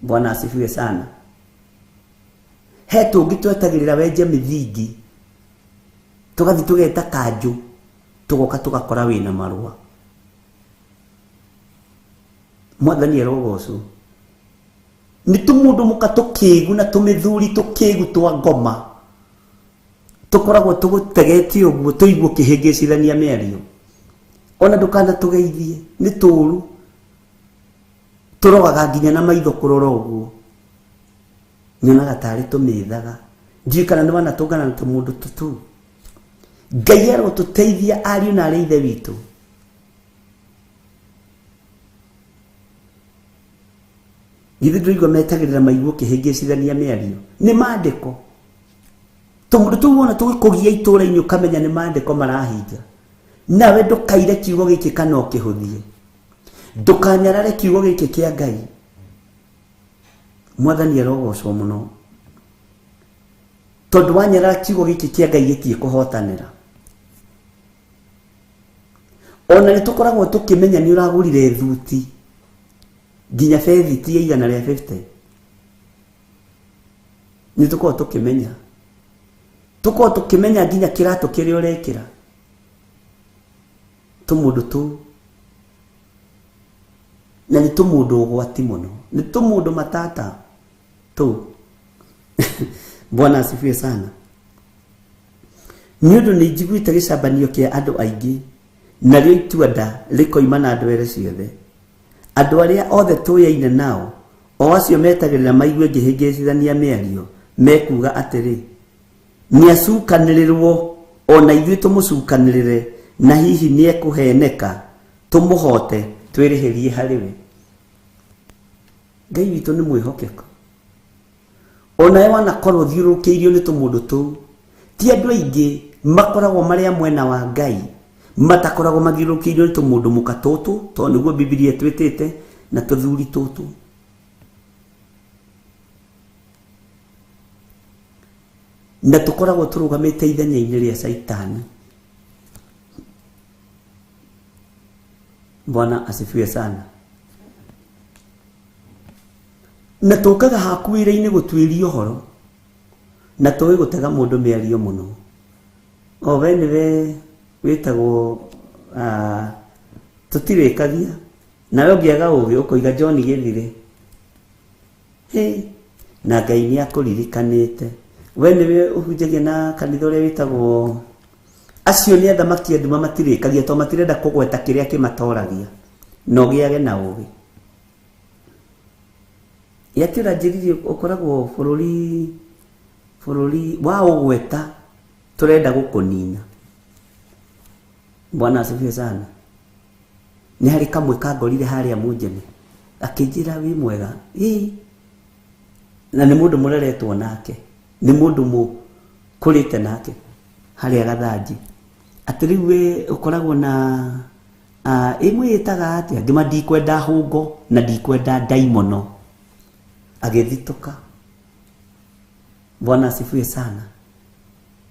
Bwana asifiwe sana. He tũngĩ twetagĩrĩra wenje mĩthingi, tũgathiĩ tũgeta kanjũ, tũgoka tũgakora wĩna marũa. Mwathani arogocwo. Nĩ tũmũndũ mũka tũkĩgu na tũmĩthuri tũkĩgu twa ngoma, tũkoragwo tũgũtegetie ũguo tũigue ũkĩhĩngĩcithania mĩario. Ona ndũkanatũgeithie, nĩ tũru. Tũrogaga nginya na maitho kũrora ũguo. Nyonaga tarĩ tũmĩthaga. Ndiũĩ kana nĩ wanatũngana na tũmũndũ tũtũ. Ngai arotũteithia ariũ na arĩ ithe witũ. Githĩ ndũraigua metagĩrĩra maigue ũkĩhĩngĩcithania mĩario? Nĩ maandĩko. Tũmũndũ tũu wona tũgĩkũgia itũũra-inĩ ũkamenya nĩ maandĩko marahinga. Nawe ndũkaire kiugo gĩkĩ kana ũkĩhũthie. Ndũkanyarare kiugo gĩkĩ kĩa Ngai. Mwathani arogocwo mũno. Tondũ wanyarara kiugo gĩkĩ kĩa Ngai gĩtiĩkũhotanĩra. Ona nĩ tũkoragwo tũkĩmenya nĩ ũragũrire thuti nginya bethiti ya igana rĩa 50. Nĩ tũkoragwo tũkĩmenya. Tũkoragwo tũkĩmenya nginya kĩratũ kĩrĩa ũrekĩra. Tũmũndũ tũu. Na nĩ tũmũndũ ũgwati mũno. Nĩ tũmũndũ matata tũu. Bwana asifiwe sana. Nĩ ũndũ nĩ njiguĩte gĩcambanio kĩa andũ aingĩ, narĩo itua-nda rĩkoima na ndwere ciothe. Andũ arĩa othe tũyaine nao, o acio metagĩrĩra maigue ngĩhĩngĩcithania mĩario, mekuuga atĩrĩ, nĩacukanĩrĩrwo, ona ithuĩ tũmũcukanĩrĩre, na hihi nĩekũheneka, tũmũhote, twĩrĩhĩrie harĩ we. Ngai witũ nĩ mwĩhokeku. Onawe wanakorwo ũthiũrũrũkĩirio nĩ tũmũndũ tũu. Ti andũ aingĩ makoragwo marĩ a mwena wa Ngai, matakoragwo mathiũrũrũkĩirio nĩ tũmũndũ mũka tũtũ, tondũ nĩguo Bibilia ĩtwĩtĩte, na tũthuri tũtũ. Na tũkoragwo tũrũgamĩte ithenya-inĩ rĩa Caitani. Bwana asifiwe sana. Na tũkaga haku wĩra-inĩ gũtuĩria ũhoro, na tũĩ gũtega mũndũ mĩario mũno. O we nĩwe wĩtagwo tũtirĩkagia, nawe ũngĩaga ũgĩ ũkoiga John gĩthire. Hĩ, na Ngai nĩ akũririkanĩte. We nĩwe ũhunjagia na kanitha ũrĩa wĩtagwo acio nĩ athamaki a nduma matirĩkagia tondũ matirenda kũgweta kĩrĩa kĩmatoragia, na ũgĩage na ũgĩ. Ĩ atĩ ũranjĩrire ũkoragwo bũrũri wa ũgweta tũrenda gũkũnina. Bwana asifiwe sana. Nĩ harĩ kamwe kangorire harĩa Mũnjene, akĩnjĩra wĩ mwega. Ĩ, na nĩ mũndũ mũreretwo nake, nĩ mũndũ mũkũrĩte nake harĩa Gathanji. Atĩ rĩu we ũkoragwo na ĩmwe ĩtaga atĩa, ngĩma ndikwenda hũngo na ndikwenda ndaimono. Agĩthitũka. Bwana asifiwe sana.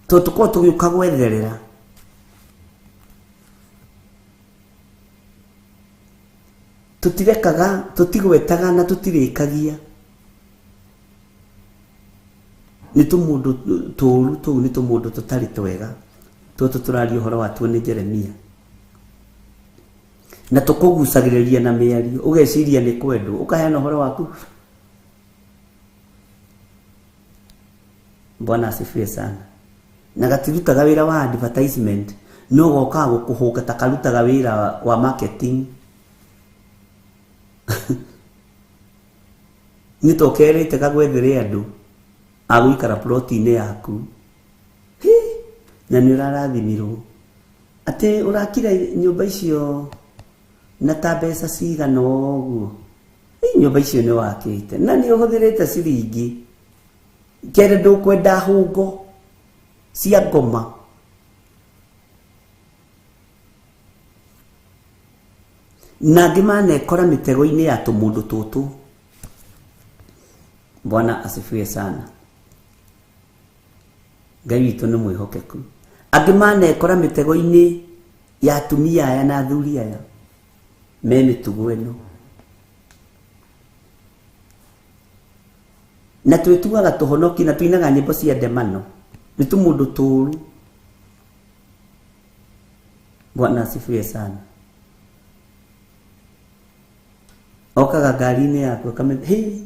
Tondũ tũkoragwo tũgĩũka gwetherera. Tũtirekaga, tũtigwetaga na tũtirĩkagia. Nĩ tũmũndũ tũũru tũu, nĩ tũmũndũ tũtarĩ twega. Tũtũ tũraria ũhoro watuo nĩ Jeremia. Na tũkũgucagĩrĩria na mĩario ũgeciria nĩ kwendwo ũkaheana ũhoro waku. Bwana asifiwe sana. Na gatirutaga wĩra wa advertisement no gokaga gũkũhũnga ta karutaga wĩra wa marketing. Nĩ tokerĩte kagwethere andũ a gũikara ploti-inĩ yaku. Na nĩ ũrarathimirwo atĩ ũrakire nyũmba icio na ta mbeca cigana ũguo. Nyũmba icio nĩ wakĩte na nĩ ũhũthĩrĩte ciringi kere ndũkwenda hũngo cia ngoma. Na angĩ manekora mĩtego-inĩ ya tũmũndũ tũtũ. Bwana asifiwe sana. Ngai witũ nĩ mwĩhokeku. Angĩ manekora mĩtego-inĩ ya atumia aya na athuri aya me mĩtugo ĩno. Na twĩtuaga tũhonoki na tuinaga nyĩmbo cia ndemano nĩ tũmũndũ tũru. Bwana asifiwe sana. Okaga ngari-inĩ yaku akamenya hĩ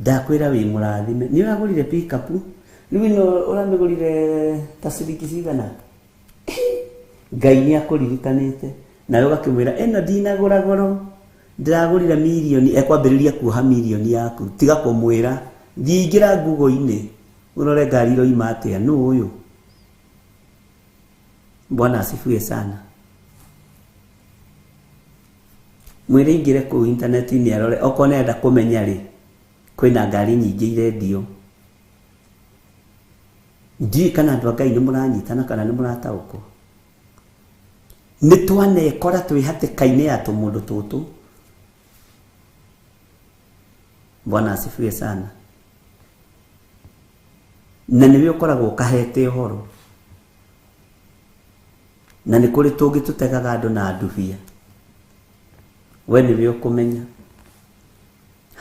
ndakwĩra wĩ mũrathime nĩ ũragũrire pickup rĩu ĩno ũramĩgũrire ta ciringi cigana. Ngai nĩ akũririkanĩte nawe ũgakĩmwĩra ĩno ndinagũra goro ndĩragũrire mirioni. Ekwambĩrĩria kuoha mirioni yaku tiga kũmwĩra thiĩ ingĩra Google-inĩ ũrore ngari iroima atĩa nũ ũyũ. Bwana asifiwe sana. Mwĩre ingĩre kũu intaneti-inĩ arore okorwo nĩarenda kũmenya rĩ kwĩna ngari nyingĩ irendio. Ndiũĩ kana andũ a Ngai nĩ mũranyitana kana nĩ mũrataũkwo. Nĩ twanekora twĩ hatĩka-inĩ ya tũmũndũ tũtũ. Bwana asifiwe sana. Na nĩwe ũkoragwo ũkahete ũhoro. Na nĩ kũrĩ tũngĩ tũtegaga andũ na ndubia. We nĩwe ũkũmenya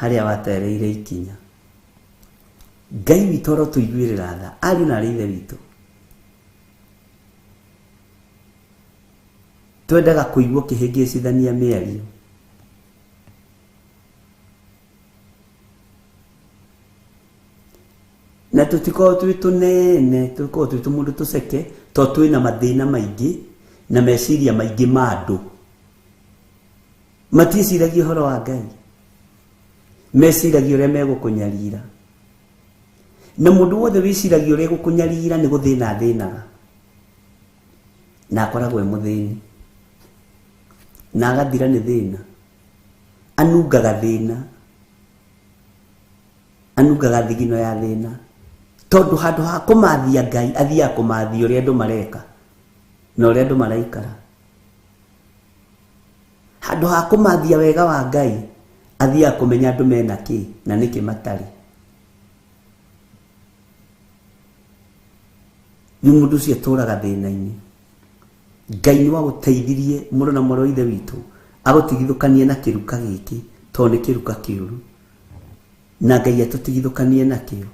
harĩa watereire ikinya. Ngai witũ arotũiguĩrĩra tha ariũ na arĩ ithe witũ. Twendaga kũigua ũkĩhĩngĩcithania mĩario. Na tũtikoragwo twĩ tũnene, tũkoragwo twĩ tũmũndũ tũceke tondũ twĩna mathĩna maingĩ na meciria maingĩ ma andũ. Matiĩciragia ũhoro wa Ngai, meciragia ũrĩa megũkũnyarira. Na mũndũ wothe wĩciragia ũrĩa egũkũnyarira nĩ gũthĩna athĩnaga na akoragwo e mũthĩni na agathira nĩ thĩna. Anungaga thĩna, anungaga thigino ya thĩna tondũ handũ ha kũmathia Ngai athiaga kũmathia ũrĩa andũ mareka na ũrĩa andũ maraikara. Handũ ha kũmathia wega wa Ngai athiaga kũmenya andũ mena kĩ na nĩkĩ matarĩ. Rĩu mũndũ ũcio atũraga thĩna-inĩ. Ngai nĩ wagũteithirie mũrũ na mwarĩ wa ithe witũ agũtigithũkanie na kĩruka gĩkĩ tondũ nĩ kĩruka kĩũru. Na Ngai atũtigithũkanie nakĩo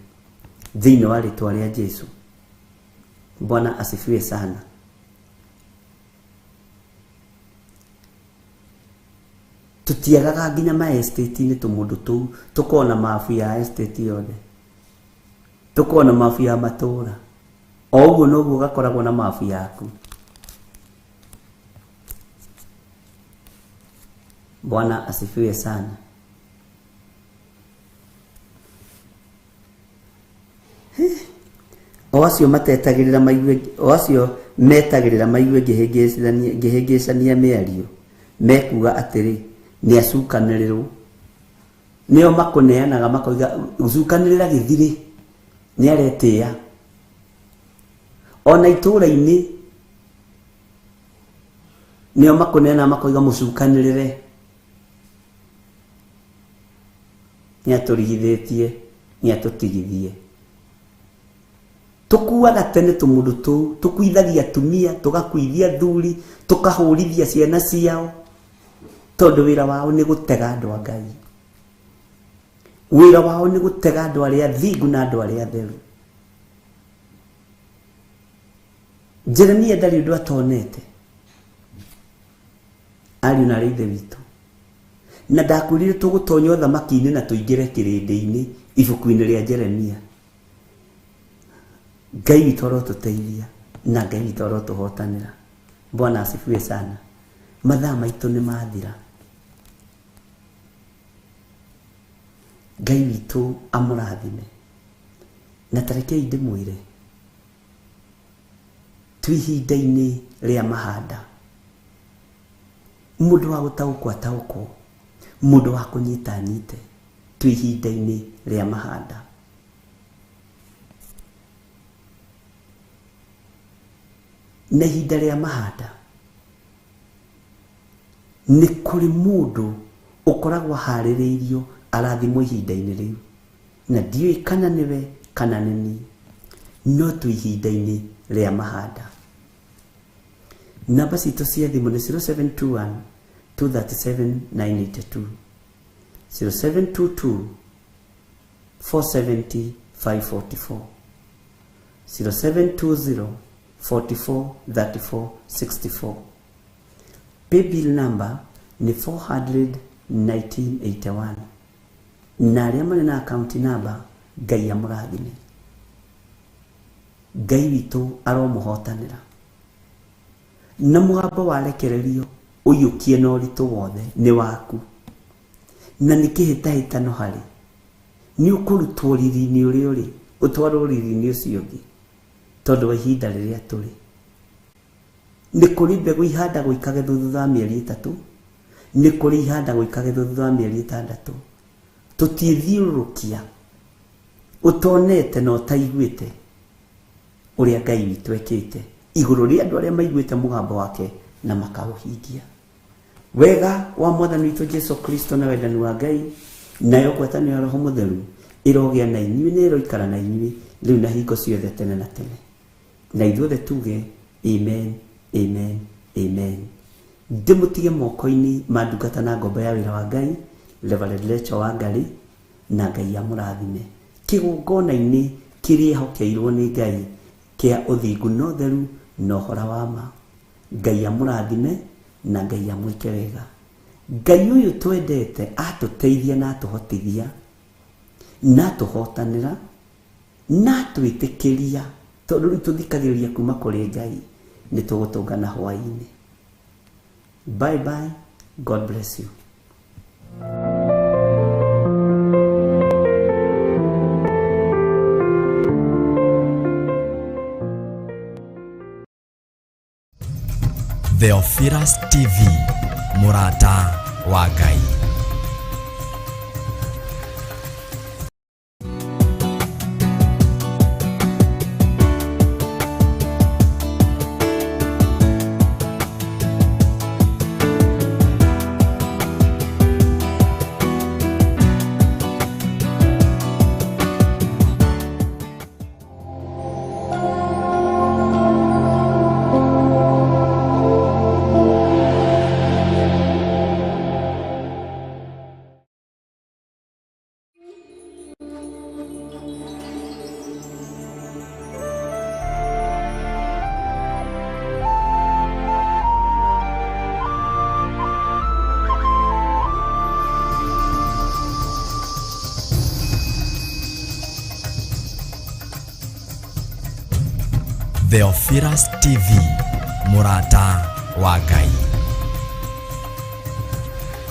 thĩinĩ wa rĩtwa rĩa Jesu. Bwana asifiwe sana. Tũtiagaga nginya ma estate-inĩ tũmũndũ tũu tũkona mabu ya estate yothe, tũkona mabu ya matũra. O ũguo noguo gakoragwo na mabu yaku. Bwana asifiwe sana. O acio matetagĩrĩra maigue, o acio metagĩrĩra maigue ngĩhĩngĩcania mĩario mekuga atĩrĩ nĩ acukanĩrĩrwo. Nĩo makũneanaga makoiga cukanĩrĩra gĩthirĩ nĩ aretĩĩa. Ona itũũra-inĩ nĩo makũneanaga makoiga mũcukanĩrĩre nĩ atũrigithĩtie nĩ atũtigithie. Tũkuaga tene tũmũndũ tũu, tũkuithagia atumia, tũgakuithia athuri, tũkahũrithia ciana ciao tondũ wĩra wao nĩ gũtega andũ a Ngai. Wĩra wao nĩ gũtega andũ arĩa athingu na andũ arĩa atheru. Jeremia ndarĩ ũndũ atonete. Ariũ na arĩ ithe witũ, na ndakwĩrire tũgũtonya ũthamaki-inĩ na tũingĩre kĩrĩndĩ-inĩ ibuku-inĩ rĩa Jeremia. Ngai witũ arotũteithia na Ngai witũ arotũhotanĩra. Bwana asifiwe sana. Mathaa maitũ nĩ mathira. Ngai witũ amũrathime. Na tarekei ndĩmwĩre, twĩ ihinda-inĩ rĩa mahanda. Mũndũ wa gũtaũkwo ataũkwo, mũndũ wa kũnyita anyite. Twĩ ihinda-inĩ rĩa mahanda. Na ihinda rĩa mahanda nĩ kũrĩ mũndũ ũkoragwo aharĩrĩirio arathimwo ihinda-inĩ rĩu, na ndiũĩ kana nĩwe kana nĩ niĩ, no twĩ ihinda-inĩ rĩa mahanda. Namba citũ cia thimũ nĩ 0721 237 982, 0722 470 544, 0720 44 34 64. Paybill number nĩ 41981. Na arĩa marĩ na account number, Ngai amũrathime. Ngai witũ aromũhotanĩra. Na mũgambo warekererio ũiyũkie na ũritũ wothe nĩ waku, na nĩ kĩhĩtahĩtano harĩ nĩ ũkũrutwo riri-inĩ ũrĩa ũrĩ ũtwarwo riri-inĩ ũcio ũngĩ, tondũ wa ihinda rĩrĩa tũrĩ. Nĩ kũrĩ mbegũ ihandagwo ikagethwo thutha wa mĩeri 3, nĩ kũrĩ ihandagwo ikagethwo thutha wa mĩeri 6. Tũtiĩthiũrũrũkia ũtonete na ũtaiguĩte ũrĩa Ngai witũ ekĩte igũrũ rĩa andũ arĩa maiguĩte mũgambo wake na makaũhingia. Wega wa Mwathani witũ Jesu Kristo na wendani wa Ngai nayo ngwatanĩro ya Roho Mũtheru ĩrogĩa na inyuĩ na ĩroikara na inyuĩ rĩu na hingo ciothe tene na tene. Na ithuothe tuge amen, amen, amen. Ndĩmũtige moko-inĩ ma ndungata na ngombo ya wĩra wa Ngai, Reverend Rachel Wangari, na Ngai amũrathime. Kĩgongona-inĩ kĩrĩa ehokeirwo nĩ Ngai kĩa ũthingu na ũtheru na ũhoro wa ma. Ngai amũrathime na Ngai amwĩke wega. Ngai ũyũ twendete atũteithia na atũhotithia na atũhotanĩra na atwĩtĩkĩria, tondũ rĩu tũthikagĩrĩria kuma kũrĩ Ngai, nĩ tũgũtũngana hwaĩ-inĩ. Bye bye. God bless you. Theophilus TV, Murata wa Ngai. Theophilus TV, Murata wa Ngai.